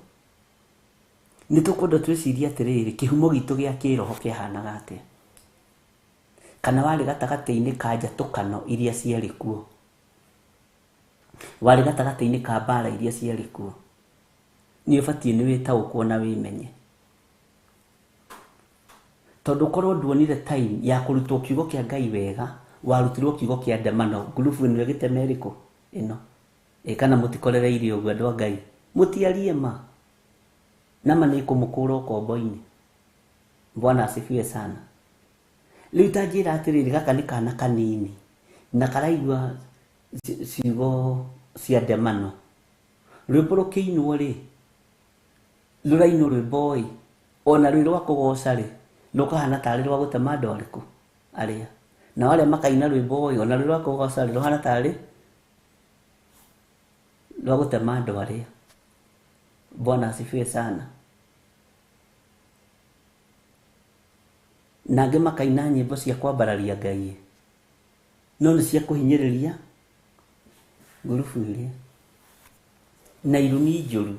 Nĩ tũkwenda twĩcirie atĩrĩrĩ kĩhumo gitũ gĩa kĩroho kĩahanaga atĩa kana warĩ gatagatĩ-inĩ ka njatũkano iria ciarĩ kuo warĩ gatagatĩ-inĩ ka mbara iria ciarĩ kuo nĩ ũbatiĩ nĩ wĩtaũkwo na wĩmenye tondũ korwo nduonire time ya kũrutwo kiugo kĩa Ngai wega warutirwo kiugo kĩa ndemano ngurubu ĩno ĩgĩtema ĩrĩkũ ĩno ĩ kana mũtikorereirie ũguo andũ a Ngai mũtiarie ma nama nĩ kũmũkũra ũkombo-inĩ. Bwana asifiwe sana. Rĩu ta njĩra atĩrĩrĩ gaka nĩ kana kanini na karaigua ciugo cia ndemano rwĩmbo rũkĩinwo rĩ rũrainwo rwĩmbo ĩ ona rwĩ rwa kũgoca rĩ Rũkahana tarĩ rwa gũtema andũ arĩkũ arĩa na arĩa makaina rwĩmbo ĩ ona rwĩ rwa kũgoca rĩ rũhana tarĩ rwa gũtema andũ arĩa. Bwana asifiwe sana. Na angĩ makaina nyĩmbo cia kwambararia Ngai no nĩ cia kũhinyĩrĩria ngurubu iria na irumi njũru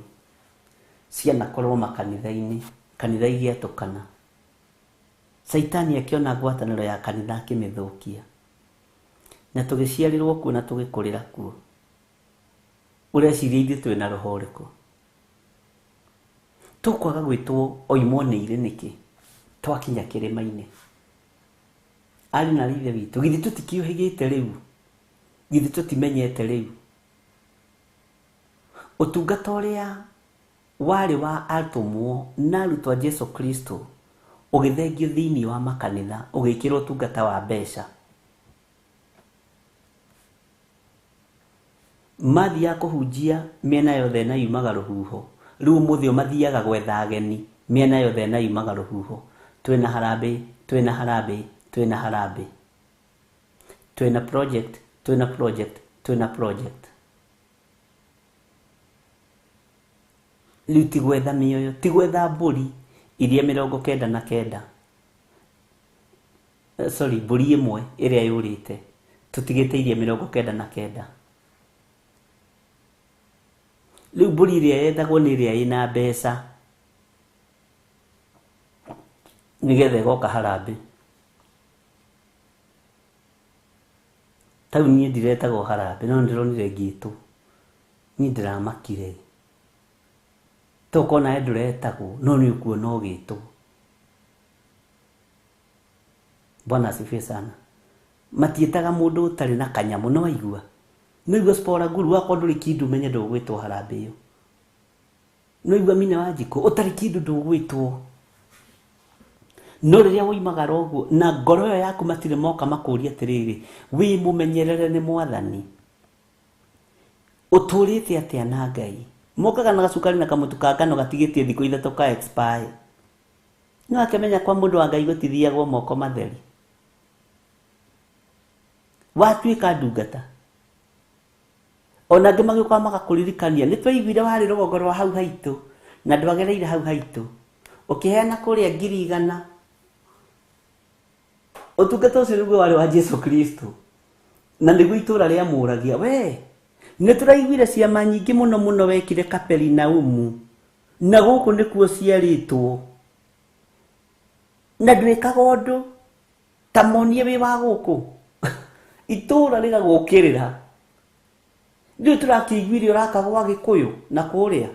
cianakorwo makanitha-inĩ, kanitha igĩatũkana. Caitani akĩona ngwatanĩro ya kanitha akĩmĩthũkia. Na tũgĩciarĩrwo kuo na tũgĩkũrĩra kuo. Ũreciria ithuĩ twĩna roho ũrĩkũ? Tũkwaga gwĩtwo oimwo nĩ irĩ nĩkĩ twakinya kĩrĩma-inĩ? Arĩ na ithe witũ, githĩ tũtikĩũhĩgĩte rĩu? Githĩ tũtimenyete rĩu? Ũtungata ũrĩa warĩ wa atũmwo na arutwo a Jesu Kristo ũgĩthengio thĩinĩ wa makanitha ũgĩkĩrwo ũtungata wa mbeca. Mathiaga kũhunjia mĩena yothe na yumaga rũhuho. Rĩu ũmũthĩ o mathiaga gwetha ageni mĩena yothe na yumaga rũhuho. Twĩna harambee, twĩna harambee, twĩna harambee. Twĩna project, twĩna project, twĩna project. Rĩu ti gwetha mĩoyo, ti gwetha mbũri iria 99. Sorry, mbũri ĩmwe ĩrĩa yũrĩte. Tũtigĩte iria 99. Rĩu mbũri ĩrĩa yethagwo nĩ ĩrĩa ĩna mbeca nĩgetha ĩgoka harambee. Tau niĩ ndiretagwo harambee no nĩndĩronire ngĩtwo. Niĩ ndĩramakire. Tokorwo nawe ndũretagwo no nĩ ũkuona ũgĩtwo. Bwana asifiwe sana. Matiĩtaga mũndũ ũtarĩ na kanyamũ, no waigua. No igua Spora Guru wakorwo ndũrĩ kĩndũ ũmenye ndũgwĩtwo harambee ĩyo. No igua Mina Wanjikũ ũtarĩ kĩndũ ndũgwĩtwo. No rĩrĩa woimagara ũguo na ngoro ĩyo yaku matirĩ moka makũrie atĩrĩrĩ, wĩ mũmenyerere nĩ Mwathani. Ũtũrĩte atĩa na Ngai? Mokaga na gacukari na kamũtu ka ngano gatigĩtie thikũ 3 ka expire. No akĩmenya kwa mũndũ wa Ngai gũtithiagwo moko matheri. Watuĩka ndungata. Ona angĩ magĩũka magakũririkania nĩ twaiguire warĩ rũgongo rwa hau haitũ na ndwagereire hau haitũ. Ũkĩheana kũrĩa 100,000. Ũtungata ũcio nĩguo warĩ wa Jesu Kristo. Na nĩguo itũra rĩamũragia, we nĩ tũraiguire ciama nyingĩ mũno mũno wekire Kaperinaumu na gũkũ nĩkuo ciarĩtwo. Na ndwĩkaga ũndũ ta monie wĩ wa gũkũ. Itũra rĩgagũkĩrĩra. Rĩu tũrakĩiguire ũraka gwa Gĩkũyũ na kũrĩa.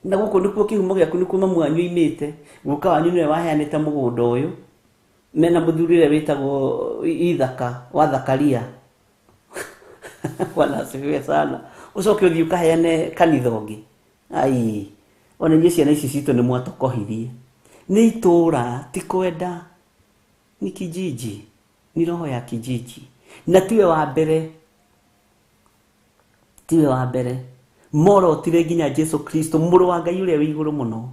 Na gũkũ nĩkuo kĩhumo gĩaku nĩkuo mamu wanyu oimĩte. Guka wanyu nĩwe waheanĩte mũgũnda ũyũ. Mena mũthuri ũrĩa wĩtagwo Ithaka wa Thakaria. Bwana asifiwe sana. Ũcoke ũthiĩ ũkaheane kanitha ũngĩ. Ai, ona inyuĩ ciana ici citũ nĩ mwatokohirie. Nĩ itũra ti kwenda, ni kijiji, ni roho ya kijiji. Na tiwe wa mbere, tiwe wa mbere. Morotire nginya Jesu Kristo mũrũ wa Ngai ũrĩa wĩ igũrũ mũno.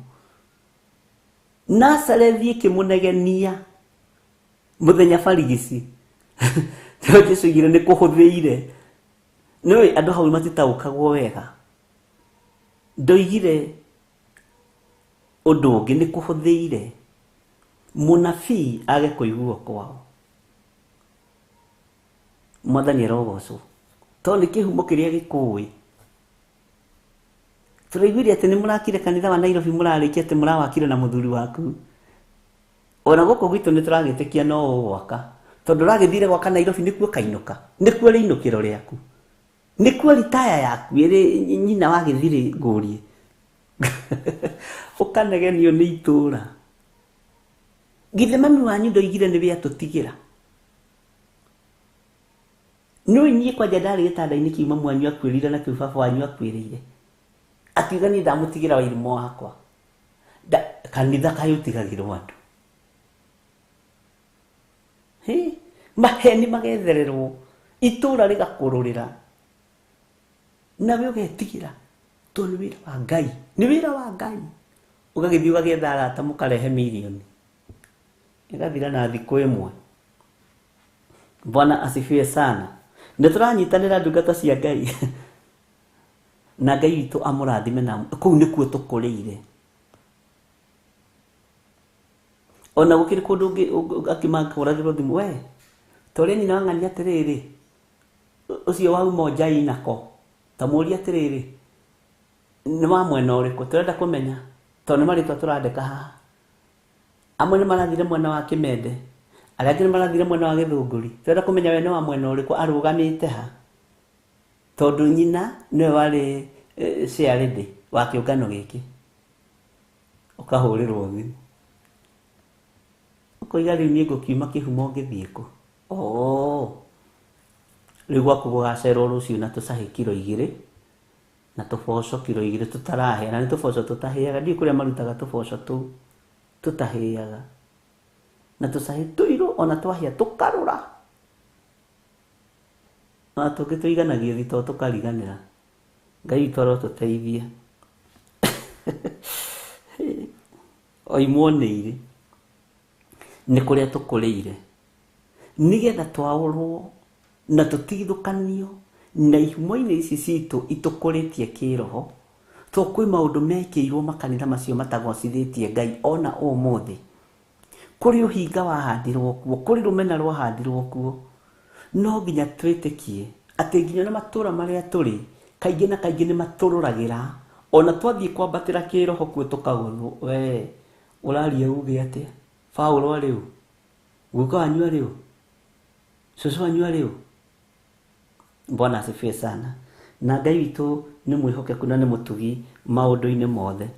Nazarethi ĩkĩmũnegenia mũthenya barigici. Tondũ Jesu oigire nĩ kũhũthĩire. Nĩũĩ andũ hau matitaũkagwo wega. Ndoigire ũndũ ũngĩ nĩ kũhũthĩire mũnabii age kũiguo kwao. Mwathani arogocwo. Tondũ nĩ kĩhumo kĩrĩa gĩkũĩ. Tũraiguire atĩ nĩ mũrakire kanitha wa Nairobi mũrarĩkia atĩ mũrawakire na mũthuri waku. Ona gũkũ gwitũ nĩ tũragĩtĩkia no ũgwaka. Tondũ ũragĩthire gwaka Nairobi nĩkuo kainũka, nĩkuo rĩinũkĩro rĩaku, nĩkuo ritaya yaku ĩrĩ nyina wa gĩthirĩ ngũrie. Ũkanegenio nĩ itũra. Githĩ mami wanyu ndoigire nĩwe atũtigĩra? No inyuĩ kwanja ndarĩ gĩtanda-inĩ kĩu mamu wanyu akuĩrĩire na kĩu baba wanyu akuĩrĩire. Akiuga niĩ ndamũtigĩra wairimũ wakwa. Kanitha kaĩ ũtigagĩrwo andũ. Hĩ, maheni magethererwo, itũra rĩgakũrũrĩra. Nawe ũgetigĩra tondũ nĩ wĩra wa Ngai, nĩ wĩra wa Ngai. Ũgagĩthiĩ ũgagĩetha arata mũkarehe mirioni. Ĩgathira na thikũ ĩmwe. Bwana asifiwe sana. Nĩ tũranyitanĩra ndungata cia Ngai. Na Ngai witũ amũrathime na kũu nĩkuo tũkũrĩire. Ona gũkĩrĩ kũndũ akĩmakũrathĩrwo thimũ, we torĩa nyina wa ng'ania atĩrĩrĩ, ũcio wauma njai nako ta mũũrie atĩrĩrĩ, nĩ wa mwena ũrĩkũ tũrenda kũmenya, tondũ nĩ marĩtwa tũrandĩka haha. Amwe nĩ marathire mwena wa Kĩmende, arĩa angĩ nĩ marathire mwena wa Gĩthũngũri. Tũrenda kũmenya we nĩ wa mwena ũrĩkũ, arũgamĩte ha, tondũ nyina nĩwe warĩ chairlady wa kĩũngano gĩkĩ. Ũkahũrĩrwo thimũ ũkoiga rĩu niĩ ngũkiuma kĩhumo ngĩthiĩ kũ? Oo, rĩu gwaku gũgacerwo rũciũ na tũcahi kiro 2 na tũboco kiro 2 tũtarahĩa, na nĩ tũboco tũtahĩaga, ndiũĩ kũrĩa marutaga tũboco tũu tũtahĩaga, na tũcahi tũirũ ona twahĩa tũkarũra, ona tũngĩ tũiganagie thitoo tũkariganĩra. Ngai witũ arotũteithia. Oimwo nĩ irĩ nĩ kũrĩa tũkũrĩire, nĩgetha twaũrwo na tũtigithũkanio na ihumo-inĩ ici citũ itũkũrĩtie kĩroho, to kwĩ maũndũ mekĩirwo makanitha macio matagocithĩtie Ngai ona ũmũthĩ. Kũrĩ ũhinga wahandirwo kuo, kũrĩ rũmena rwahandirwo kuo. No nginya twĩtĩkie atĩ nginya na matũra marĩa tũrĩ kaingĩ na kaingĩ nĩ matũrũragĩra, ona twathiĩ kwambatĩra kĩroho kuo tũkagũthwo. We ũraria uge atĩa? Paũlũ arĩ ũ? Guka wanyu arĩ ũ? Cũcũ wanyu arĩ ũ? Bwana asifiwe sana. Na Ngai witũ nĩ mwĩhokeku na nĩ mũtugi maũndũ-inĩ mothe.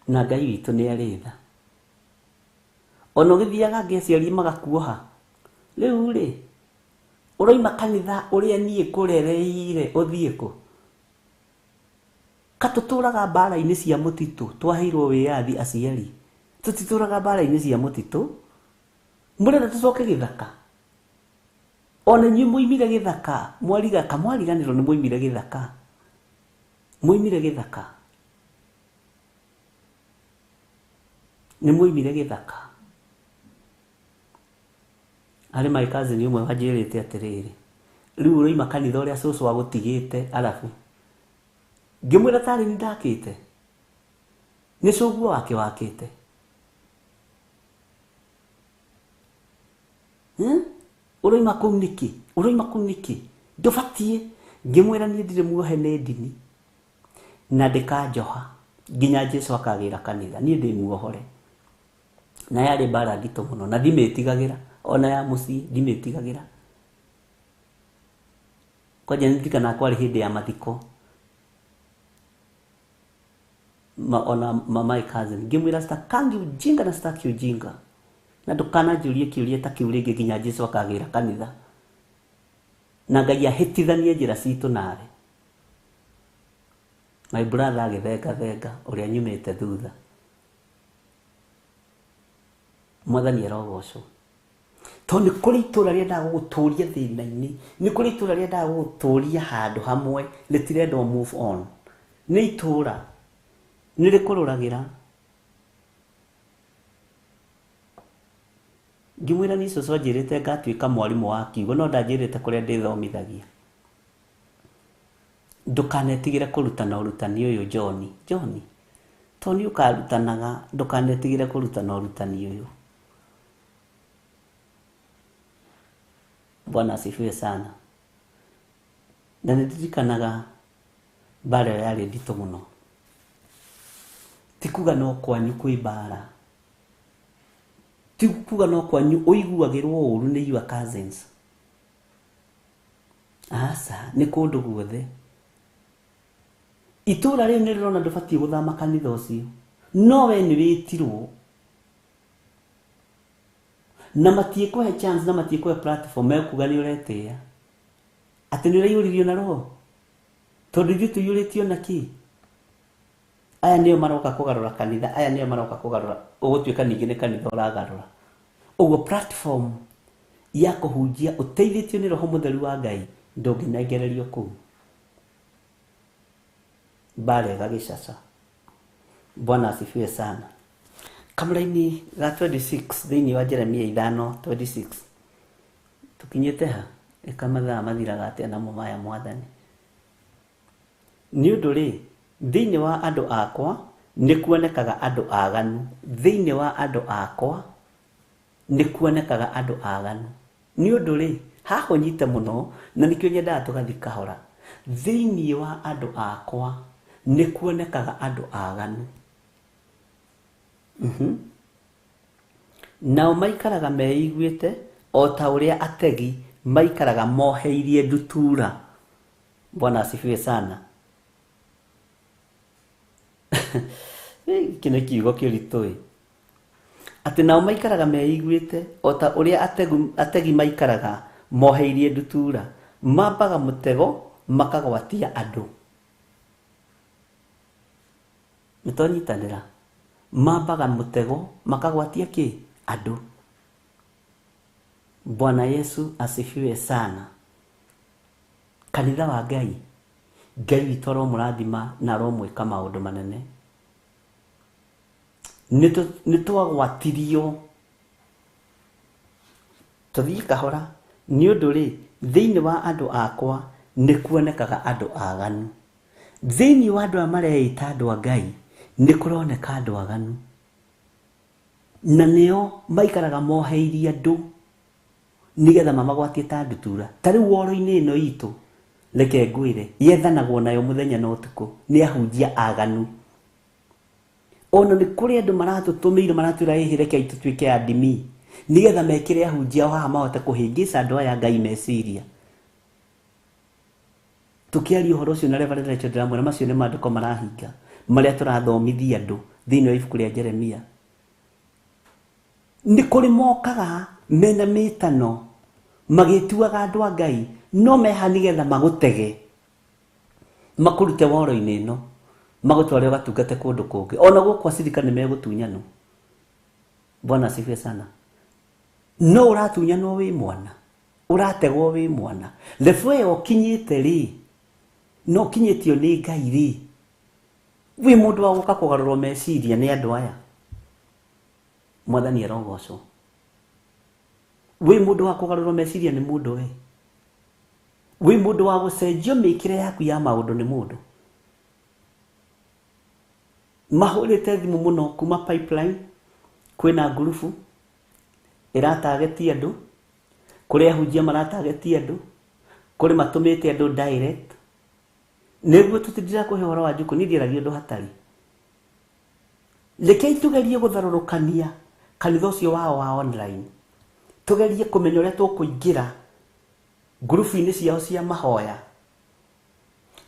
Na Ngai witũ nĩ arĩ tha. Ona ũgĩthiaga ngĩ aciari magakuoha, rĩu rĩ ũroima kanitha ũrĩa niĩ ngũrereire ũthiĩ kũ? Ka tũtũraga mbara-inĩ cia mũtitũ, twaheirwo wĩyathi aciari, tũtitũraga mbara-inĩ cia mũtitũ, mũrenda tũcoke gĩthaka? Ona inyuĩ mwoimire gĩthaka, mwariga kamwariganĩrwo nĩ mwoimire gĩthaka, mwoimire gĩthaka, nĩ mwoimire gĩthaka. Harĩ my cousin ũmwe wanjĩrĩte atĩrĩrĩ, rĩu ũroima kanitha ũrĩa cũcũ agũtigĩte arabu. Ngĩmwĩra tarĩ nĩ ndakĩte, nĩ cũguo wake wakĩte. Ũroima kũu nĩkĩ? Ũroima kũu nĩkĩ? Ndũbatiĩ. Ngĩmwĩra niĩ ndirĩ muohe nĩ ndini na ndĩkanjoha nginya Jesũ akagĩra kanitha, niĩ ndĩ muohore. Na yarĩ mbara nditũ mũno na ndimĩtigagĩra, ona ya mũciĩ ndimĩtigagĩra. Kwanja nĩndirikanaga kwarĩ hĩndĩ ya mathiko ona my cousin, ngĩmwĩra sitakangi ujinga na sitaki ujinga, na ndũkananjũrie kĩũria ta kĩu rĩngĩ nginya Jesũ akagĩra kanitha, na Ngai ahĩtithanie njĩra citũ nawe. My brother agĩthengathenga ũrĩa nyumĩte thutha. Mwathani arogocwo. Tondũ nĩ kũrĩ itũra rĩendaga gũgũtũria thĩna-inĩ, nĩ kũrĩ itũra rĩendaga gũgũtũria handũ hamwe, rĩtirenda move on. Nĩ itũra nĩ rĩkũrũragĩra. Ngĩmwĩra niĩ cũcũ anjĩrĩte ngatuĩka mwarimũ wa kiugo, no ndanjĩrĩte kũrĩa ndĩthomithagia. Ndũkanetigĩre kũrutana ũrutani ũyũ John. John, tondũ nĩ ũkarutanaga, ndũkanetigĩre kũrutana ũrutani ũyũ. Bwana asifiwe sana. Na nĩndirikanaga mbara ĩyo yarĩ nditũ mũno. Ti kuga no kwanyu kwĩ mbara, ti kuga no kwanyu ũiguagĩrwo ũru nĩ your cousins. Aca, nĩ kũndũ guothe. Itũra rĩu nĩ rĩrona ndũbatiĩ gũthama kanitha ũcio, no we nĩ wĩtirwo na matiĩkũhe chance na matiĩkũhe platform, mekuga nĩ ũretĩĩa atĩ nĩ ũraiyũririo na roho, tondũ ithuĩ tũiyũrĩtio na kĩ? Aya nĩo maroka kũgarũra kanitha, aya nĩo maroka kũgarũra, ũgũtuĩka ningĩ nĩ kanitha ũragarũra. Ũguo platform ya kũhunjia ũteithĩtio nĩ Roho Mũtheru wa Ngai ndũngĩnengererio kũu. Mbara ĩgagĩcaca. Bwana asifiwe sana. Kamũraini ga 26 thĩinĩ wa Jeremia 5:26 tũkinyĩte ha? Ĩka mathaa mathiraga atĩa namo maya mwathani. Nĩ ũndũ rĩ, thĩinĩ wa andũ akwa nĩ kuonekaga andũ aganu. Thĩinĩ wa andũ akwa nĩ kuonekaga andũ aganu. Nĩ ũndũ rĩ, haha ũnyite mũno na nĩkĩo nyendaga tũgathiĩ kahora. Thĩinĩ wa andũ akwa nĩ kuonekaga andũ aganu. Nao maikaraga meiguĩte o ta ũrĩa ategi maikaraga moheirie ndutura. Bwana asifiwe sana. Gĩkĩ nĩ kiugo kĩritũ ĩ. Atĩ nao maikaraga meiguĩte o ta ũrĩa ategi maikaraga moheirie ndutura, mambaga mũtego makagwatia andũ. Nĩtwanyitanĩra? Mambaga mũtego makagwatia kĩ? Andũ. Bwana Yesu asifiwe sana. Kanitha wa Ngai, Ngai witũ aromũrathima na aromwĩka maũndũ manene. Nĩtwagwatirio tũthiĩ kahora. Nĩ ũndũ rĩ, thĩinĩ wa andũ akwa nĩ kuonekaga andũ aganu. Thĩinĩ wa andũ aya mareĩta andũ a Ngai nĩ kũroneka andũ aganu, na nĩo maikaraga moheirie andũ nĩgetha mamagwatie ta ndutura. Ta rĩu woro-inĩ ĩno itũ, reke ngwĩre, yethanagwo nayo mũthenya na ũtukũ nĩ ahunjia aganu. Ona nĩ kũrĩ andũ maratũtũmĩire maratwĩra ĩhĩ reke tũtuĩke andimi nĩgetha mekĩre ahunjia ao haha mahote kũhĩngĩca andũ aya Ngai meciria. Tũkĩaria ũhoro ũcio na Reverend Rachel ndĩramwĩra macio nĩ maandĩko marahinga marĩa tũrathomithia andũ thĩinĩ wa ibuku rĩa Jeremia. Nĩ kũrĩ mokaga mena mĩtano magĩtuaga andũ a Ngai, no meha nĩgetha magũtege makũrute woro-inĩ ĩno magũtware ũgatungate kũndũ kũngĩ. Ona gũkũ acirika nĩ megũtunyanwo. Bwana asifiwe sana. No ũratunyanwo wĩ mwana, ũrategwo wĩ mwana. Level ĩyo ũkinyĩte rĩ, no ũkinyĩtio nĩ Ngai rĩ, wĩ mũndũ wa gũka kũgarũrwo meciria nĩ andũ aya. Mwathani arogocwo. Wĩ mũndũ wa kũgarũrwo meciria nĩ mũndũ we. Wĩ mũndũ wa gũcenjio mĩkĩre yaku ya maũndũ nĩ mũndũ. Mahũrĩte thimũ mũno kuma pipeline, kwĩna ngurubu ĩratageti andũ, kũrĩ ahunjia maratageti andũ, kũrĩ matũmĩte andũ direct. Nĩguo tũtindĩra kũhe ũhoro wa njukũ, niĩ ndiaragia ũndũ hatarĩ. Rekei tũgerie gũtharũrũkania kanitha ũcio wao wa online, tũgerie kũmenya ũrĩa tũkũingĩra ngurubu-inĩ ciao cia mahoya,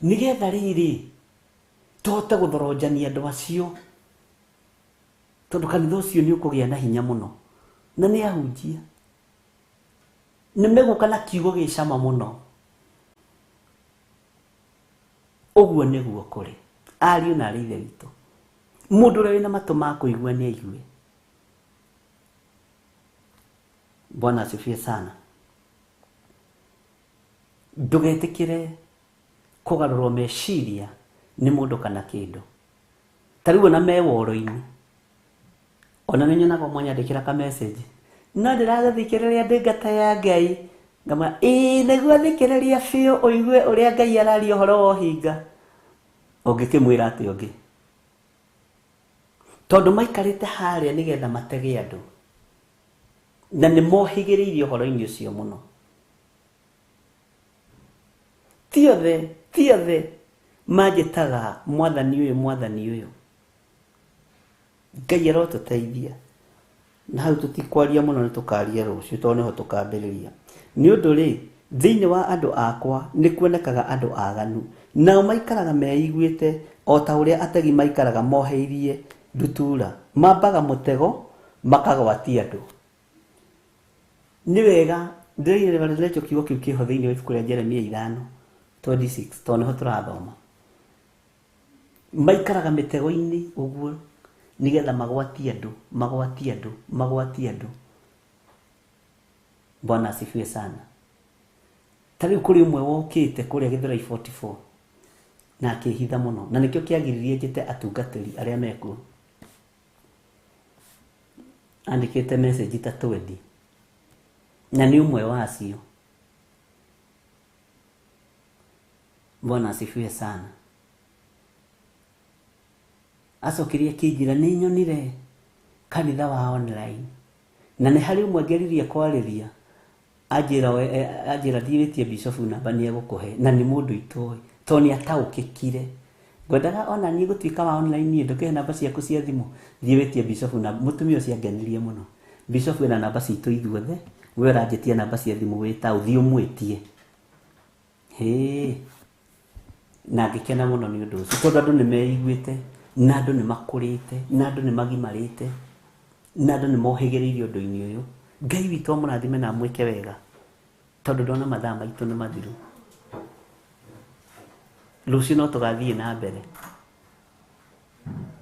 nĩgetha rĩrĩ tũhote gũthoronjania andũ acio, tondũ kanitha ũcio nĩ ũkũgĩa na hinya mũno na nĩ ahunjia nĩ megũka na kiugo gĩ cama mũno. Ũguo nĩguo kũrĩ ariũ na arĩ ithe witũ. Mũndũ ũrĩa wĩna matũ ma kũigua nĩ aigue. Bwana asifiwe sana. Ndũgetĩkĩre kũgarũrwo meciria nĩ mũndũ kana kĩndũ. Ta rĩu ona me woro-inĩ, ona nĩ nyonaga ũmwe anyandĩkĩra ka message, no ndĩragũthikĩrĩria ndungata ya Ngai. Ngamwĩra ĩĩ nĩguo thikĩrĩria biũ ũigue ũrĩa Ngai araria ũhoro wa ũhinga. Ũngĩkĩmwĩra atĩa ũngĩ? Tondũ maikarĩte harĩa nĩgetha matege andũ, na nĩ mohĩgĩrĩirie ũhoro-inĩ ũcio mũno. Ti othe manjĩtaga mwathani ũyũ, mwathani ũyũ. Ngai arotũteithia. Na hau tũtikwaria mũno, nĩ tũkaria rũciũ tondũ nĩho tũkambĩrĩria. Nĩ ũndũ rĩ, thĩinĩ wa andũ akwa nĩ kuonekaga andũ aganu, nao maikaraga meiguĩte o ta ũrĩa ategi maikaraga moheirie ndutura, mambaga mũtego makagwatia andũ. Nĩ wega ndĩraire kiugo kĩu kĩho thĩinĩ wa ibuku rĩa Jeremia 5:26 tondũ nĩho tũrathoma. Maikaraga mĩtego-inĩ ũguo nĩgetha magwatie andũ, magwatie andũ, magwatie andũ. Bwana asifiwe sana. Ta rĩu kũrĩ ũmwe wokĩte kũrĩa Gĩthũrai 44 na akĩhitha mũno, na nĩkĩo kĩagiririe njĩte atungatĩri arĩa mekuo. Andĩkĩte message ta 20 na nĩ ũmwe wacio. Bwana asifiwe sana. Acokirie akĩnjĩra nĩ nyonire kanitha wa online na nĩ harĩ ũmwe ngeririe kwarĩria anjĩra anjĩra thiĩ wĩtie bishop namba nĩ egũkũhe na nĩ mũndũ itoĩ tondũ nĩ ataũkĩkire. Ngwendaga ona niĩ gũtuĩka wa online niĩ ndũkĩhe namba ciaku cia thimũ thiĩ wĩtie bishop na mũtumia ũcio angenirie mũno. Bishop ena namba citũ ithuothe, we ũranjĩtia namba cia thimũ wĩta ũthiĩ ũmwĩtie. Hĩ, na ngĩkena mũno nĩ ũndũ ũcio tondũ andũ nĩ meiguĩte na andũ nĩ makũrĩte na andũ nĩ magimarĩte na andũ nĩ mohĩgĩrĩire ũndũ-inĩ ũyũ. Ngai witũ amũrathime na amwĩke wega tondũ ndona mathaa maitũ nĩ mathiru. Rũciũ no tũgathiĩ na mbere.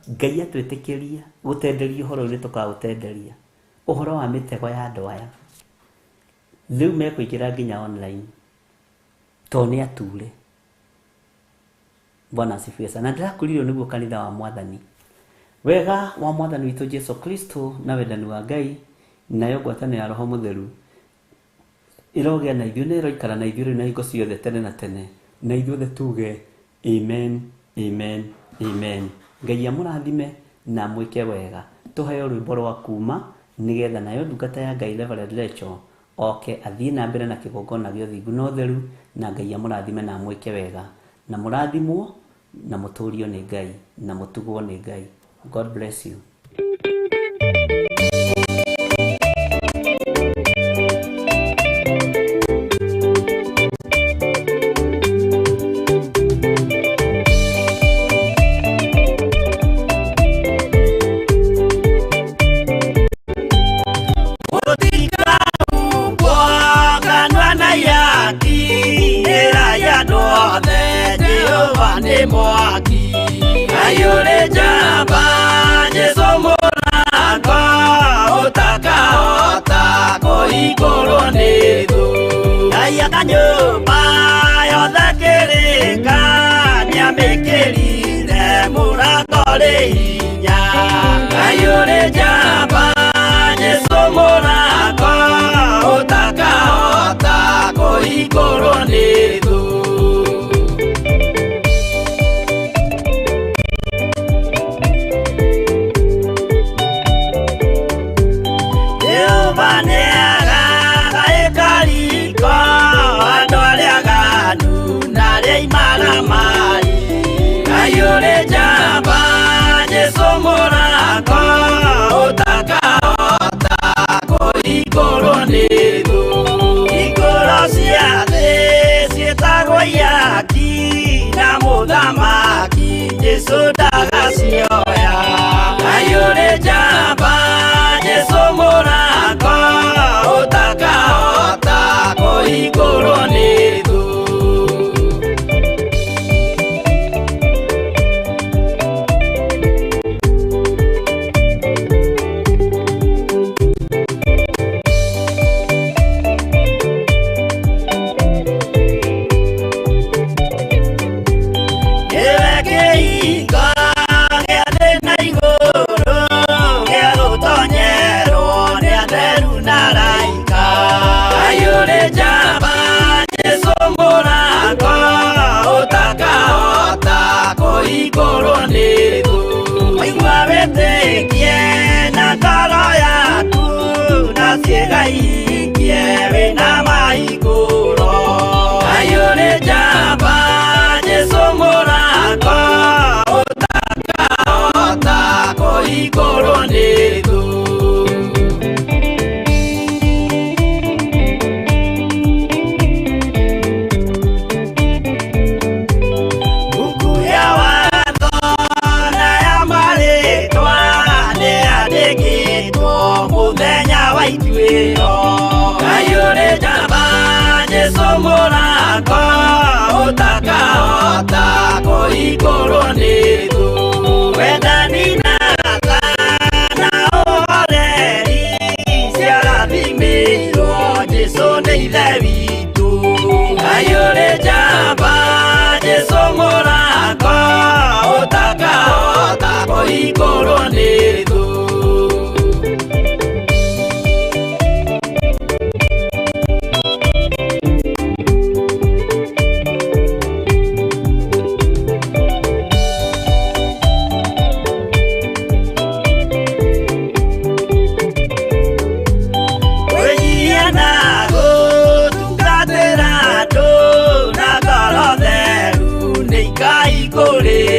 Ngai atwĩtĩkĩria gũtenderia ũhoro ũyũ nĩ tũkaũtenderia ũhoro wa mĩtego ya andũ aya. Rĩu mekũingĩra nginya online tondũ nĩ ature. Bwana asifiwe sana. Ndĩrakũririo nĩguo kanitha wa Mwathani. Wega wa Mwathani witũ Jesu Kristo na wendani wa Ngai nayo ngwatanĩro ya Roho Mũtheru ĩrogĩa na ithuĩ na ĩroikara na ithuĩ rĩu na hingo ciothe tene na tene, na ithuothe tuge amen, amen, amen. Ngai amũrathime na amwĩke wega. Tũheo rwĩmbo rwa kuma nĩgetha nayo ndungata ya Ngai Reverend Rachel oke athiĩ na mbere na kĩgongona gĩa ũthingu na ũtheru, na Ngai amũrathime na amwĩke wega, na mũrathimwo na mũtũrio nĩ Ngai na mũtugwo nĩ Ngai. God bless you. Mwaki ayure jamba Jesu mũrango ũtakahota kũhingũrwo nĩ thũ. Ngai aka nyũmba yothe kĩrĩka nĩamĩkĩrire mũrango rĩ hinya. Ayure jamba Jesu mũrango ũtakahota kũhingũrwo nĩ thũ. Ayure jamba Jesu mũrango ũtakahota kũhingũrwo nĩ thũ. Hingũro cia thĩ ciĩtagwo ihaki na mũthamaki Jesu ndagacioya. Ayure jamba Jesu mũrango ũtakahota kũhingũrwo nĩ thũ. Kũhingũrwo nĩ thũ. Waigua wĩtĩkie na ngoro yaku na ciĩga ihingie wĩna mahingũro. Ayure jamba Jesu mũrango ũtakahota kũhingũrwo nĩ thũ. Mũthenya wa ituĩro. Ayure jamba Ngai kũrĩ